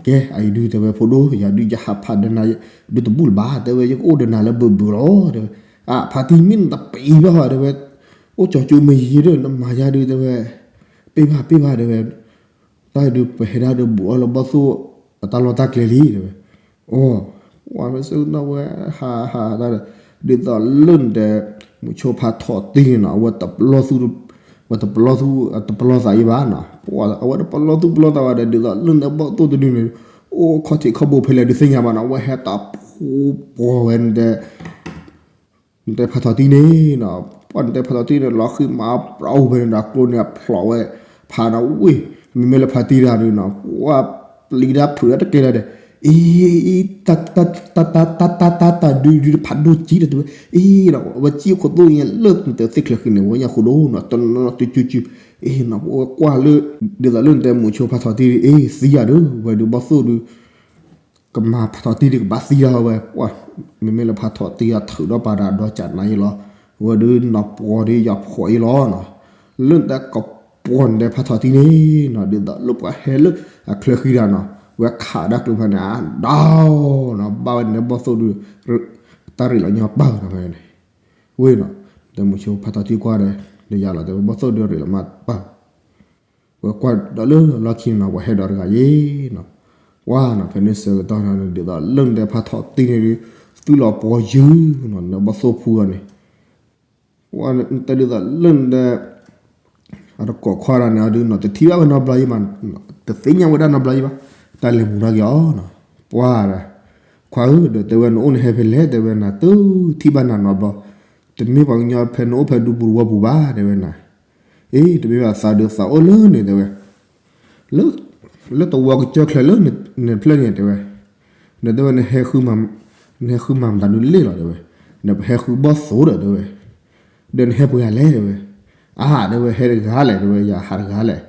ကဲ အအံၤဒုး တဲဝဲ ဖိဒိၣ် ယၤဒုးယဟးဖးဒီးနၤ ဒုးတဘူၣ်လၢၤဘၣ် တဲဝဲ ယကအိၣ်ဒီးနၤလၢဘၢဘၢလီၤ တဲဝဲ, အါ ဖါတံၢ်မ့ၢ်နတပံၤဘၣ်ဘၣ် တဲဝဲ, အိၣ်ကၠီၤကၠိမ့ၢ်ယံၤဒီး နမၤယါဒုး တဲဝဲ, ပ့ၢ်ဘၣ်ပ့ၢ်ဘၣ် တဲဝဲ တၢ်ဒုးပဟဲဒၣ်ဒီးဘူးအီၣ်လၢဘီၣ်သိၣ်အတၢ်လီၢ်တၢ်ကျဲလံ တဲဝဲ, အိ ပှၢ်မ့ၢ်စ့ၢ်ကီးဝဲ ဟးဟးတၢ်ဒီး ဒ်သိးလၢနတဲ မုဆိဖါထီၣ်တံၢ်န့ၣ်နီၤ အဝဲတပလီၢ်သူၣ် ဝဲတပလီၢ်သူၣ် တပလီၢ်သးအံၤဘၣ်နီၤ, အဝဲတပလီၢ်သူၣ်ပလီၢ်သးဘၣ်ဒီး ဒ်သိးလၢနတဲဘီၣ်သိၣ်တဒုန့ၣ် အိၣ်ခီၣ်ထံးခီၣ်ဘိဖဲလဲၣ်ဒုးသ့ၣ်ညါဘၣ်နီၤ, အဝဲဟဲတၢ်ဖိပှီၤဝဲနတဲ နတဲဖါထီၣ်တံၢ်န့ၣ်နီၤ, ပှၢ်နတဲဖါထီၣ်တံၢ်န့ၣ် လီၤဃံမၤပြးအိၣ်ဖဲန့ၣ်ဒီး အကျိန့ၣ်အဖျိးဝဲ ဖးနီၤဝ့ၢ်, မ့မ့ၢ်လၢဖါတံၢ်တဂၤဒုးနီၤ ပှၢ်ပျံၤတၢ်ဖုးတၢ်တကဲလၢၤဒီး အံၤ တၢ်တၢ်တၢ်တၢ်တၢ်တၢ်တၢ်ဒုးဒုးတဖးဒိၣ်ကံဒီးတဲဝဲ, အံၤနီၤ အဝဲကံခိၣ်သိၣ်ညါလၢနတဲသ့ၣ်ချၢဃံန့ၣ် ဝဲညါဃိဒိၣ်နီၤ တနီၤနီၤတုၤစုစု, အံၤနီၤ ပဝဲကွၢ်လၢ ဒ်သိးလၢနတဲမုဆိဖါထီၣ်တံၢ်အံၤ သံယၤဒုး ဝဲဒုးဘီၣ်သိၣ်ဒုး ကမၤဖါထီၣ်တံၢ်ဒုးကဘၣ်သံယၤဝဲ, ပှၢ် မ့မ့ၢ်လၢဖါထီၣ်တံၢ်အထုးဒီးပာ်ဒီးအဒီကးနါယဲလီၤ, ဝဲဒုးနီၢ်ပှီၤဒုးယီၤဖှီၣ်အံၤလီၤနီၤ, လၢနတဲကပှီၤနတဲဖါထီၣ်တံၢ်န့ၣ်နီၤ ဒ်သိးလၢပှၤဟဲလၢအချၢဃံတၢ်နီၤ ဝဲခးဒၣ်ကျိဖဲန့ၣ် အဒီနီၤ ဘၣ်ဝဲနတဲဘီၣ်သိၣ်ဒုး တၢ်ရ့းလီၤညီပၢ်နီၤဖဲန့ၣ်, ဝ့ၢ်နီၤ တဲမုဆိဖါထီၣ်တံၢ်ကွၢ်ဒီး ဒီးယၤလီၤ တဲဝဲဘီၣ်သိၣ်ဒုးရ့းလီၤမးပၢ် ဝဲကွၢ်ဒီးလၢလီၢ်ခံန့ၣ်နီၤ ပှၤဟဲဒီးတဂၤယဲနီၤ, ပှၢ်နီၤ ဖဲန့ၣ်ဆၢကတီၢ်န့ၣ် ဒ်သိးလၢနတဲဖါထီၣ်တံၢ်န့ၣ်ဒုး သူၣ်လီၤပှီၤယုာ်နီၤ နဘီၣ်သိၣ်ဖူအီၤန့ၣ်, ပှၢ်နတဲဒ်သိးလၢနတဲ အတကိးခွါတဂၤန့ၣ်အီၤဒုးနီၤ တထံၣ်ဘၣ်ဝဲနီတဘျီယံၤဘၣ်, တသ့ၣ်ညါဝဲဒၣ်နီတဘျီယံၤဘၣ်, တၢ်လဲၤမူၤထီၣ်က့ၤအီၤနီၤ, ပှၢ်ဒီး ခွါဧၢ ဒီးတဲဝဲနအိၣ်နဟဲဖဲလဲၣ် တဲဝဲနၤ တထံၣ်ဘၣ်နၤနီတဘျီ, တမ့ၢ်ပှၤကညီဖဲနအိၣ်ဖဲဒူပူၤတဝီပူၤဘၣ် တဲဝဲနၤ အ့ တမ့ၢ်ဘၣ်သးဒုးသးအိၣ်လၢန့ၣ် တဲဝဲ, လၢ လၢတဝီကစၢၢ်ချၢလၢန့ၣ်ဖျၢၣ်န့ၣ် တဲဝဲ, ဒီးတဲဝဲ နဟဲဃုမၤမတၤဒုးလဲၣ်လီၤ တဲဝဲ, နဟဲဃုဘီၣ်သိၣ်ဒီး တဲဝဲ, ဒီးနဟဲပှဲၤဂၤလဲၣ် တဲဝဲ, အါ တဲဝဲ ဟဲတဂၤလဲၣ် တဲဝဲ ယဟးတဂၤလဲၣ်,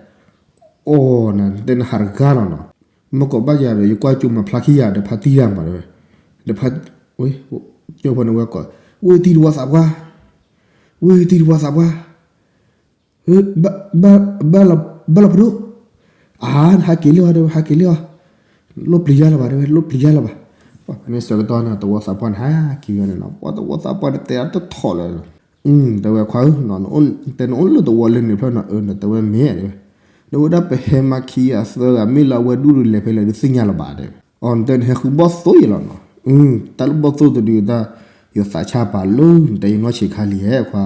အိ နတဲနဟးတဂၤလီၤနီၤ, မ့ၢ်ကိးဘၣ်ယၤဒီး ယကွၢ်ကၠိမၤဖျါခံယၤဒီးဖါတံၢ်တဂၤမး တဲဝဲ, ဒီးဖါ ကၠိဖိန့ၣ်ဝဲကိး ဝ့ၢ်တံၢ်တဝီသးပှၢ်, ဝ့ၢ်တံၢ်တဝီသးပှၢ် ဘၣ်လီၤဖိဒိၣ်, အါ နဟးက့ၤလၢအီၤ တဲဝဲ ဟးက့ၤလၢအီၤ, လိၣ်ပျံၤယါလၢၤဘၣ် တဲဝဲ လိၣ်ပျံၤယါလၢၤဘၣ်, ပှၢ်ဖဲန့ၣ်ဆၢကတီၢ်န့ၣ် တဝီသးပှၢ်န့ၣ် ဟးက့ၤဝဲန့ၣ်နီၤ ပှၢ်တဝီသးပှၢ်န့ၣ် တဲအတထီၣ်လၢၤ တဲဝဲ ခွါဧၢ တဲနအိၣ်လၢတဝီလၢန့ၣ်ဖျၢၣ်နီၤ အၢ နတဲဝဲမ့ၢ် တဲဝဲ, နဝဲဒၣ်ပဟဲမၤခံဂၤသၢဂၤ မ့ၢ်လၢအဝဲဒူၣ်ဒုးလဲၤဖဲလဲၣ်ဒုးသ့ၣ်ညါလၢၤဘၣ် တဲဝဲ, အီ နတဲနဟဲဃုဘီၣ်သိၣ်ယဲလီၤနီၤ, တၢ်လၢဘီၣ်သိၣ်တဒုတၢ်, ယသးဆါပာ်လၢနတဲယနီၢ်ဆံးခါလံဧါခွါ,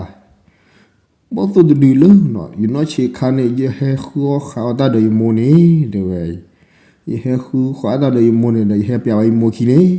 ဘီၣ်သိၣ်တဒုလၢနီၤ ယနီၢ်ဆံးခါန့ၣ် ယဟဲဃုအီၣ်ဃုအီတၢ်ဒီးယမိၢ်န့ၣ် တဲဝဲ, ယဟဲဃုဃုအီတၢ်ဒီးယမိၢ်န့ၣ်ဒီး ယဟဲပျးဝဲယမိၢ်ခံန့ၣ်,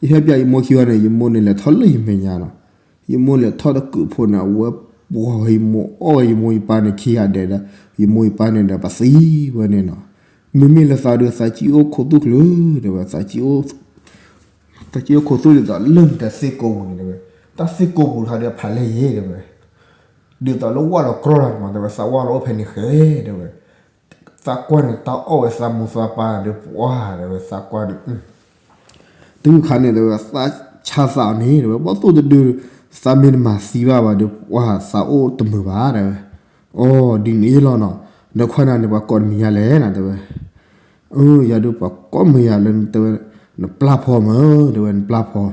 ယဟဲပျးယမိၢ်ခံဝဲန့ၣ် ယမိၢ်န့ၣ်လဲၤထီၣ်လၢယမဲာ်ညါနီၤ, ယမိၢ်လဲၤထီၣ်တကုးဖိန့ၣ် အဝဲပှီၢ်ဝဲယမိၢ်အီၣ်ဝဲယမိၢ်ယပၢ်န့ၣ်ခံဂၤဒဲးဒီး ယမိၢ်ယပၢ်န့ၣ်ဒီးပသံဝဲန့ၣ်နီၤ, မ့မ့ၢ်လၢသးဒီးသးကံၣ်အိၣ်ခိးသူၣ်ကျၢၤ တဲဝဲ သးကံၣ်အိၣ်ခိးသူၣ်ဒ်သိးလၢနတဲသ့ၣ်ကိာ်ပူၤန့ၣ် တဲဝဲ, တၢ်သ့ၣ်ကိာ်ပူၤတခါဒီးဖးလဲၢ်ယဲ တဲဝဲ, ဒ်သိးလၢဝၣ်လီၤကြီတၢ်မး တဲဝဲ သးဝၣ်လီၤအိၣ်ဖဲန့ၣ်ဃဲ တဲဝဲ, သးကွၢ်န့ၣ် တၢ်အီၣ်ဝဲသးမိၢ်သးပၢ်ဒီးပှၤ တဲဝဲ သးကွၢ်ဒီး တုၤခါန့ၣ် တဲဝဲ သးဆါသးအီၤန့ၣ် တဲဝဲ ဘီၣ်သိၣ်တဒု သးမ့ၢ်တမၤသံဘၣ်ဘၣ်ဒီး ပှၤသးအိၣ်တမုာ်ဘၣ် တဲဝဲ, အိ ဒ်န့ၣ်လီၤနီၤ, ဒီးခွါနၤန့ၣ် ပှၤကိးနမံၤညါလဲၣ်နၤ တဲဝဲ ယၤဒုးပှၤကိးမုာ်ယၤလၢ တဲဝဲ နပျၢ်ဖီမၢ တဲဝဲ နပျၢ်ဖီ,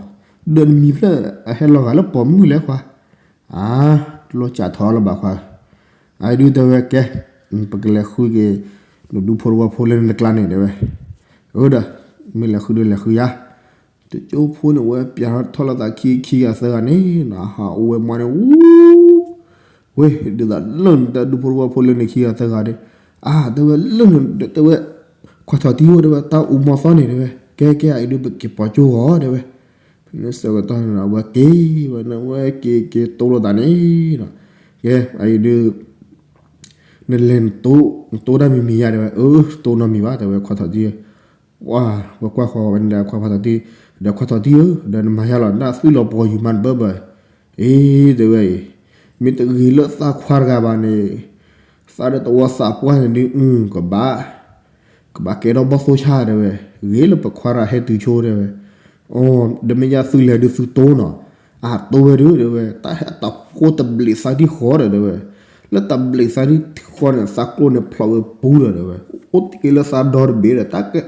ဒီးနမံၤဖျၢၣ်အဟဲလီၤဂာ်လၢပိာ်မုၣ်လဲၣ်ခွါ, အါ တလိၣ်စးထီၣ်လၢၤဘၣ်ခွါ, အအံၤဒုးတဲဝဲကဲ, ပကလဲၤဃုက့ၤ နဒူဖိတဝီဖိလၢနကျါန့ၣ် တဲဝဲ, အဒီး မ့ၢ်လဲၤဃုဒုးလဲၤဃုယါ, တကၠိဖိန့ၣ် ဝဲပျးထီၣ်လီၤသးခံခံဂၤသၢဂၤန့ၣ်နီၤ, ဟးအိၣ်ဝဲမွါန့ၣ် ဝူ ဝ့ၢ် ဒ်သိးလၢနတဲဒူဖိတဝီဖိလၢန့ၣ်ခံဂၤသၢဂၤဒီး, အါ တဲဝဲလၢနတဲဝဲ, ခွါထီၣ်တံၢ်ဧၢ တဲဝဲ တၢ်အူမီၢ်သီန့ၣ် တဲဝဲ ကဲကဲ အအံၤဒုးပက့ၤပိာ်ကၠိဂီၤ တဲဝဲ, ဖဲန့ၣ်ဆၢကတီၢ်န့ၣ်ဒီး အဝဲက့ၤဝဲန့ၣ် အဝဲက့ၤက့ၤတိၢ်လိာ်သးန့ၣ်နီၤ, ကဲ အအံၤဒုး နလဲၤ နတိၢ်တၢ်မံၤမံၤယါ တဲဝဲ, အၢ တိၢ်နီတမံၤဘၣ် တဲဝဲ ခွါထီၣ်တံၢ်ဧၢ, ပှၤ ဝဲကွၢ်ဃီၤဝဲန့ၣ်ဒီး ခွါထီၣ်တံၢ်, ဒီးခွါထီၣ်တံၢ်ဧၢ ဒီးနမၤယါလီၤ နသွံၣ်လီၤပှီၤယူၤမးတဘၢဘၢ, အ့ တဲဝဲအံၤ, မ့ၢ်တဂ့ၤလၢသးခွါတဂၤဘၣ်န့ၣ်, သးဒီးသဝီသးပှၢ်န့ၣ်ဒုး ကဘၣ် ကဘၣ်ကဲထီၣ်ဘီၣ်သိၣ်ဆါ တဲဝဲ, ဂ့ၤလၢပခွါတဂၤဟဲတုၤဆိ တဲဝဲ, အိ ဒီးမ့ၢ်ယါသုလဲၤဒုးသုတိၢ်နီၤ, အတိၢ်ဝဲဒုး တဲဝဲ တၢ်ဟဲတၢ်ဖိတဘျံးသးဒံၣ်ဃီဒီး တဲဝဲ, လၢတၢ်ဘျံးသးဒံၣ်ဃီန့ၣ် သးကျိန့ၣ်ဖျိးဝဲပူၤဒီး တဲဝဲ, အိၣ်တ့ၢ်လၢသးဒီတဘ့ၣ်ဒီး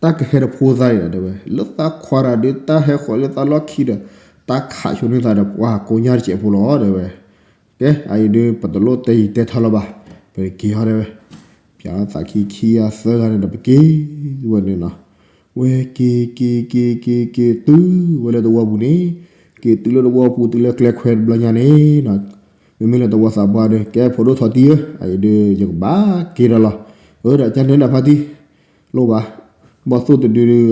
တၢ်ကဟဲတဖိသးန့ၣ်ဒီး တဲဝဲ, လၢသးခွါတဂၤဒုး တၢ်ဟဲဃီၤလၢသးလီၢ်ခံဒီး တၢ်ခးဆိန့ၢ်သးဒီး ပှၤကိးညါတစဲးဖိလီၤ တဲဝဲ, ကဲ အအံၤဒုး ပတလိၣ်တဲယံၤတဲထီလၢၤဘၣ်, ပက့ၤဟီ တဲဝဲ, ပျးသးခံခံဂၤသၢဂၤန့ၣ်ဒီး ပက့ၤဝဲန့ၣ်နီၤ, ဝဲက့ၤက့ၤက့ၤက့ၤက့ၤတုၤဝဲလၢသဝီပူၤန့ၣ်, က့ၤတုၤလၢသဝီပူၤ တုၤလၢကျဲခွဲတဘျီညါန့ၣ်နီၤ, မ့မ့ၢ်လၢသဝီသးပှၢ်ဒီး ကဲဖိဒိၣ်ထီၣ်တံၢ်ဧၢ အအံၤဒုး ယကဘၣ်က့ၤဒီးလီၤ, အၢ ဒီးကန့ၣ်ဒီးဖါတံၢ် လိၣ်ဘၣ်, ဘီၣ်သိၣ်တဒုဒုး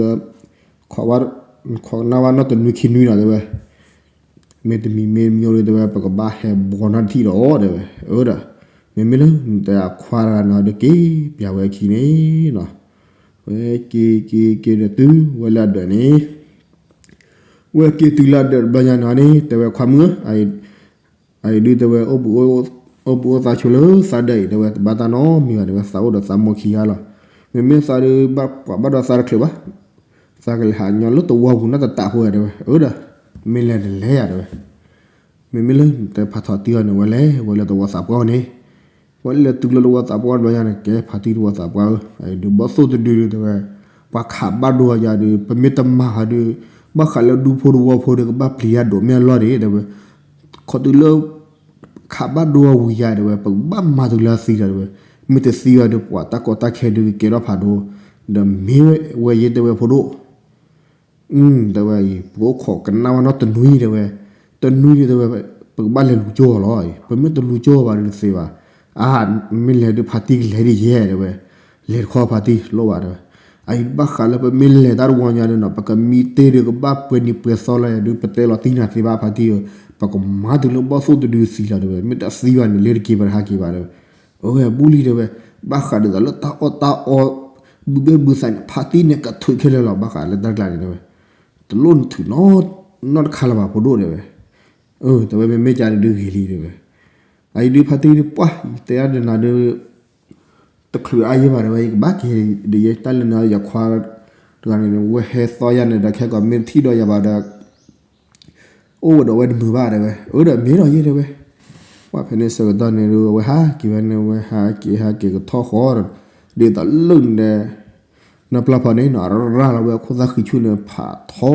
ခိးနၢ်ဝဲနီၢ်တနွံခံနွံနီၤ တဲဝဲ, မ့တမံၤမ့မံၤအိၣ်ဒုး တဲဝဲ ပကဘၣ်ဟဲဘှီနီတထံၣ်ဒီး တဲဝဲ, အၢ ဒီး မ့မ့ၢ်လၢနတဲအခွါတဂၤန့ၣ်ဒီး က့ၤပျးဝဲအခံန့ၣ်နီၤ, ဝဲက့ၤက့ၤက့ၤဒီးတုၤဝဲလၢအဒၢးန့ၣ်, ဝဲက့ၤတုၤလၢအဒၢးတဘျီညါန့ၣ်န့ၣ် တဲဝဲခွါမုၣ်ဧၢ, အအံၤဒုး တဲဝဲ အိၣ်ဘှံးအိၣ်သါဆိလၢသးဒၢးအံၤ တဲဝဲ တဘၣ်တၢ်နီတမံၤဘၣ် တဲဝဲ သးအိၣ်ဒီးသးမိၢ်ခံဂၤလီၤ, မ့မ့ၢ်သးဒုး ပှၤဘၣ်ဒီးသးတချုးဘၣ်, သးကလဲၤဟးညီလၢသဝီပူၤနီတတးဖိ တဲဝဲ, အၢ ဒီး မ့ၢ်လဲၤတလဲၤယၤ တဲဝဲ, မ့မ့ၢ်လၢနတဲဖးထီၣ်တံၢ်အီၤန့ၣ် ဝဲလဲၤဝဲလၢသဝီသးပှၢ်န့ၣ်, ဝဲလဲၤတုၤလၢသဝီသးပှၢ်တဘျီညါန့ၣ် ကဲဖါတံၢ်သဝီသးပှၢ်ဧၢ, အအံၤဒုး ဘီၣ်သိၣ်တဒုဒုး တဲဝဲ, ပှၤခးဘၣ်ဒိယၤဒုး ပမ့ၢ်တမၤဟးဒုး ဘၣ်ဃးလၢဒူဖိတဝီဖိဒီး ကဘၣ်ပျံၤယၤဒိၣ်မ့ၢ်အလီၢ်ဒံး တဲဝဲ, ခီတုၤလၢ ခးဘၣ်ဒိဝံၤယၤ တဲဝဲ ပကဘၣ်မၤတုၤလၢအသံဒီး တဲဝဲ, မ့ၢ်တသံဘၣ်ဒီး ပှၤတၢ်ကီတၢ်ခဲဒုးကကဲထီၣ်ဖးဒိၣ်, ဒီးမ့ၢ်ဝဲယဲ တဲဝဲ ဖိဒိၣ် တဲဝဲအံၤ ပကအိၣ်ခိးကနၣ်ဝဲနီတနွံ တဲဝဲ, တနွံဒုး တဲဝဲ ပကဘၣ်လဲၤလူၤကၠိအီၤလီၤ, ပမ့ၢ်တလူၤကၠိဘၣ်ဒုးတသ့ဘၣ်, အါ မ့ၢ်လဲၤဒုးဖါတံၢ်ကလဲၤဒ်ယဲ တဲဝဲ, လဲၤတခီဖါတံၢ်လိၣ်ဘၣ် တဲဝဲ, အအံၤဘၣ်ဃးလၢပမ့ၢ်လဲၤတၢ်တဝီညါဒုးနီၤ ပကမံတ့ၢ်ဒုး ကဘၣ်ပှဲၤနံၤပှဲၤသီလီၤယၤဒုး ပတဲလီၤတံၢ်နၤသ့ဘၣ်ဖါတံၢ်ဧၢ, ပကမၤတုၤလၢဘီၣ်သိၣ်တဒုသံလီၤ တဲဝဲ, မ့ၢ်တသံဘၣ်န့ၣ် လ့ၤတက့ၤဘၣ်တဟးက့ၤဘၣ် တဲဝဲ, အဝဲဘူးလံ တဲဝဲ, ဘၣ်ဃးဒ်သိးလၢတၢ်အီၣ်တၢ်အီ ဘုဘ့ၣ်ဘုသးန့ၣ် ဖါတံၢ်န့ၣ်ကထုးခဲလၢာ်လီၤ ဘၣ်ဃးလၢတၢ်ကျါန့ၣ် တဲဝဲ, တလိၣ်နထုးနီတခါလၢၤဘၣ် ဖိဒိၣ် တဲဝဲ, အၢ တဲဝဲ မ့မ့ၢ်ကဒုးဂ့ၤလံ တဲဝဲ, အအံၤဒုးဖါတံၢ်ဒုးပှၢ် ယတဲအါဒုးနၤဒုး တချုးအါယဲဘၣ် တဲဝဲ ယကဘၣ်က့ၤဒ်ယဲ တၢ်လၢနၤယခွါတဂၤန့ၣ် ဝဲဟဲသီယၤန့ၣ်ဒီး ခဲကိးမ့ၢ်ထံၣ်ဒီးယၤဘၣ်ဒီး အိၣ်ဝဲဒီးဝဲတမုာ်ဘၣ် တဲဝဲ, အၢ ဒီးမ့ၢ်ဒီးယဲ တဲဝဲ, ပှၢ်ဖဲန့ၣ်ဆၢကတီၢ်န့ၣ်ဒုး အဝဲဟးက့ၤဝဲန့ၣ် အဝဲဟးက့ၤဟးက့ၤကထီၣ်ဃီဒီး ဒ်သိးလၢန နီၢ်ပျၢ်ဖီန့ၣ်နီၤ ရၢ်လီၤဝဲအခိၣ်သၣ်ဃံဆူၣ်န့ၣ် ဖးထီ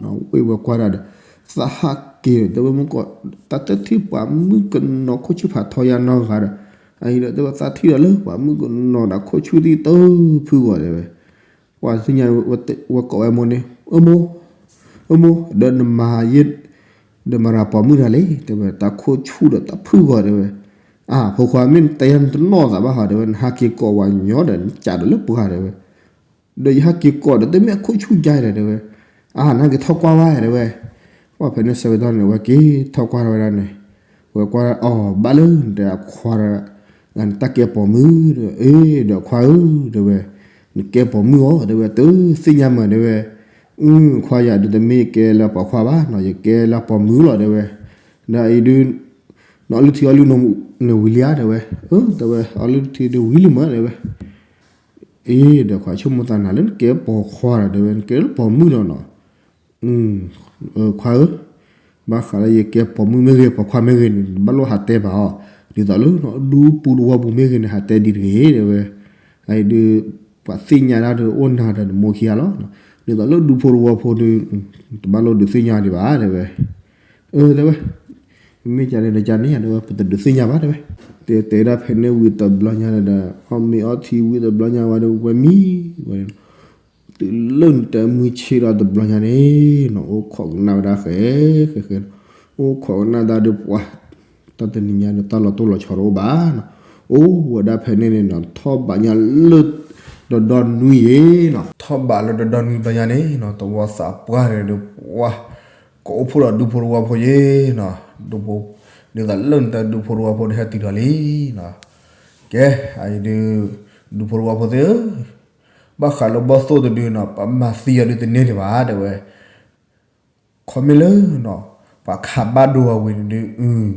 နီၤ ဝ့ၢ်ဝဲကွၢ်ဒၣ်ဒီး သးဟးက့ၤဒီး တဲဝဲမ့ၢ်ကီး တၢ်တထံၣ်ပှၤမုၣ်ကနီၤခိၣ်ဆူၣ်ဖးထီယါနီတဂၤဒီး အအံၤဒီး တဲဝဲသးထံၣ်ဒီးလၢပှၤမုၣ်ကနီၤဒီးခိၣ်ဆူၣ်သံၣ်တဖုဂီၢ် တဲဝဲ, ပှၢ်သ့ၣ်ညါ ဝဲကိးဝဲမိၢ်န့ၣ် အၢမိၢ် အမိၢ် ဒီးနမၤယဲ ဒီးမၤရၤပိာ်မုၣ်တၢ်လဲၣ် တဲဝဲ, တၢ်ခိၣ်ဆူၣ်ဒီးတၢ်ဖုၣ်ဂီၤ တဲဝဲ. အၢ ဖိခွါ မ့ၢ်နတဲယၤ နတနီၣ်သးဘၣ်ဟီ တဲဝဲ, နဟးက့ၤကိးဝဲညီဒီး နကးဒီးလၢပှၤ တဲဝဲ. ဒီးယဟဲက့ၤကိးဒီး တမ့ၢ်အခိၣ်ဆူၣ်ယါဒီး တဲဝဲ. အၢ နဟဲက့ၤထီၣ်ကွၢ်ဝဲ တဲဝဲ. ပှၢ် ဖဲန့ၣ်ဆၢကတီၢ်န့ၣ် ဝဲက့ၤထီၣ်ကွၢ်ဝဲဒၣ်န့ၣ်, ဝဲကွၢ် အီၤ ဘၣ်လၢနတဲအခွါဒီး နတၢ်ကဲပိာ်မုၣ်ဒီး အ့ ဒီးခွါဧၢ တဲဝဲ, နကဲပိာ်မုၣ်အီၤ တဲဝဲ, တသ့ၣ်ညါမး တဲဝဲ. အု ခွါယၤဒုး တမ့ၢ်ယကဲလၢပိာ်ခွါဘၣ်နီၤ, ယကဲလၢပိာ်မုၣ်လီၤ တဲဝဲ. ဒီးအံၤဒုး နအီလုၢ်ထံအီလုၢ်နိ နဝံၤလံဧါ တဲဝဲ. အၢ တဲဝဲ, အီလုၢ်ထံဒုးဝံၤလံမး တဲဝဲ. အ့ ဒီးခွါ ဆိကမိၣ်သးနၤလၢနကဲပိာ်ခွါဒီး တဲဝဲ, နကဲလၢပိာ်မုၣ်လီၤနီၤ. ခွါဧၢ, ဘၣ်ဃးလၢယကဲပိာ်မုၣ်မ့ၢ်ဂ့ၤ ပိာ်ခွါမ့ၢ်ဂ့ၤန့ၣ် တဘၣ်လိၣ်ဟးတဲဘၣ်အီၤ, ဒ်သိးလၢဒူပူၤသဝီပူၤမ့ၢ်ဂ့ၤန့ၣ် ဟးတဲဒ်တဂ့ၤ တဲဝဲ. အံၤဒုး ပှၤသ့ၣ်ညါတၢ်ဒီး အိၣ်နၤဒီးနမိၢ်ခံဂၤလီၤ. ဒ်သိးလၢဒူဖိသဝီဖိဒီး တဘၣ်လိၣ်ဒုးသ့ၣ်ညါဒံးဘၣ် တဲဝဲ. အၢ တဲဝဲ, မ့ၢ်ကန့ၣ်ဒီးကန့ၣ် တဲဝဲ, ပတဒုးသ့ၣ်ညါဘၣ် တဲဝဲ. တဲတဲဒၣ်ဖဲန့ၣ်ဝံၤတဘျီညါန့ၣ်ဒီး အီၣ်မ့ၤအီထံဝံၤတဘျီညါဝဲဒီး ဝဲမံဝဲန့ၣ် တုၤလၢနတဲမုၢ်ဆ့ၣ်ထီၣ်တဘျီညါန့ၣ်နီၤ အိၣ်ခိးကနၣ်ဝဲဒၣ်ဃဲ ဃဲဃဲ, အိၣ်ခိးကနၣ်တၢ်ဒီးပှၤ တၢ်တနံၤညါန့ၣ် တၢ်လီၤတိၢ်လီၤဆီတအိၣ်ဘၣ်နီၤ. အိၣ်ဝဲဒၣ်ဖဲန့ၣ်န့ၣ်နီၤ ထီၣ်ဘးညါလၢ ဒီဒီနွံယဲနီၤ, ထီၣ်ဘးလၢဒီဒီနွံဘျီညါန့ၣ်နီၤ သဝီသးပှၢ်န့ၣ်ဒီးပှၤ ကအိၣ်ဖှိၣ်ဒီးဒူဖိသဝီဖိယဲနီၤ, ဒူဖိ ဒ်သိးလၢနတဲဒူဖိသဝီဖိန့ၣ် ဟဲတုၤဒီးလံနီၤ. ကဲ အံၤဒုး ဒူဖိသဝီဖိသ့ၣ်ဧၢ, ဘၣ်ဃးလၢဘီၣ်သိၣ်တဒုနီၤ ပမၤသံအီၤဒုးတန့ၢ်ဒံးဘၣ် တဲဝဲ. ခီမ့ၢ်လၢနီၤ ပှၤခးဘၣ်ဒိအဝံၤန့ၣ်ဒုး အု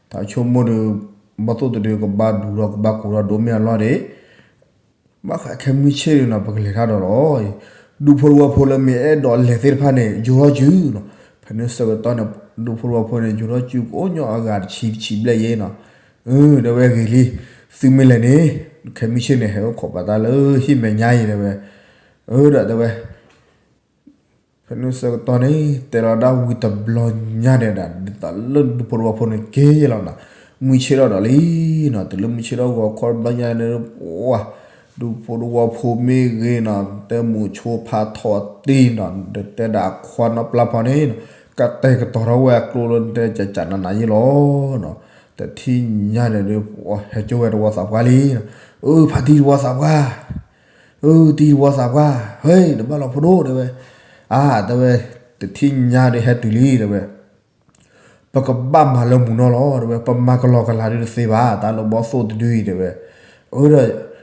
တၢ်ဆိကမိၣ်ဒီး ဘီၣ်သိၣ်တဒုကဘၣ်ဒူထီၣ်ကဘၣ်ကိးထီၣ်ဒိၣ်မ့ၢ်အလီၢ်ဒီး ဘၣ်ဃးခဲမုၢ်ဆ့ၣ်န့ၣ်နီၤ ပကလဲၤတၢ်ဒီးလီၤ. ဒူဖိသဝီဖိလၢမ့ၢ်အဲၣ်ဒိးလဲၤသ့ၣ်တဖၣ်န့ၣ် ယိၤထီၣ်စုနီၤ, ဖဲန့ၣ်ဆၢကတီၢ်န့ၣ် ဒူဖိသဝီဖိန့ၣ် ယိၤထီၣ်စုကအိၣ်ညီအဂၤတဆံတဆံဘျဲၣ်ယဲနီၤ. အၢ တဲဝဲဂ့ၤလံ, သုမ့ၢ်လဲၤန့ၣ် ခဲမုၢ်ဆ့ၣ်န့ၣ် ဟဲအိၣ်ခိးပာ်တၢ်လၢဟံၣ်မဲာ်ညါအံၤ တဲဝဲ. အၢ ဒီးတဲဝဲ ဖဲန့ၣ်ဆၢကတီၢ်န့ၣ် တဲလီၤဒၣ်ဝံၤတဘျီညါန့ၣ်ဒီး ဒ်သိးလၢဒူဖိသဝီဖိန့ၣ်က့ၤလီၤနီၤ, မုၢ်ဆ့ၣ်ထီၣ်ဒီးလံနီၤ, တုၤလၢမုၢ်ဆ့ၣ်ထီၣ်ဂီၤခီတဘျီညါန့ၣ် ပှၤ ဒူဖိသဝီဖိမ့ၢ်ဂ့ၤနီၤ တဲမူးဆိဖးထီတံၢ်နီၤ ဒီးတဲဒၣ်အခွါနီၢ်ပျၢ်ဖီန့ၣ်နီၤ ကတဲာ်ကတီၤထီၣ်ဝဲအကျိလၢတဲကကးနးနးယဲလီၤနီၤ, တထံၣ်ညါန့ၣ်ဒီး ပှၤဟဲကၠိဝဲသဝီသးပှၢ်လံနီၤ, အၢ ဖါတံၢ်သဝီသးပှၢ် အၢ တံၢ်သဝီသးပှၢ် ဟဲ နဘၣ်လီၤဖိဒိၣ် တဲဝဲ, အါ တဲဝဲ, တထံၣ်ညါဒီးဟဲတုၤလံ တဲဝဲ, ပကဘၣ်မၤလၢမူးနီၢ်လီၤ တဲဝဲ, ပမၤကလီကလီဒီးတသ့ဘၣ် တၢ်လၢဘီၣ်သိၣ်တဒုအံၤ တဲဝဲ, အၢ ဒီး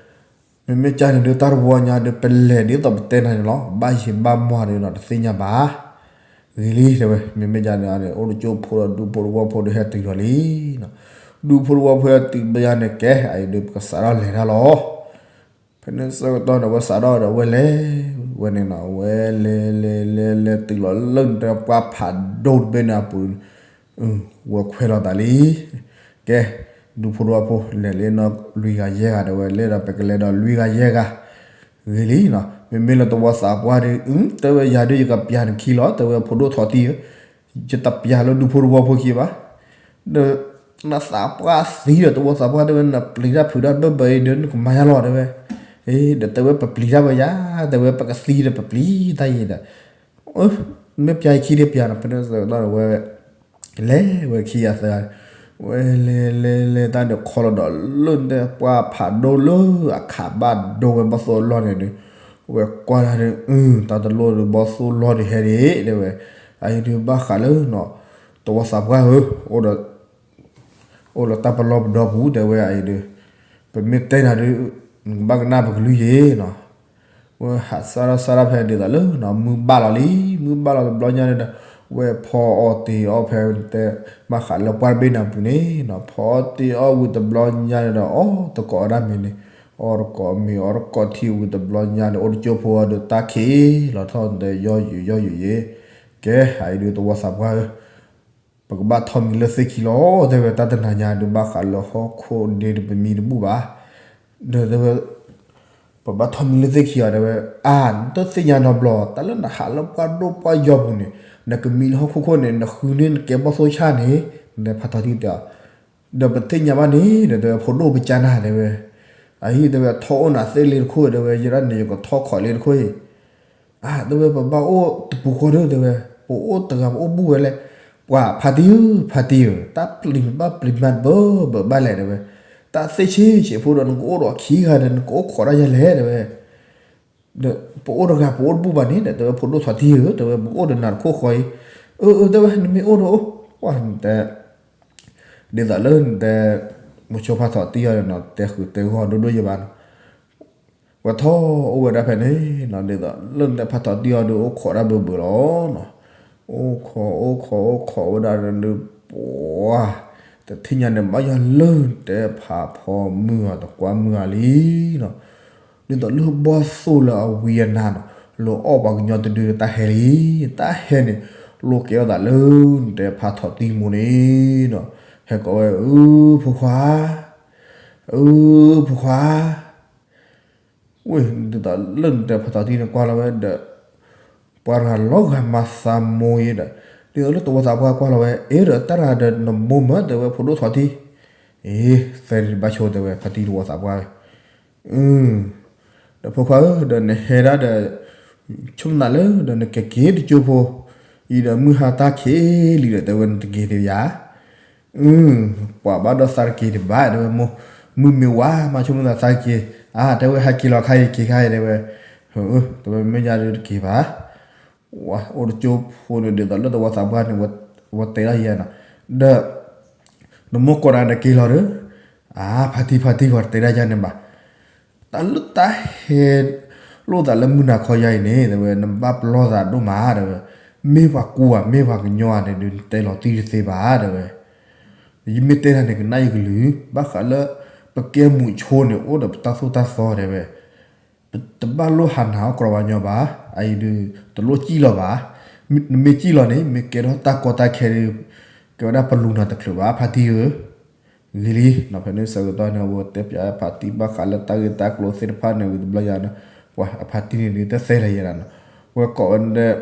မ့မ့ၢ်ကန့ၣ်ဒီးတၢ်တဝီညါဒီး ပလဲၤဒ်သိးပတဲနၤန့ၣ်လီၤ, ဘၣ်ယံၤဘၣ်မီၢ်ဒီးနီၤ တသ့ၣ်ညါဘၣ် ဂ့ၤလံ တဲဝဲ, မ့မ့ၢ်ကန့ၣ်န့ၣ် အိၣ်တကၠိဖိဒီးဒူဖိသဝီဖိဒီးဟဲတုၤဒီးလံနီၤ, ဒူဖိသဝီဖိဟဲတုၤဘၣ်ယါန့ၣ် ကဲ အအံၤဒီးပကစးထီၣ်လဲၤတၢ်လီၤ ဖဲန့ၣ်ဆၢကတီၢ်န့ၣ် ဝဲစးထီၣ်ဒီးဝဲလဲၤ ဝဲန့ၣ်နီၤ ဝဲလဲၤလဲၤလဲၤလဲၤတုၤလီၤလၢနတဲပှၢ်ဖးဒိၣ်တဘ့ၣ်န့ၣ်အပူၤ, ဝဲခွဲးလီၤသးလံ, ကဲ ဒူဖိသဝီဖိ လဲၤလၢနီၤ လွံၢ်ဂၤယဲၢ်ဂၤ တဲဝဲ, လဲၤဒီးပကလဲၤဒီးလွံၢ်ဂၤယဲၢ်ဂၤ ဂ့ၤလံနီၤ, မ့မ့ၢ်လၢသဝီသးပှၢ်ဒီး တဲဝဲ ယၤဒုးယကပျးနခံလီၤ တဲဝဲ, ဖိဒိၣ်ထီတံၢ်ဧၢ, ယတပျးလၢဒူဖိသဝီဖိခံဘၣ် ဒီးနသးပှၢ်သံဒီးသဝီသးပှၢ် တဲဝဲ နပျံၤတၢ်ဖုးတၢ်ဒိၣ်ဘၢအံၤဒီး နကမၤယါလီၤ တဲဝဲ, ဒီးတဲဝဲ ပပျံၤတၢ်ဝဲယါ, တဲဝဲ ပကသံဒီးပပျံၤတၢ်အံၤဒီး, မ့ၢ်ပျးယခံဒ်ပျးနီၤ, ဖဲန့ၣ်ဆၢကတီၢ်ဒီးဝဲ လဲၤဝဲခံဂၤသၢဂၤ, ဝဲလဲၤလဲၤလဲၤတၢ်ဒီးခီလီၤဒီးလၢနတဲပှၢ်ဖးဒိၣ်လၢအခးဘၣ်ဒိဝဲဘီၣ်သိၣ်အလီၢ်န့ၣ်ဒီး, ဝဲကွၢ်တၢ်ဒီး တၢ်တလိၣ်ဒီးဘီၣ်သိၣ်လီၢ်ဒီးဟဲဒံး တဲဝဲ, အအံၤဒုးဘၣ်ဃးလၢနီၤ သဝီသးပှၢ်ဧၢ, အိၣ်ဒီး အိၣ်လီၤတၢ်ပလီၢ်ပဒီပူၤ တဲဝဲအံၤဒီး, ပမ့ၢ်တဲနၤဒီး နကဘၣ်ကနၣ်ပကလုၢ်ယဲနီၤ, ဝဲဟးစးထီၣ်စးထီၣ်ဖဲဒ်သိးလၢနီၤ မုၢ်ဘၣ်လီၤလံ, မုၢ်ဘၣ်လီၤတဘျီညါန့ၣ်ဒီး ဝဲဖီအီၣ်တ့ၤအီၣ်ဖဲတဲ ဘၣ်ဃးလၢပှၢ်တဘ့ၣ်နၤပူၤန့ၣ်နီၤ ဖီအီၣ်တ့ၤအီၣ်ဝံၤတဘျီညါန့ၣ်ဒီး အီၣ်တကိးဝဲဒၣ်မ့ၤန့ၣ်, အီၣ်တကိးမ့ၤအီၣ်တကိးထံဝံၤတဘျီညါန့ၣ် အိၣ်တကၠိဖိဒီးတၢ်ခံးလီၤထီၣ်ဒီးယီၢ်ယုာ်ယီၢ်ယုာ်ယဲ, ကဲ အအံၤဒုးသဝီသးပှၢ်ဧၢ ပကဘၣ်ထီၣ်မံၤလၢသ့ၣ်ခံလီၤ တဲဝဲ, တၢ်တနၤညါဒုးဘၣ်ဃးလၢဟီၣ်ခိၣ်ဒ့ဒီးပမံတဘူၣ်ဘၣ်, ဒီးတဲဝဲ ပဘၣ်ထီၣ်မံၤလၢသ့ၣ်ခံအီၤ တဲဝဲ, အါ နတသ့ၣ်ညါနီတဘျီ တၢ်လၢနဟးလၢပှၢ်ဒိၣ်ပှၢ်ယီၤပူၤန့ၣ် နကမံလၢဟီၣ်ခိၣ်ခိၣ်န့ၣ် နဃုန့ၢ်နကဲဘီၣ်သိၣ်ဆၣ်န့ၣ်, နဖးထီတံၢ်တဲအီၤ, ဒီးပသ့ၣ်ညါဘၣ်န့ၣ် ဒီးတဲဝဲ ဖိဒိၣ်ပကနၣ် တဲဝဲ, အဟံၣ် တဲဝဲ ထီၣ်အိၣ်နၤသ့ၣ်လ့တခိၣ် တဲဝဲ, ယဲဒၣ်န့ၣ် ယကထီၣ်ခိးလ့တခိၣ်အံၤ တဲဝဲပဘၣ်အိၣ်တပူၤဃီဒီး တဲဝဲ ပအိၣ်တဂၤပအိၣ်ဘူၣ်ဝဲလဲၣ်, ပှၤဖါတံၢ်ဧၢ ဖါတံၢ်ဧၢ တၢ်ပျံၤဘၣ်ပျံၤမးတဘၢဘၢဘၣ်လဲၣ် တဲဝဲ, တၢ်သ့ၣ်ဆ့ဆ့းဖိဒီး နကအိၣ်ဒီးခံဂၤဒီး နကအိၣ်ခိးတၢ်ယၤလဲၣ် တဲဝဲ ဒီးပအိၣ်တဂၤပအိၣ်တဘူၣ်ဘၣ်န့ၣ်ဒီး တဲဝဲဖိဒိၣ်ထီၣ်တံၢ်ဧၢ တဲဝဲ ပအိၣ်ဒီးနၤတခိၣ်ဃီအံၤ, အၢ အၢ တဲဝဲ နမ့ၢ်အိၣ်ဒီးအိၣ်, ပှၤတဲ ဒ်သိးလၢနတဲ မိၤဆိဖါထီၣ်တံၢ်အီၤဒီးနီၤ တဲဃုာ်တဲဂီၢ်ဒိၣ်ဒိၣ်ယဲဘၣ်နီၤ, ဝဲထီၣ်အိၣ်ဝဲဒၣ်ဖဲန့ၣ်နီၤ ဒ်သိးလၢနတဲဖါထီၣ်တံၢ်အီၤဒီး အိၣ်ခိးဒၣ်ဘၢဘၢလီၤနီၤ, အိၣ်ခိးအိၣ်ခိးအိၣ်ခိးဝဲဒၣ်ဒီး ပှၤ တထံၣ်ညါန့ၣ် ဘၣ်ယွၤလၢနတဲဖးဖီမုၢ်အီၤတကွၢ်မုၢ်အီၤလံနီၤ, ဒ်သိးလၢဘီၣ်သိၣ်လၢအဝံအနၤနီၤ လီၤအီၣ်ပှၤကညီတဒုတၢ်ဟဲလံ, တၢ်ဟဲန့ၣ် လိးကဲထီၣ်သးလၢနတဲဖါထီၣ်တံၢ်မူန့ၣ်နီၤ, ဟဲကိးဝဲ အၢ ဖိခွါ, အၢ ဖိခွါ, ဝဲ ဒ်သိးလၢနတဲဖါထီၣ်တံၢ်န့ၣ်ကွၢ်လီၤဝဲဒီး ပှၤတဂၤလီၤဂာ်မၤသးမိၢ်အံၤဒီး ဒ်သိးလၢတဝီသးပှၢ်ကွၢ်လီၤဝဲ အ့ဒီးတၢ်တဂၤဒီးနမိၢ်မး တဲဝဲဖိဒိၣ်ထီၣ်တံၢ်, အ့ သဲဘၣ်ဆိတဲဝဲ ဖါတံၢ်တဝီသးပှၢ်ဝဲ ဒီးဖိခွါဧၢ ဒီးနဟဲဒၣ်ဒီး ဆိကမိၣ်သးလၢဒီးနကက့ၤတကၠိဖိ အံၤဒီးမုၢ်ဟါတၢ်ခံးလံဒီး တဲဝဲနတက့ၤတယၤ, ပှၤဘၣ်ဒီးသးတက့ၤတဘၣ် တဲဝဲ မုၢ်မ့ၢ်ဝါမး ဆိကမိၣ်သးသးက့ၤ, အါ တဲဝဲဟဲက့ၤလီၤခါအံၤက့ၤခါအံၤ တဲဝဲ, တဲဝဲမ့ၢ်ညါဒီးတက့ၤဘၣ်, အိၣ်တကၠိဖိန့ၣ် ဒ်သိးလၢတဝီသးပှၢ်န့ၣ် ဝဲတဲဒၣ်ယဲနီၤ, ဒီး နမိၢ်ကိးတၢ်ဒီးက့ၤလီၤဒီး, အါ ဖါတံၢ် ဖါတံၢ် ပှၤတတဲဒၣ်ယၤန့ၣ်ဘၣ် တၢ်လၢတၢ်ဟဲလိာ်သးလၢမုၢ်နၤခီယါအံၤန့ၣ် တဲဝဲ နဘၣ်ပလီၢ်သးဒိၣ်မး တဲဝဲ, မ့ၢ်ပှၤကူဧါ မ့ၢ်ပှၤကညီဧါန့ၣ်ဒီး နတဲလီၤတံၢ်တသ့ဘၣ် တဲဝဲ, ယမ့ၢ်တဲတၢ်န့ၣ် ကနၣ်ယကလုၢ် ဘၣ်ဃးလၢ ပကဲမုၣ်ဆိန့ၣ် အိၣ်ဒီးပတၢ်သိၣ်တၢ်သီ တဲဝဲ, တဘၣ်လိၣ်ဟးနၤအီၣ်ကြီဘၣ်ညီဘၣ်, အအံၤဒီး တလိၣ်စံၣ်လီၤဘၣ်, နမ့ၢ်စံၣ်လီၤန့ၣ် မ့ၢ်ကဲထီၣ်တၢ်ကီတၢ်ခဲဒီး ကဲဝဲဒၣ်ပလူၤနၤတချုးဘၣ် ဖါတံၢ်ဧၢ ဂ့ၤလံ, ဖဲန့ၣ်ဆၢကတီၢ်န့ၣ် အဝဲတဲပၠးဖါတံၢ်ဘၣ်ဃးလၢတၢ်ဂ့ၢ်တၢ်ကျိၤသ့ၣ်တဖၣ်န့ၣ် ဝံၤတဘျီယါန့ၣ်, ပှၤအဖါတံၢ်န့ၣ်ဒုးတသဲလၢၤယဲဒၣ်နီၤ, ဝဲကိးဝဲဒၣ်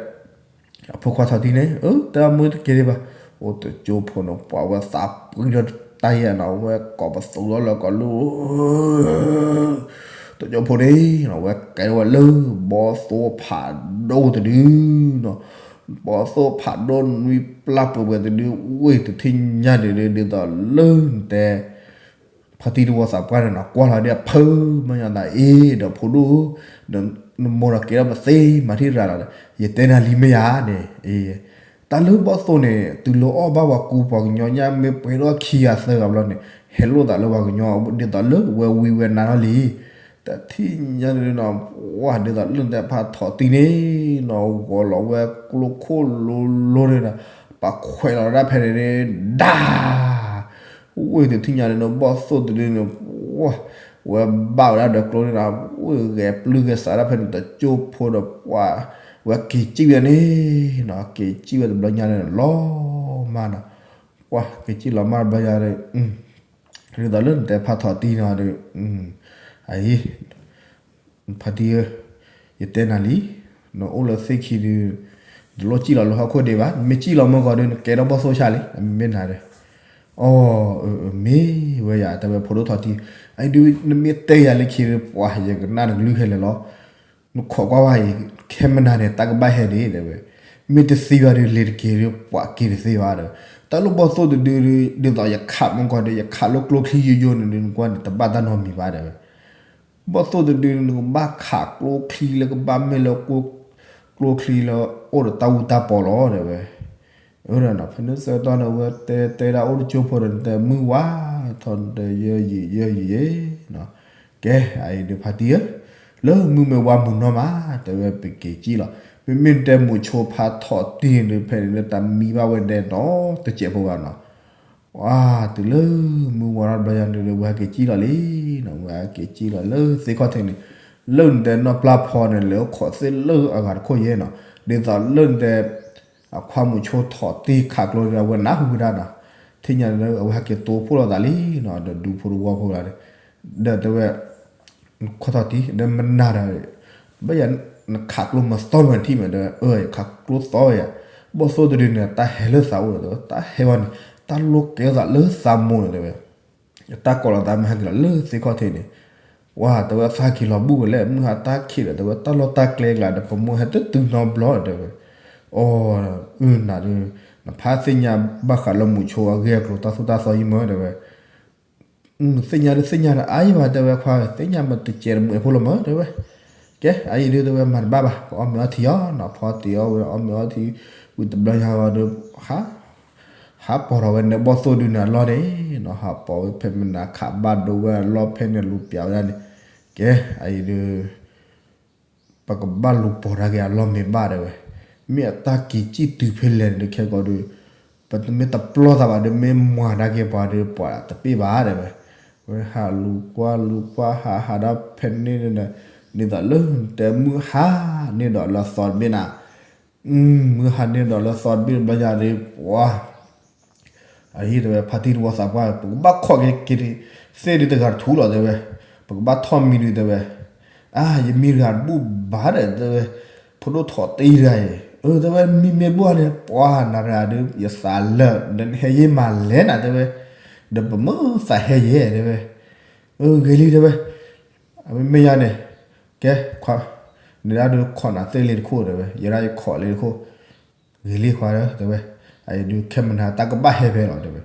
အဖိခွါထီၣ်တံၢ်န့ၣ် အၢ တၢ်မုၢ်တက့ၤဒံးဘၣ်, အိၣ်တကၠိဖိန့ၣ် ပှၤဝဲသးပှံဒီးတၢ်ယဲနီၤ, ဝဲကိးပသူထီၣ်လၢကိးလၢ တကၠိဖိန့ၣ် ဝဲကဲဝဲလၢဘီၣ်သိၣ်ဖးဒိၣ်တဒုနီၤ, ဘီၣ်သိၣ်ဖးဒိၣ်နွံပျၢ်ပှဲၤပှဲၤတဒု, ဝဲတထံၣ်ညါန့ၣ်ဒ်သိးလၢနတဲ ဖါတံၢ်တဝီသးပှၢ်န့ၣ်နီၤ ကွၢ်လီၤဒီးအဖၢမးညါသးအ့ၣ်ဒီးဖိဒိၣ်, နမိၢ်ဒီးကဲထီၣ်ပသ့မၤထံၣ်ရၤလီၤဒီး ယတဲနၤလံမ့ၢ်ယါန့ၣ်, တၢ်လၢဘီၣ်သိၣ်န့ၣ် တုၤလီၤအီၣ်ဘၣ်ပှၤကူပှၤကညီညါ မ့ၢ်ပှဲၤထီၣ်ခံဂၤသၢဂၤဘျီန့ၣ် ဟဲလိာ်သးလၢပှၤကညီ ဒ်သိးလၢဝဲဝံဝဲနါထီၣ်လံ, တထံၣ်ညါန့ၣ်နီၤ, ဝဲဒ်သိးလၢနတဲဖါထီၣ်တံၢ်န့ၣ်နီၤ ဂီၤလီၤဝဲကျိခိၣ်လိၤလိၤန့ၣ်ဒီး ပှၤခွဲးလီၤဒၣ်ဖဲန့ၣ်န့ၣ် ဒၣ် ဝဲတထံၣ်ညါန့ၣ်နီၤ ဘီၣ်သိၣ်တဒုန့ၣ် ဝဲဘၣ်ဝဲဒၣ်ဒီးကျိန့ၣ်နီၤ ဝဲဂဲၤပျုၢ်ဂဲၤစးဒၣ်ဖဲန့ၣ် တကၠိဖိဒီးပှၤ ဝဲက့ၤစံၣ်ဝဲန့ၣ်နီၤ က့ၤစံၣ်ဝဲတဘျီညါန့ၣ် လီၤမၢ်နီၤ, ပှၤက့ၤစံၣ်လီၤမၢ်တဘျီညါဒီး ဒ်သိးလၢနတဲဖါထီၣ်တံၢ်နီၤဒီး အအံၤ ဖါတံၢ်ဧၢ, ယတဲနၤလံ, နအိၣ်လၢသ့ၣ်ခံဒီး တလိၣ်စံၣ်လီၤလၢဟီၣ်ခိၣ်ဒံးဘၣ်, နမ့ၢ်စံၣ်လီၤမုၢ်ဂီၤဒီး နကဲထီၣ်ဘီၣ်သိၣ်ဆၣ်လံ, မ့ၢ်နၤဒီး, အီ မ့ၢ်ဝဲယၤ တဲဝဲဖိဒိၣ်ထီၣ်တံၢ်, အအံၤဒုး နမ့ၢ်တဲယၤလၢခံဒီး ပှၤယကနၣ်နကလုၢ်ခဲလၢာ်လီၤ, နခိးကွၢ်ဝဲအံၤ ခဲမနၤန့ၣ် တၢ်ကဘၣ်ဟဲဒံး တဲဝဲ, မ့ၢ်တသံဘၣ်ဒီး လ့ၤတက့ၤဒီး ပှၤက့ၤတသ့ဘၣ် တဲဝဲ, တၢ်လၢဘီၣ်သိၣ်တဒု ဒ်သိးယခးမုၢ်ဂီၤဒီး ယခးလၢကျိချံယိယိန့ၣ်ဒီး နကွၢ်န့ၣ် တဘၣ်တၢ်နီတမံၤဘၣ် တဲဝဲ ဘီၣ်သိၣ်တဒုန့ၣ် နကဘၣ်ခးကျိချံလၢကဘၣ်မ့ၢ်လၢ ကျိချံလၢအိၣ်ဒီးတၢ်အူတၢ်ပီလီၤ တဲဝဲ, အၢ ဖဲန့ၣ်ဆၢကတီၢ်န့ၣ် ဝဲတဲတဲဒၣ်အိၣ်တကၠိဖိဒီး နတဲမုၢ်ဝါထီၣ် နတဲယဲယံာ်ယဲယံာ်ယဲ ကဲ အအံၤဒီးဖါတံၢ်ဧၢ, လၢမုၢ်မ့ၢ်ဝါမုၢ်နီၢ်မး တဲဝဲပက့ၤစံၣ်လီၤ, မ့မ့ၢ်နတဲမိၤဆိဖါထီၣ်တံၢ်န့ၣ်ဒီး ဖဲန့ၣ်လၢတၢ်မံဘၣ်ဝဲဒဲးနီၤ တစဲးဖိဘၣ်နီၤ ဝါ တုၤလၢမုၢ်ဝါထီၣ်တဘျီညါန့ၣ်ဒီး ဝဲဟဲက့ၤစံၣ်လီၤလံနီၤ, ဝဲဟဲက့ၤစံၣ်လီၤလၢသ့ၣ်ခီၣ်ထံးန့ၣ်, လၢနတဲနီၢ်ပျၢ်ဖီန့ၣ် လဲၤအိၣ်ခိးသ့ၣ်လၢအဂၤတခိၣ်ယဲနီၤ, ဒ်သိးလၢနတဲ အခွါမိၤဆိထီၣ်တံၢ်ခးကျိန့ၣ် အဝဲနၢ်ဟူဝဲဒၣ်နီၤ, ထံၣ်ညါန့ၣ်လၢအဝဲဟဲက့ၤတိဖိလိာ်သးလံနီၤ, ဒီးဒူဖိတဝီဖိလီၤန့ၣ်, ဒီးတဲဝဲ နခွါထီၣ်တံၢ် ဒီးမနၤဒီး ဘၣ်ယၤ နခးကျိမၤသီမးထံၣ်မး ဒီး အၢ ယခးကျိသီဝဲယၤ, ဘီၣ်သိၣ်တဒုန့ၣ် တၢ်ဟဲလၢသးအိၣ်ဒီး တၢ်ဟဲဝဲန့ၣ် တၢ်လိၣ်ကဲထီၣ်သးလၢသးမိၢ်န့ၣ် တဲဝဲ, တၢ်ကိးလီၤသးမ့ၢ်ဟဲက့ၤလီၤလၢသ့ၣ်ခီၣ်ထံးန့ၣ်, ဝါ တဲဝဲ သးက့ၤလီၤဘူၣ်ဝဲလဲၣ်, မုၢ်ဟါတၢ်ခံးဒီး တဲဝဲ တၢ်လီၢ်တၢ်ကျဲကျါဒီး ပမိၢ်ဟဲတတုၤနီတဘျီ တဲဝဲ. အိ အုၣ်နၤဒီး နဖးသ့ၣ်ညါဘၣ်ဃးလၢမုဆိအဂ့ၢ်အကျိၤ တၢ်သိၣ်တၢ်သီယံမၢ တဲဝဲ. သ့ၣ်ညါဒုးသ့ၣ်ညါဒီးအါယံဘၣ် တဲဝဲခွါ, သ့ၣ်ညါမ့ၢ်တစဲးတမုာ်ဖိလီၤမၢ တဲဝဲ. ကဲ အအံၤဒုး တဲဝဲ မၤတဘၣ်ဘၣ်, ပအီၣ်မ့ၤအီထံအီၤနီၤ, ဖီတ့ၢ်အီၣ်ဝဲ အီၣ်မ့ၤအီထံ, ဝံၤတဘျီညါဒီး ဟး ဟးပိာ်ထီၣ်ဝဲန့ၣ် ဘီၣ်သိၣ်ဒုးန့ၣ်အလီၢ်န့ၣ်နီၤ, ဟးပိာ်ဝဲဖဲမနၤ ခးဘၣ်ဒိဝဲအလီၢ်ဖဲန့ၣ် လူၤပျးဝဲဒၣ်န့ၣ်. ကဲ အအံၤဒုး ပကဘၣ်လူၤပိာ်တၢ်က့ၤအလီၢ်မ့ၢ်ဘၣ် တဲဝဲ. မ့ၢ်အတၢ်က့ၤစံၣ်တုၤဖဲလဲၣ်န့ၣ်ဒုး ခဲကိာ်ဒုး ပမ့ၢ်တပျီၢ်သးဘၣ်ဒီး မ့ၢ်မၤတၢ်က့ၤပှၤဒီး ပှၤတပ့ၢ်ဘၣ် တဲဝဲ. ဝဲဟးလူၤကွၢ်လူၤကွၢ် ဟးဟးဒၣ်ဖဲန့ၣ်န့ၣ် ဒ်သိးလၢ တဲမုၢ်ဟါန့ၢ်ဒီးလၢသီတဘ့ၣ်နၤ, မုၢ်ဟါန့ၢ်ဒီးလၢသီတဘ့ၣ်တဘျီညါဒီး ပှၤ အဟံၣ် တဲဝဲ ဖါတံၢ်တဝီသးပှၢ် ပကဘၣ်ခိးက့ၤက့ၤ သ့ၣ်ဒုးတဂၤတထူလီၤ တဲဝဲ, ပကဘၣ်ထီၣ်မံဒုး တဲဝဲ. အါ ယမံတဂၤတဘူၣ်ဘၣ်ဒီး တဲဝဲ, ဖိဒိၣ်ထီၣ်တ့ၢ်တဂၤအံၤ, အၢ တဲဝဲ မံမ့ၢ်ဘူၣ်န့ၣ် ပှၤနၤတဂၤဒီး ယသးလၢာ် နဟဲယ့ၢ်မၤလဲၣ်နၤ တဲဝဲ, ဒီးပမ့ၢ်သးဟဲယဲၢ် တဲဝဲ, အၢ ဂ့ၤလံ တဲဝဲ, မ့မ့ၢ်ယါန့ၣ်, ကဲ ခွါ, နဒၣ်ဒုးခိးနၤသ့ၣ်လံတခိၣ် တဲဝဲ, ယဲဒၣ်ယခိးလံတခိၣ် ဂ့ၤလံခွါဧၢ တဲဝဲ, အအံၤဒုး ခဲမုၢ်နၤတၢ်ကဘၣ်ဟဲဖဲလီၤ တဲဝဲ.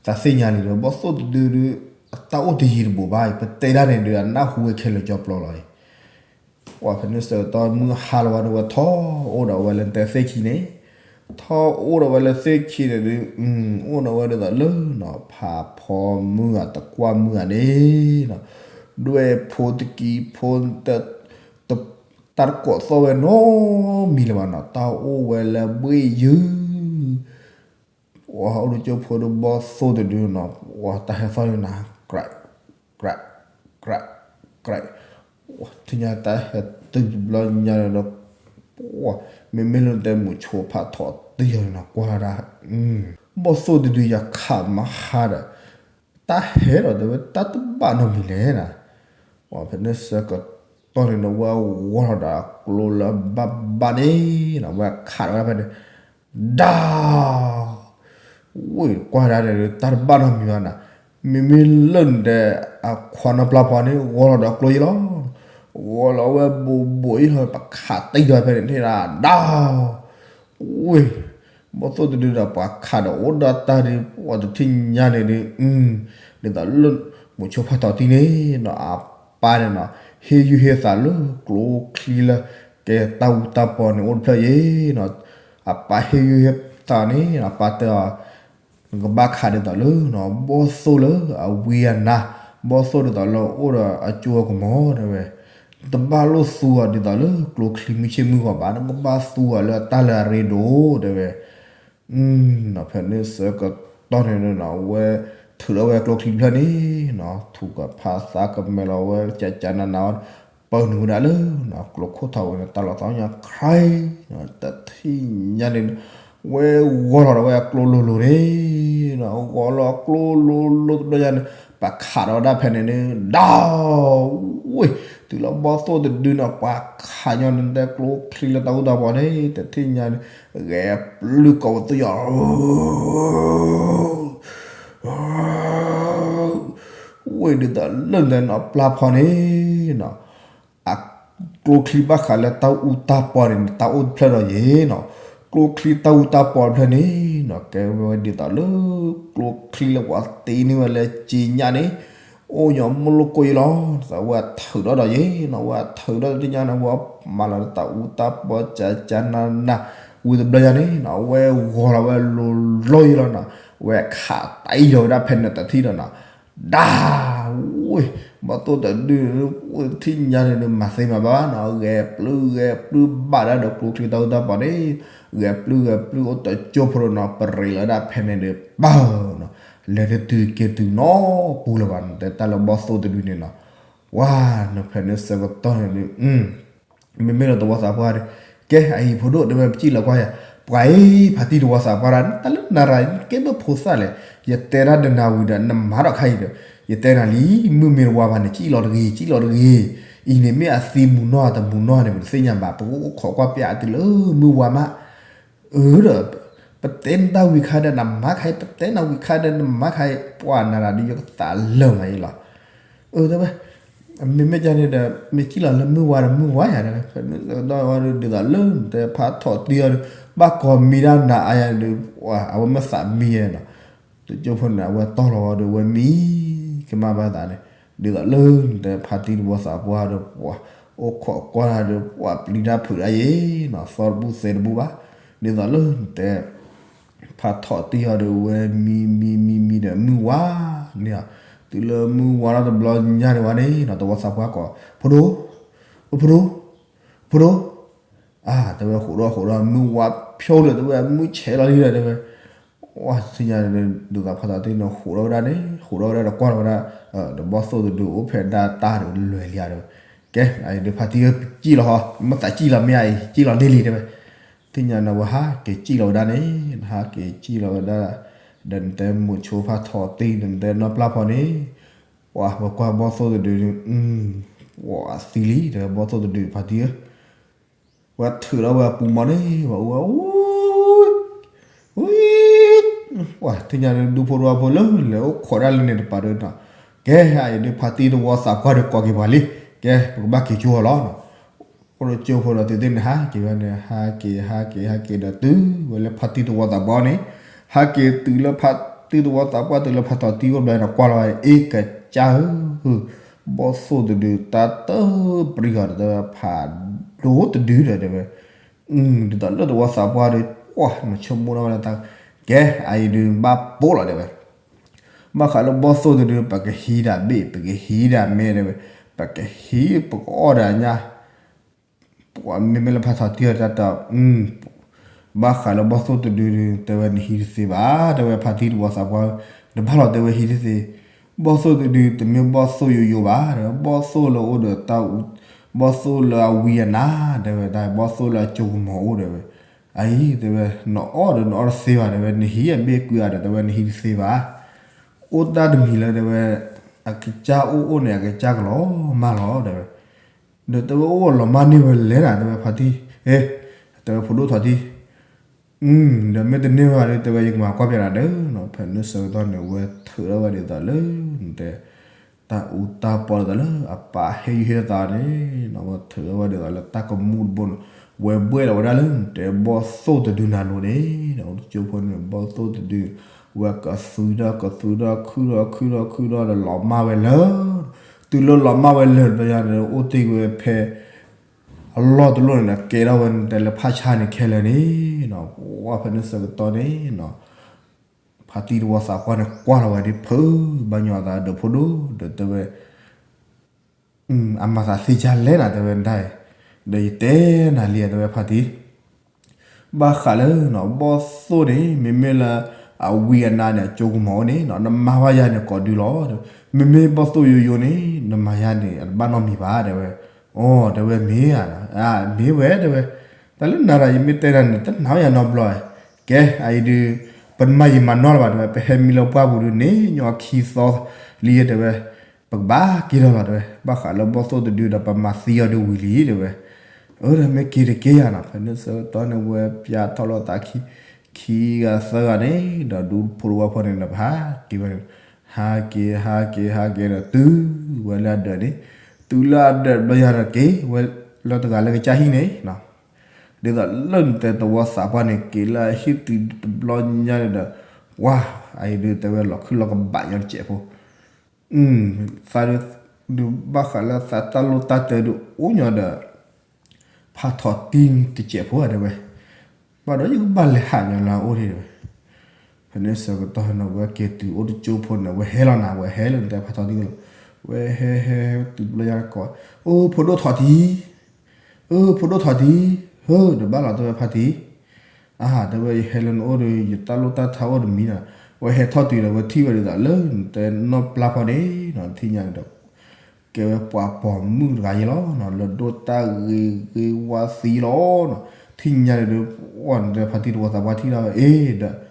သးသ့ၣ်ညါလံဒီး ဘီၣ်သိၣ်တဒုဒုး အတၢ်အိၣ်တယံၤတဘူးဘၣ်အံၤ ပတဲဒၣ်န့ၣ်ဒုး အနၢ်ဟူဝဲခဲလၢာ်ကၠီပျီလီၤအံၤ. ပှၤဖဲန့ၣ်ဆၢကတီၢ် မုၢ်ဟါလီၤဝဲဒၣ်ဝဲထီၣ်အိၣ်ဒီးဝဲလၢတဲသ့ၣ်ခံန့ၣ်, ထီၣ်အိၣ်ဒီးဝဲလၢသ့ၣ်ခံန့ၣ်ဒုး အိၣ်ဒီးဝဲဒ်သိးလၢနီၤ ဖးဖီမုၢ်ဂၤတကွၢ်မုၢ်ဂၤန့ၣ်နီၤ, ဒွဲၣ်ဖိတကံဖိ တ တၢ်တကိးသီၣ်ဝဲနီတမံၤလၢၤဘၣ်နီၤ, တၢ်အိၣ်ဝဲလၢဘှ့ၣ်ယုၢ်, ပှၤအိၣ်လၢကၠိဖိဒီးဘီၣ်သိၣ်တဒုနီၤ, ပှၤတၢ်ဟဲသီၣ်န့ၣ်နၤ, ကြး, ကြး, ကြး, ကြး, ထံၣ်ညါတၢ်ဟဲတုၤတဘျီညါဒီး, ပှၤ မ့မ့ၢ်လၢတဲမုၢ်ဆိဖးထီၣ်တံၢ်အီၤန့ၣ်နီၤ, ကွၢ်ဒၣ်, ဘီၣ်သိၣ်တဒုယခးမဟါဒီး တၢ်ဟဲဒီးတဲဝဲတၢ်တဘၣ်နီတမံၤလဲၣ်နၤ, ပှၤဖဲန့ၣ်ဆၢကတီၢ်န့ၣ်ဒီး ဝဲဂီၤထီၣ်ဒီးအကျိလၢဘၣ်ဘၣ်န့ၣ်နီၤ, ဝဲခးဒီးဝဲဖဲန့ၣ်, ဒၣ်, ဝ့ၢ်ကွၢ်ဒၣ်ဒီး တၢ်တဘၣ်နီတမံၤဘၣ်နၤ, မ့မ့ၢ်လၢနတဲ အခွါနီပျၢ်ဖီန့ၣ် ဂီၤထီၣ်ဒီးအကျိယံလီၤ, ဂီၤလီၤဝဲဘိးဘိးအံၤလီၤ ပခးတံၢ်ဒီးဖဲန့ၣ်န့ၣ်ဒၣ်, ဒၣ် ဝ့ၢ်, ဘီၣ်သိၣ်တဒုဒီးပှၤခးဒီးအိၣ်ဒီးတၢ်ဒုး ပှၤတထံၣ်ညါန့ၣ်ဒုး, ဒ်သိးလၢ မုၢ်ဆိဖးထီၣ်တံၢ်န့ၣ်နီၤ, အပၢ်န့ၣ်နီၤ, ဟ့ၣ်ယုၢ်ဟ့ၣ်သးလၢကျိချံလၢ ကဲတၢ်အူတၢ်ပီန့ၣ်အိၣ်တဖျၢၣ်ယဲနီၤ, အပၢ်ဟ့ၣ်ယုၢ်ဟ့ၣ်သးန့ၣ် အပၢ်တဲအီၤ နကဘၣ်ခးဒ်သိးလၢ ဘီၣ်သိၣ်လၢအဝံအနါ, ဘီၣ်သိၣ်ဒ်သိးလၢအိၣ်ဒီးအကၠိအကမီၤ တဲဝဲ, တဘၣ်လိၣ်သူအီၤဒ်သိးလၢကျိချံမုၢ်ဆ့ၣ်မုၢ်ဂီၤဘၣ်, နကဘၣ်သူအီၤလၢအတၢ်လၢအရ့ဒိၣ် တဲဝဲ. ဖဲန့ၣ်ဆၢကတီၢ်န့ၣ်နီၤ အဝဲထုးထီၣ်ဝဲကျိချံတဖျၢၣ်န့ၣ်နီၤ, ထူးကဖးသးကမဲာ်လီၤဝဲ ကကနနၤ ပၢနုာ်ဝဲဒၣ်လၢ ကျိခိၣ်ထီၣ်ဝဲန့ၣ် တၢ်လီၤသီညါ ခရံာ် တထံၣ်ညါန့ၣ် ဝဲဂီၤထီၣ်ဒီးဝဲအကျိလိၤလိၤန့ၣ်နီၤ, ဂီၤလီၤအကျိလိၤလိၤတဘျီညါန့ၣ် ပခးဒီးဒၣ်ဖဲန့ၣ်န့ၣ် ဒၣ်, ဝ့ၢ်, တုၤလီၤဘီၣ်သိၣ်တဒုန့ၣ် ပှၤခးညီန့ၣ် တဲကျိချံလၢတၢ်အူတၢ်ပီန့ၣ် တထံၣ်ညါန့ၣ် ဂဲၤပျုၢ်ကိးပသူယီၤ ဝ့ၢ်ဒ်သိးလၢနတဲနီၤပျၢ်ဖီန့ၣ်နီၤ, အကျိချံဘၣ်ဃးလၢတၢ်အူတၢ်ပီန့ၣ် တၢ်အိၣ်တဖျၢၣ်ဒီးယဲနီၤ, ကျိချံတၢ်အူတၢ်ပီတဖျၢၣ်န့ၣ်နီၤ ကဲဝဲဒ်သိးလၢ ကျိချံလၢပှၤတ့န့ၢ်ဝဲလၢက့ညါန့ၣ် အိၣ်ညီမိၢ်လိၣ်ကိၢ်ယံလီၤ, အဝဲထုးထီၣ်ဒီးယဲနီၤ, အဝဲထုးထီၣ်တသ့ၣ်ညါန့ၣ် အဝဲမၤလီၤတၢ်အူတၢ်ပီကကနန ဝံၤတဘျီညါန့ၣ်နီၤ အဝဲဂီၤလီၤဝဲလိၤလိၤယံလီၤနီၤ, အဝဲခးတံၢ်လီၤဝဲဒၣ်ဖဲန့ၣ်တထံၣ်ဒီးနီၤ, ဒၣ်, ဝ့ၢ်, ဘီၣ်သိၣ်တဒု ဝ့ၢ်တထံၣ်ညါန့ၣ် မၤသ့မၤဘၣ်ဘၣ်နီၤ, ဂဲၤပျုၢ်ဂဲၤပျုၢ်ဘၣ်ဒၣ်ဒီး ကျိချံတၢ်အူတၢ်ပီန့ၣ် ဂဲၤပျုၢ်ဂဲၤပျုၢ်အိၣ်တကၠိဖိဒီးနီၤ ပရ့းလီၤဝဲဒၣ်ဖဲန့ၣ်ဒီး ပၢ်နီၤ, လဲၤတတုၤက့ၤတုၤနီတပူၤလၢၤဘၣ်နီၤ, တဲတၢ်လၢဘီၣ်သိၣ်တဒုန့ၣ်နီၤ, ဝါ, နဖဲန့ၣ်ဆၢကတီၢ်န့ၣ်ဒုး မ့မ့ၢ်လၢတဝီသးပှၢ်ဒီး, ကဲ အအံၤဖိဒိၣ်တဲဝဲ ပစံၣ်လီၤကွၢ်ယၤ, ပှၤအံၤ ဖါတံၢ်တဝီသးပှၢ်ဒၣ် တၢ်လၢနၤရၤ ကဲဘၣ်ဖိသၣ်လဲၣ်, ယတဲဒၣ်ဒီးနၤဝံၤဒီး နမၤထီၣ်ခါအံၤဒီး, ယတဲနၤလံ, မုၢ်မ့ၢ်တဝါဘၣ်န့ၣ် စံၣ်လီၤတဂ့ၤ စံၣ်လီၤတဂ့ၤ, အံၤန့ၣ်မ့ၢ်အသံမူၤနီၢ်တမူၤနီၢ်န့ၣ် ပတသ့ၣ်ညါဘၣ်, ပကအိၣ်ခိးကွၢ်ပျးအတုၤလၢမုၢ်ဝါမး, အၢဒီး, ပတဲနတၢ်ဝံၤခါဒီးနမၤခါအံၤ ပတဲနၤဝံၤခါဒီးနမၤခါအံၤ ပှၤနၤရၤဒုး ယကသးလၢာ်မးအံၤလီၤ, အၢ တဲဝဲ, မ့မ့ၢ်ကန့ၣ်ဒီး မ့ၢ်ကံၣ်လီၤလၢမုၢ်ဝါဒီးမုၢ်ဝါယၤဒီး ဖဲနုာ်စကတီၢ်ဝဲဒီး ဒ်သိးလၢနတဲဖးထီၣ်တံၢ်အီၤဒီး ဘၣ်ကိးမံၤဒၣ်နၤအါယၤဒီး အဝဲမ့ၢ်သးမံယဲနီၤ, တကၠိဖိန့ၣ် အဝဲတီၢ်လီၤဝဲဒီး ဝဲမံကမၣ်ဘၣ်သးန့ၣ်, ဒ်သိးလၢနတဲဖါတံၢ်တဝီသးပှၢ်ဒီး ပှၤအိၣ်ခိးကွၢ်တၢ်ဒီး ပှၤပျံၤတၢ်ဖုးတၢ်ယဲနီၤ, သီတဘူၣ်သဲတဘူၣ်ဘၣ်, ဒ်သိးလၢနတဲ ဖးထီၣ်တံၢ်အီၤဒီး ဝဲမံမံမံမံဒီး မုၢ်ဝါန့ၣ်, တုၤလၢမုၢ်ဝါထီၣ်တဘျီညါန့ၣ်ဝဲန့ၣ်နီၤ, တဝီသးပှၢ်ကိး ဖိဒိၣ်, ဖိဒိၣ်, ဖိဒိၣ်, အါ တဲဝဲ ဃိးဒီးဃိးဒီး မုၢ်ဝါဖျိလၢၤ တဲဝဲ မုၢ်ဆဲးလီၤလံဒီး တဲဝဲ, ဝဲသ့ၣ်ညါဒီး ဒ်သိးဖးထီၣ်တံၢ်န့ၣ် ဃိးဒီးဝဲဒၣ်န့ၣ် ဃိးဒီးဝဲဒၣ်ဒီးကွၢ်လီၤဝဲဒၣ်, ဒီးဘီၣ်သိၣ်တဒုအိၣ်ဖဲဒၣ်တၢ်ဒီးလွဲၤလံဧါဒီး, ကဲ အအံၤဒီးဖါတံၢ်ဧၢ ကံၣ်လီၤဟီ, မ့ၢ်သးကံၣ်လီၤမ့ၢ်အံၤ ကံၣ်လီၤန့ၢ်လံ တဲဝဲ, သ့ၣ်ညါန့ၣ်ဝဲဟးက့ၤကံၣ်လီၤဝဲဒၣ်န့ၣ်, ဟးက့ၤကံၣ်လီၤဝဲဒၣ်, ဒီးနတဲမိၤဆိဖးထီၣ်တံၢ် ဒီးနတဲနီၢ်ပျၢ်ဖီန့ၣ်, ပှၤဝဲကွၢ်ဘီၣ်သိၣ်တဒုန့ၣ်, ပှၤသံလံ တဲဝဲ ဘီၣ်သိၣ်တဒုဖါတံၢ်ဧၢ, ဝဲထုးဒီးဝဲအပူၤမီၤန့ၣ် ဝဲအူဝဲ, ဝဲ, ပှၤသ့ၣ်ညါဒီး ဒူဖိတဝီဖိလၢလဲၤအိၣ်ခိးဒၣ်လၢန့ၣ်တပၤဒီးနီၤ, ကဲ အအံၤဒီးဖါတံၢ်တဝီသးပှၢ်ဒီးကိးက့ၤပှၤလံ, ကဲ ပကဘၣ်က့ၤကၠိအီၤလီၤနီၤ, အိၣ်ဒီးကၠိဖိဒီး သုသ့ၣ်န့ၣ်ဟးက့ၤဝဲန့ၣ် ဟးက့ၤ ဟးက့ၤ ဟးက့ၤဒီးတုၤဝဲလၢဖါတံၢ်တဝီသးပှၢ်န့ၣ်, ဟးက့ၤတုၤလၢဖါတံၢ်တဝီသးပှၢ် တုၤလၢဖးထီၣ်တံၢ်အိၣ်ဘျီန့ၣ် ကွၢ်လီၤဝဲ အ့ ကစၢ်ဧၢ, ဘီၣ်သိၣ်တဒု တၢ်တပရံဃီၤဒီး တဲဝဲဖးဒိၣ်တဒုဒီး တဲဝဲ, ဒ်သိးလၢတဝီသးပှၢ်ဒီး ပှၤနဆိကမိၣ်ထီၣ်ဝဲလၢတၢ်, ကဲ အအံၤဒုးဘၣ်ပိာ်လီၤ တဲဝဲ, ဘၣ်ဃးလၢဘီၣ်သိၣ်တဒု ပကဟံးဒၣ်ဘ့ၣ် ပကဟံးဒၣ်မဲ တဲဝဲ, ပကဟံးပကအီၣ်ဒၣ်ညါ, ပှၤမ့မ့ၢ်လၢဖးထီၣ်တံၢ်အီၤတၢ်တီၤ, ဘၣ်ဃးလၢဘီၣ်သိၣ်တဒုဒုး တဲဝဲနဟံးတသ့ဘၣ် တဲဝဲဖါတံၢ်တဝီသးပှၢ်, တဘၣ်လီၤ တဲဝဲဟံးတသ့, ဘီၣ်သိၣ်တဒု တမ့ၢ်ဘီၣ်သိၣ်ယိယိဘၣ် တဲဝဲ ဘီၣ်သိၣ်လၢအိၣ်ဒီးတၢ်အူ, ဘီၣ်သိၣ်လၢအဝံအနါ တဲဝဲ တၢ်ဘီၣ်သိၣ်လၢအစိကမီၤအိၣ် တဲဝဲ, အအံၤ တဲဝဲ နအီၣ်ဒီးနအီၣ်တသ့ဘၣ် တဲဝဲ နဟံးအဘ့ၣ်ကွံာ်အါဒီး တဲဝဲ နဟံးတသ့ဘၣ်, အိၣ်တၢ်တမံၤလၢ တဲဝဲ အကစၢ်အိၣ်အိၣ်န့ၣ် အကစၢ်ကလီၤမၢ်လီၤ တဲဝဲ, ဒီးတဲဝဲအိၣ်လီၤမၢ်န့ၢ်ဝဲလဲၣ်နၤ တဲဝဲဖါတံၢ်, အ့, တဲဝဲဖိဒိၣ်ထီၣ်တံၢ် ဒီးမ့ၢ်တန့ၢ်ဘၣ်ဒီး တဲဝဲယကမၤကွၢ်ပျးနၤဒီး, ဖဲန့ၣ်ဆၢကတီၢ်န့ၣ် ဝဲထုးထီၣ်ဝဲဒ်သိးလၢ တဲ, တၢ်အူတၢ်ပီဒ်သိးလၢအပၢ်ဟ့ၣ်ယုၢ်ဟ့ၣ်သးန့ၣ်, ဝဲထုးထီၣ်ဝဲဒ်သိးလၢတၢ်ကမူၣ်တဘိန့ၣ်, ဝဲဘှဲၣ်လီၤဝဲဒၣ်လၢ တဲဘီၣ်သိၣ်တဒုနၤလိၤန့ၣ်, အိၣ်တကၠိဖိန့ၣ် ဘီၣ်သိၣ်တဒု, ဝဲကသုဒီးကသုဒီးခုၣ်ဒီးခုၣ်ဒီးခုၣ်ဒီးဒီးလီၤမၢ်ဝဲလၢာ်, တုၤလၢလီၤမၢ်ဝဲလၢာ်တဘျီညါန့ၣ် အိၣ်တ့ၢ်ဝဲဖဲ အလီၢ်တလီၢ်န့ၣ်ဒီး ကဲထီၣ်ဝဲတဲလၢဖးဆါန့ၣ်ခဲလၢာ်န့ၣ်, ဝဲဖဲန့ၣ်ဆၢကတီၢ်န့ၣ်, ဖါတံၢ်တဝီသးပှၢ်န့ၣ် ကွၢ်လီၤဝဲဒ်ဖုးဘၣ်ညီအသးဒီးဖိဒိၣ်ဒီးတဲဝဲ, အမၤသးသ့ၣ်ညါလဲၣ်နၤ တဲဝဲဒၣ်အံၤ, ဒီးယတဲနၤလံ တဲဝဲဖါတံၢ် ဘၣ်ဃးလၢ ဘီၣ်သိၣ်န့ၣ် မ့မ့ၢ်လၢအဝံအနါန့ၣ် အစိကမီၤအိၣ်န့ၣ် နမၤဘၣ်ယၤန့ၣ်ကိးဒုလီၤ, မ့မ့ၢ်ဘီၣ်သိၣ်ယိယိန့ၣ် နမၤယၤန့ၣ် အတဘၣ်နီတမံၤဘၣ် တဲဝဲ, အိ တဲဝဲမ့ၢ်ဧါ, မ့ၢ်ဝဲ တဲဝဲ, တၢ်လၢနၤဒီးယမ့ၢ်တဲနၤန့ၣ် တနာ်ယၤနီတဘျီ, ကဲ အအံၤဒုး ပတမၤယံာ်မၤနီၢ်လၢၤဘၣ် တဲဝဲ, ပဟဲမံလၢပှၢ်ပူၤဒုးန့ၣ် ညီခံသီလံ တဲဝဲ, ပကဘၣ်က့ၤထီၣ်လီၤ တဲဝဲ, ဘၣ်ဃးလၢဘီၣ်သိၣ်တဒုဒီး ပမၤသံအီၤဒုးဝံၤလံ တဲဝဲ, အၢ ဒီးမ့ၢ်က့ၤတက့ၢ်ယၤနီၤ, ဖဲန့ၣ်ဆၢကတီၢ်န့ၣ် ဝဲပျးထီၣ်လိာ်သးခံ ခံဂၤသၢဂၤန့ၣ် ဒီးဒူဖိတဝီဖိန့ၣ်ဒီး ဟးက့ၤဝဲန့ၣ်, ဟးက့ၤ ဟးက့ၤ ဟးက့ၤဒီးတုၤဝဲလၢအဒၢးန့ၣ်, တုၤလၢအဒၢးတဘျီညါဒီးက့ၤဝဲလၢတဂၤလၢကစၢ်ဟံၣ်န့ၣ်, ဒ်သိးလၢနတဲတဝီသးပှၢ်န့ၣ် က့ၤလၢအဟံၣ်တုၤတဘျီညါန့ၣ်ဒီး, ဝါ, အအံၤဒုးတဲဝဲလီၤခုၣ်လီၤကဘၣ်ညီတစဲးဖိ သးဒုး ဒုးဘၣ်ဃးလၢသးတၢ်လိၣ်တၢ်တဲဒုးအိၣ်ညီဒီး ဖးထီၣ်တံၢ်တစဲးဖိဧါ တဲဝဲ, ဘၣ်ဒီးယကဘၣ်လဲၤဟးညီလၢအအိၣ်န့ၣ် တဲဝဲ, ဖဲန့ၣ်ဆၢကတီၢ်န့ၣ် ဝဲက့ၤတုၤအိၣ်တကၠိဖိန့ၣ် ဝဲဟဲလီၤနၤ ဝဲဟဲလၢနတဲဖးထီၣ်တံၢ်လီၤ, ဝဲဟဲဟဲတုၤတဘျီညါကိး, အိ ဖိဒိၣ်ထီၣ်တံၢ်, အိ ဖိဒိၣ်ထီၣ်တံၢ်, ဟၢ ဒီးဘၣ်လီၤ တဲဝဲဖါတံၢ် အါ တဲဝဲ ယဟဲလၢနအိၣ်ဒီး ယတၢ်လိၣ်တၢ်ထါအိၣ်တမံၤနီၤ, ဝဲဟဲထီၣ်တုၤဒီး ဝဲထံၣ်ဝဲဒ်သိးလၢနတဲနီၢ်ပျၢ်ဖီန့ၣ်နီၤ, ထံၣ်ညါန့ၣ်ဒီး ကဲဝဲပှၤပိာ်မုၣ်တဂၤယဲလီၤနီၤ, လၢဒိၣ်တၢ်ဂ့ၤဂ့ၤဝါသံလီၤနီၤ, ထံၣ်ညါန့ၣ်ဒီး အိၣ်နတဲဖါတံၢ်တဝီသးပှၢ်ထံၣ်ဒၣ်ဝဲ အ့ ဒီး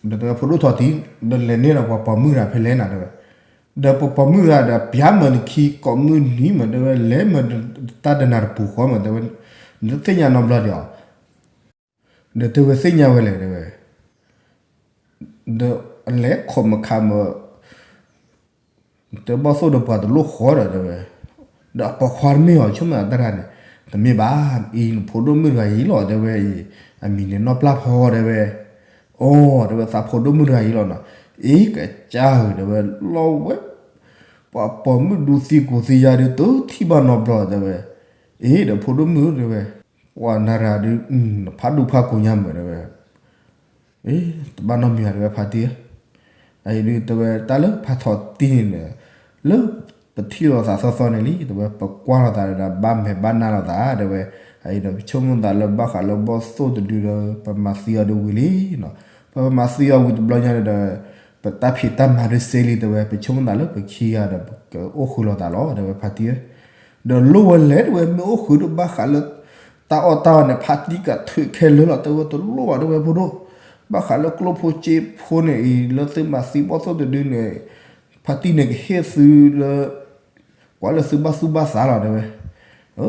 ဒီးတဲဝဲ ဖိဒိၣ်ထီၣ်တံၢ် ဒီးလဲၤန့ၢ်ဒီးပှၤပိာ်မုၣ်တဂၤဖဲလဲၣ်နၤ တဲဝဲ, ဒီးပှၤပိာ်မုၣ်တဂၤဒီး ပျၢ်မၢနခံကိးမုၢ်နံၤမး တဲဝဲ လဲၤမၢတၢ်တနၤတပူၤဃီမး တဲဝဲ, နတသ့ၣ်ညါနီတဘျီဒံးဧါ, ဒီးတဲဝဲသ့ၣ်ညါဝဲလဲၣ် တဲဝဲ, ဒီးအလဲၤခိးမခါမၢ တဲဘီၣ်သိၣ်ဒီးပှၤတလိၣ်ဃီဒီးတဲဝဲ, ဒီးအပိာ်ခွါတမ့ၢ်အီၤ ဆိကမိၣ်သးတၢ်တဂၤန့ၣ်, တမ့ၢ်ဘၣ်, အံၤနဖိဒိၣ်မုၣ်တဂၤအံၤလီၤ တဲဝဲအံၤ, အမံၤန့ၣ်နီၢ်ပျၢ်ဖီတဲဝဲ, အိ တဲဝဲသးဖိဒိၣ်မုၣ်တဂၤအံၤလီၤနီၤ, အ့ ကစၢ်ဧၢ တဲဝဲ, လီၤဝဲ ပှၤပိာ်မုၣ်ဒူသံကိးသံယါဒုး တထံၣ်ဘၣ်နီတဘျီတဲဝဲ, အ့ ဒီးဖိဒိၣ်မုၣ်တဲဝဲ, ပှၤနၤရၤဒုး နဖးဒူဖးကိးညါမးတဲဝဲ အ့ တဘၣ်နီတမံၤဘၣ်တဲဝဲဖါတံၢ်ဧၢ, အအံၤဒုးတဲဝဲ တၢ်လၢဖးထီၣ်တံၢ်န့ၣ်ဒီး လၢပထံၣ်လိာ်သးသီသီန့ၣ်လံ တဲဝဲ ပကွၢ်လိာ်သးဒီးဘၣ်မဲာ်ဘၣ်နါလိာ်သးတဲဝဲ, အအံၤဒီးပဆိကမိၣ်သးလၢဘၣ်ဃးလၢဘီၣ်သိၣ်တဒုဒီး ပမၤသံအီၤဒုးဝံၤလံနီၤ, ပမၤသံအီၤဝံၤတဘျီညါန့ၣ်ဒီး ပတၢ်ဖံးတၢ်မၤဒုးစ့လံတဲဝဲ ပဆိကမိၣ်သးလၢပခံဂၤဒီး ပကအိၣ်ဃုာ်လိာ်သးလီၤ တဲဝဲဖါတံၢ်ဧၢ, ဒီးလိၣ်ဝဲလဲၣ်တဲဝဲ မ့ၢ်အိၣ်ဃုာ်ဒုးဘၣ်ဃးလၢ တၢ်အီၣ်တၢ်အီန့ၣ် ဖါတံၢ်ကထုးခဲလၢာ်လီၤ တဲဝဲတလိၣ်ဘၣ်တဲဝဲဖိဒိၣ်, ဘၣ်ဃးလၢကျိၣ်ဖိစ့ဖိန့ၣ်အံၤ လၢသုမၤသံဘီၣ်သိၣ်တဒုန့ၣ် ဖါတံၢ်န့ၣ်ကဟ့ၣ်သုလၢ ကွၢ်လၢသုဘၣ်သူၣ်ဘၣ်သးလီၤတဲဝဲ,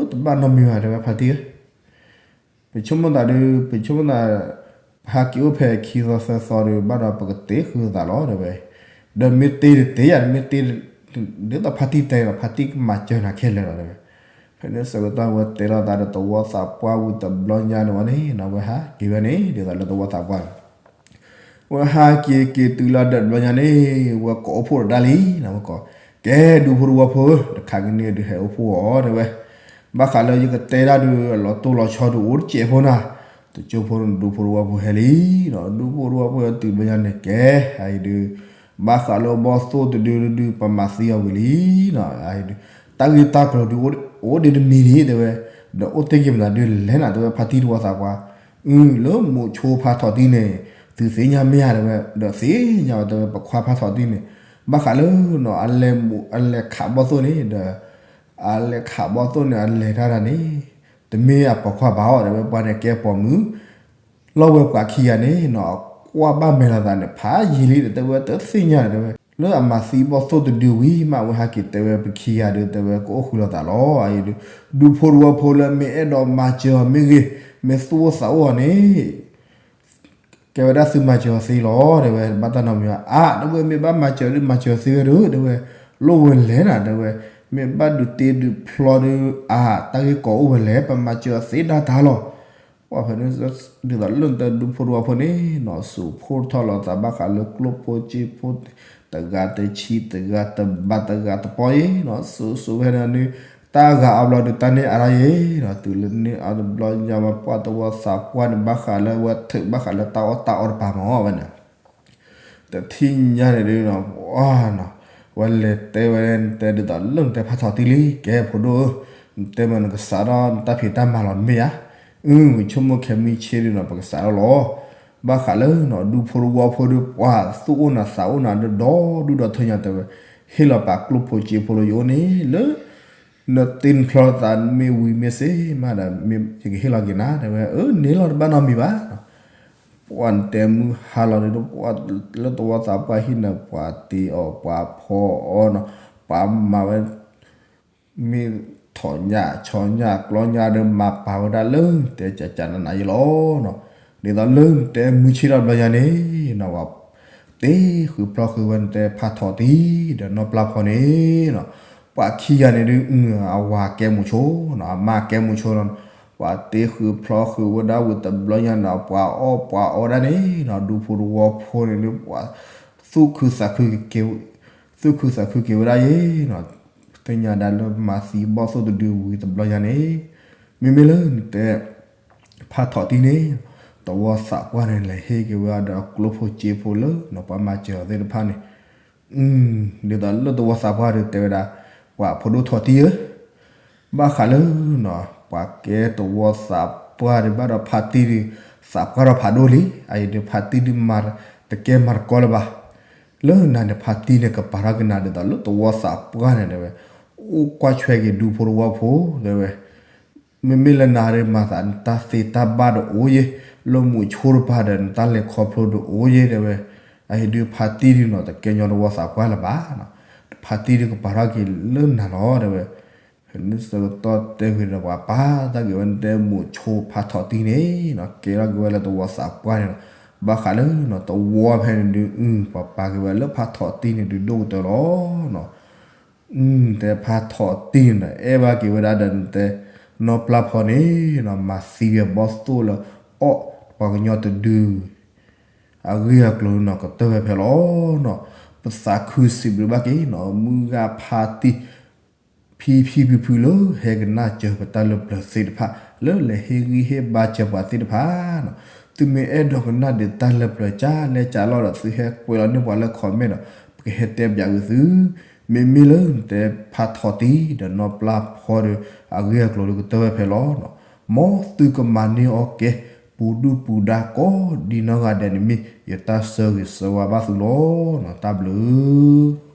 တဘၣ်နီတမံၤဘၣ်တဲဝဲဖါတံၢ်ဧၢ ပဆိကမိၣ်သးဒုး ပဆိကမိၣ်သး ဟးက့ၤအိၣ်ဖဲခံသီသၢသီဒီး ဘၣ်ဒီးပကတ့ဃုာ်သးလီၤတဲဝဲ, ဒီးမ့ၢ်တ့တ့ယၤ မ့ၢ်တ့ ဒ်သိးဖါတံၢ်တဲလီၤ ဖါတံၢ်ကမၤစၢၤနၤခဲလၢာ်လီၤတဲဝဲ, ဖဲန့ၣ်ဆၢကတီၢ်ဝဲတဲလိာ်သးဒီးသဝီသးပှၢ်ဝံၤတဘျီညါန့ၣ်ဝဲန့ၣ် ဝဲဟးက့ၤဝဲန့ၣ် ဒ်သိးလၢသဝီသးပှၢ်န့ၣ် ဝဲဟးက့ၤက့ၤတုၤလီၤဒီးတဘျီညါန့ၣ် ဝဲကိးအိၣ်ဖှိၣ်ဒီးတၢ်လံနီၤ ဝဲကိး, ကဲဒူဖိတဝီဖိဧၢ တခါကန့ၣ်ဒုးဟဲအိၣ်ဖှိၣ်အီၤတဲဝဲ, ဘၣ်ဃးလၢယကတဲဒၣ်ဒုး အလီၤတိၢ်လီၤဆီဒုးအိၣ်တစဲးဖိနၤ, တကၠိဖိဒူဖိတဝီဖိဟဲလံနီၤ ဒူဖိတဝီဖိဟဲတုၤတဘျီညါန့ၣ် ကဲအံၤဒုး ဘၣ်ဃးလၢဘီၣ်သိၣ်တဒုဒုး ပမၤသံအီၤဝံၤလံနီၤ အံၤဒုး တၢ်ဂ့ၢ်တၢ်ကျိၤဒုး အိၣ်ဒံးတမံၤန့ၣ်တဲဝဲ, ဒီးအိၣ်တ့ၢ်က့ၤမနုၤဒုးလဲၣ်နၤတဲဝဲ ဖါတံၢ်တဝီသးပှၢ်, အု လၢမူးဆိဖါထီၣ်တံၢ်န့ၣ် သုသ့ၣ်ညါမ့ၢ်ဧါတဲဝဲ, ဒီးသ့ၣ်ညါဝဲတဲဝဲ ပခွါဖါထီၣ်တံၢ်န့ၣ်, ဘၣ်ဃးလၢနီၤ အလဲၤမူး အလဲၤခးဘီၣ်သိၣ်န့ၣ်ဒီး အလဲၤခးဘီၣ်သိၣ်န့ၣ် အလဲၤတၢ်တၢ်န့ၣ် တမ့ၢ်အပိာ်ခွါဘၣ်အီၤတဲဝဲ ပှၤန့ၣ်ကဲပိာ်မုၣ် လီၤဝဲပှၤခံဂၤန့ၣ်နီၤ ကွၢ်ဘၣ်မဲာ်လိာ်သးန့ၣ် ဖးယံာ်လံဒီးတဲဝဲတသ့ၣ်ညါတဲဝဲ, လၢအမၤသံဘီၣ်သိၣ်တဒုဝံၤမး အဝဲဟဲက့ၤတဲဝဲပခံဂၤဒီးတဲဝဲကအိၣ်ဃုာ်လိာ်သးလီၤ အံၤဒုး, ဒူဖိတဝီဖိလၢမ့ၢ်အဲၣ်ဒိးမၤစၢၤအီၤမ့ၢ်ဂ့ၤ, မ့ၢ်သူၣ်အိၣ်သးအိၣ်အီၤန့ၣ် ကဲဝဲဒၣ်သုမၤစၢၤအီၤသ့လီၤ တဲဝဲ, ဘၣ်တၢ်နီတမံၤဘၣ် အါ တဲဝဲ မ့ၢ်ဘၣ်မၤစၢၤဒုး မၤစၢၤသ့ဝဲဒုး တဲဝဲ, လိၣ်ဝဲလဲၣ်နၤ တဲဝဲ, မ့ၢ်ဘၣ်ဒုးတ့ဒုးဖျီဒုး အါ တၢ်ဂ့ၢ်ကီအိၣ်ဝဲလဲၣ် ပမၤစၢၤအီၤသ့ဒၣ်တၢ်လီၤ. ပှၤဖဲန့ၣ် ဒ်သိးလၢနတဲဒူဖိတဝီဖိန့ၣ်နီၤ စူးဖှိၣ်ထီၣ်လိာ်သးဘၣ်ဃးလၢကျိၣ်ဖိစ့ဖိ တဂၤတဆံ တဂၤတဘး တဂၤတပီၢ်အံၤနီၤ စူးစူးဖဲန့ၣ်န့ၣ် တၢ်ဂၤအါဘျီဒုး တၢ်န့ၢ်အါထီၣ်ယဲနီၤ တုၤလၢန့ၢ်အါတဘျီညါ ပှၤသဝီသးပှၢ်န့ၣ် ဘၣ်ဃးလၢအဝဲထုးဘၣ်ဃးလၢတၢ်အီၣ်တၢ်အီတပၤမးဝဲန့ၣ် တထံၣ်ညါန့ၣ်ဒုးနီၤ ပှၤနီၤ ဝဲလဲၤတဲဝဲ နတဲဒ်သိးလၢနတဲဖးထီၣ်တံၢ်လံ ကဲဖိဒိၣ်ဧၢ, နတဲမ့ၢ်နကစးထီၣ်နတၢ်ဖံးတၢ်မၤလီၤမ့ၢ်ဧါ, အု မုဆိကမိၣ်ခဲမုၢ်ဆ့ၣ်ဒုးနီၤ ပကစးထီၣ်လီၤ. ဘၣ်ဃးလၢနီၤ ဒူဖိတဝီဖိဒုး ပှၤသူၣ်အိၣ်နၤသးအိၣ်နၤဒီး ဒီဒူၣ်ဒီထၢညါတဲဝဲ, ဟ့ၣ်လီၤပာ်ကျိၣ်ဖိစ့ဖိလၢယအိၣ်န့ၣ်လၢ နတ့နဖျီသးမ့ၢ်ဝံၤမ့ၢ်စ့ၢ်မးဒီး ယကဟ့ၣ်လီၤက့ၤနၤ တဲဝဲ, အၢ န့ၢ်လီၤတဘၣ်နီတမံၤဘၣ်နီၤ ပှၤနတဲမုၢ်ဟါလီၤန့ၣ်ဒီး ပှၤလၢသဝီသးပှၢ်ဟံၣ်န့ၣ် ပှၤတ့အီၣ်ပှၤဖီအီၤနီၤ ပှၤမၤဝဲ မ့ၢ်ထီၣ်ညၣ်ဆီညၣ်ကျီညၣ်ဒီး မၤပာ်ဝဲဒၣ်လၢနတဲကကနနယဲလီၤနီၤ. ဒ်သိးလၢနတဲမုၢ်ဆ့ၣ်ထီၣ်ဘျီညါန့ၣ်နီၤ ပှၤတ့ဃုာ်ဖျီဃုာ်ဝဲနတဲဖးထီၣ်တံၢ်ဒီးနီၢ်ပျၢ်ဖီန့ၣ်နီၤ ပှၤခံဂၤန့ၣ်ဒုး အဝၤကဲမိၤဆိနီၤ အမါကဲမိၤဆိနီၤ ပှၤတ့ဃုာ်ဖျီဃုာ်ဝဲဒၣ်ဝံၤတဘျီညါနီၤ ပှၤအီၣ်ပှၤအီဒၣ်န့ၣ်နီၤ ဒူဖိတဝီဖိန့ၣ်ဒုး ပှၤသူၣ်ခုသးခုက့ၤ သူၣ်ခုသးခုက့ၤဝဲဒၣ်ယဲနီၤ သ့ၣ်ညါဒၣ်လၢမၤသံဘီၣ်သိၣ်တဒုဝံၤတဘျီညါန့ၣ် မ့မ့ၢ်လၢနတဲ ဖးထီၣ်တံၢ်န့ၣ် သဝီသးပှၢ်န့ၣ် လဲၤဟ့ၣ်က့ၤဝဲဒၣ်ဒီးကျိၣ်ဖိစ့ဖိလၢနီၤ ပှၤမၤစၢၤအီၤသ့ၣ်တဖၣ်န့ၣ် ဒ်သိးလၢသဝီသးပှၢ်ဒီးတဲဝဲဒၣ် ပှၤဖိဒိၣ်ထီၣ်တံၢ်ဧၢ ဘၣ်ဃးလၢနီၤ ပှၤကဲသဝီသးပှၢ်ဒံးဘၣ်ဒီးဖါတံၢ်ဒုး သးပှၢ်ထီၣ်ဖးဒိၣ်လံ အအံၤဒုးဖါတံၢ်ဒုးမၤတကဲမၤတကီလၢၤဘၣ် လၢနၤန့ၣ် ဖါတံၢ်န့ၣ် ကပာ်ထီၣ်က့ၤနၤဒ်သိးလၢသဝီသးပှၢ်န့ၣ်တဲဝဲ အိၣ်ကွၢ်ဆွဲက့ၤဒူဖိတဝီဖိတဲဝဲ မ့မ့ၢ်လၢနၤဒုးမၤသး နတၢ်သ့တၢ်ဘၣ်ဒုးအိၣ်ယဲ လၢမူးဆိတပၤဒီး နတၢ်လဲၤခီဖျိဒုးအိၣ်ယဲတဲဝဲ အအံၤဒုးဖါတံၢ်ဒုးနီၤ တကဲညီသဝီသးပှၢ်လၢၤဘၣ် ဖါတံၢ်ဒုးကပာ်ထီၣ်က့ၤလၢနၤလီၤတဲဝဲ ဖဲန့ၣ်ဆၢကတီၢ်တဲဂ့ၤဒီးပှၤပာ်သးက့ၤဝဲ နတဲမူးဆိဖးထီၣ်တံၢ်န့ၣ်နီၤ ကဲထီၣ်က့ၤဝဲလၢသဝီသးပှၢ်န့ၣ်လီၤ ဘၣ်ဃးလၢနီၤ သဝီဖဲန့ၣ်ဒုး ပှၤပာ်က့ၤဝဲလၢဖးထီၣ်တံၢ်န့ၣ်ဒုးဒိၣ်ကတၢၢ်လီၤနီၤ တဲဖးထီၣ်တံၢ်န့ၣ် အဲၣ်ဘၣ်က့ၤဝဲဒၣ်ဒီးနတဲ နီၢ်ပျၢ်ဖီန့ၣ် မၤသံဝဲဘီၣ်သိၣ်လၢအီၣ်ပှၤကညီတဒု အဂ့ၢ်အကျိၤန့ၣ် ကတၢၢ်ဝဲဖဲလီၤနီၤ. ပသးခုစံးဘျုးဘၣ်က့ၤနီၤ မုၢ်ဂၤဖါတံၢ် ဖံဖံဖုဖုလၢဟဲကနၣ်စၢၤပတၢ်လၢပျၢၤသ့ၣ်တဖၣ် လၢလဲၤဟ့ၣ်ဂံၢ်ဟ့ၣ်ဘါစၢၤပှၤသ့ၣ်တဖၣ်နီၤ. သုမ့ၢ်အဲၣ်ဒိးကနၣ်ဒံးတၢ်လၢပျၢၤကၢ်လဲၣ်ကၢ်လီၤဒီး သုဟဲကွဲးလီၤန့ၢ်ပှၤလၢ comment ဒီး ပကဟဲတဲပၠးကွံာ်သု မ့မ့ၢ်လၢနတဲဖးထီၣ်တံၢ်ဒီးနီၢ်ပျၢ်ဖီဒီး အဂ့ၢ်အကျိၤဒီးကတၢၢ်ဝဲဖဲလီၤနီၤ. မ်သုကမၤန့ၢ်အီၤကဲ ပူၤဒုၣ်ပူၤဒါကိးဒံနီၢ်ဂၤဒဲးန့ၣ်မ့ၢ် ယတၢ်ဆၢဂ့ၤဆၢဝါဘၣ်သုလီၤနီၤ. တၢ်ဘျုး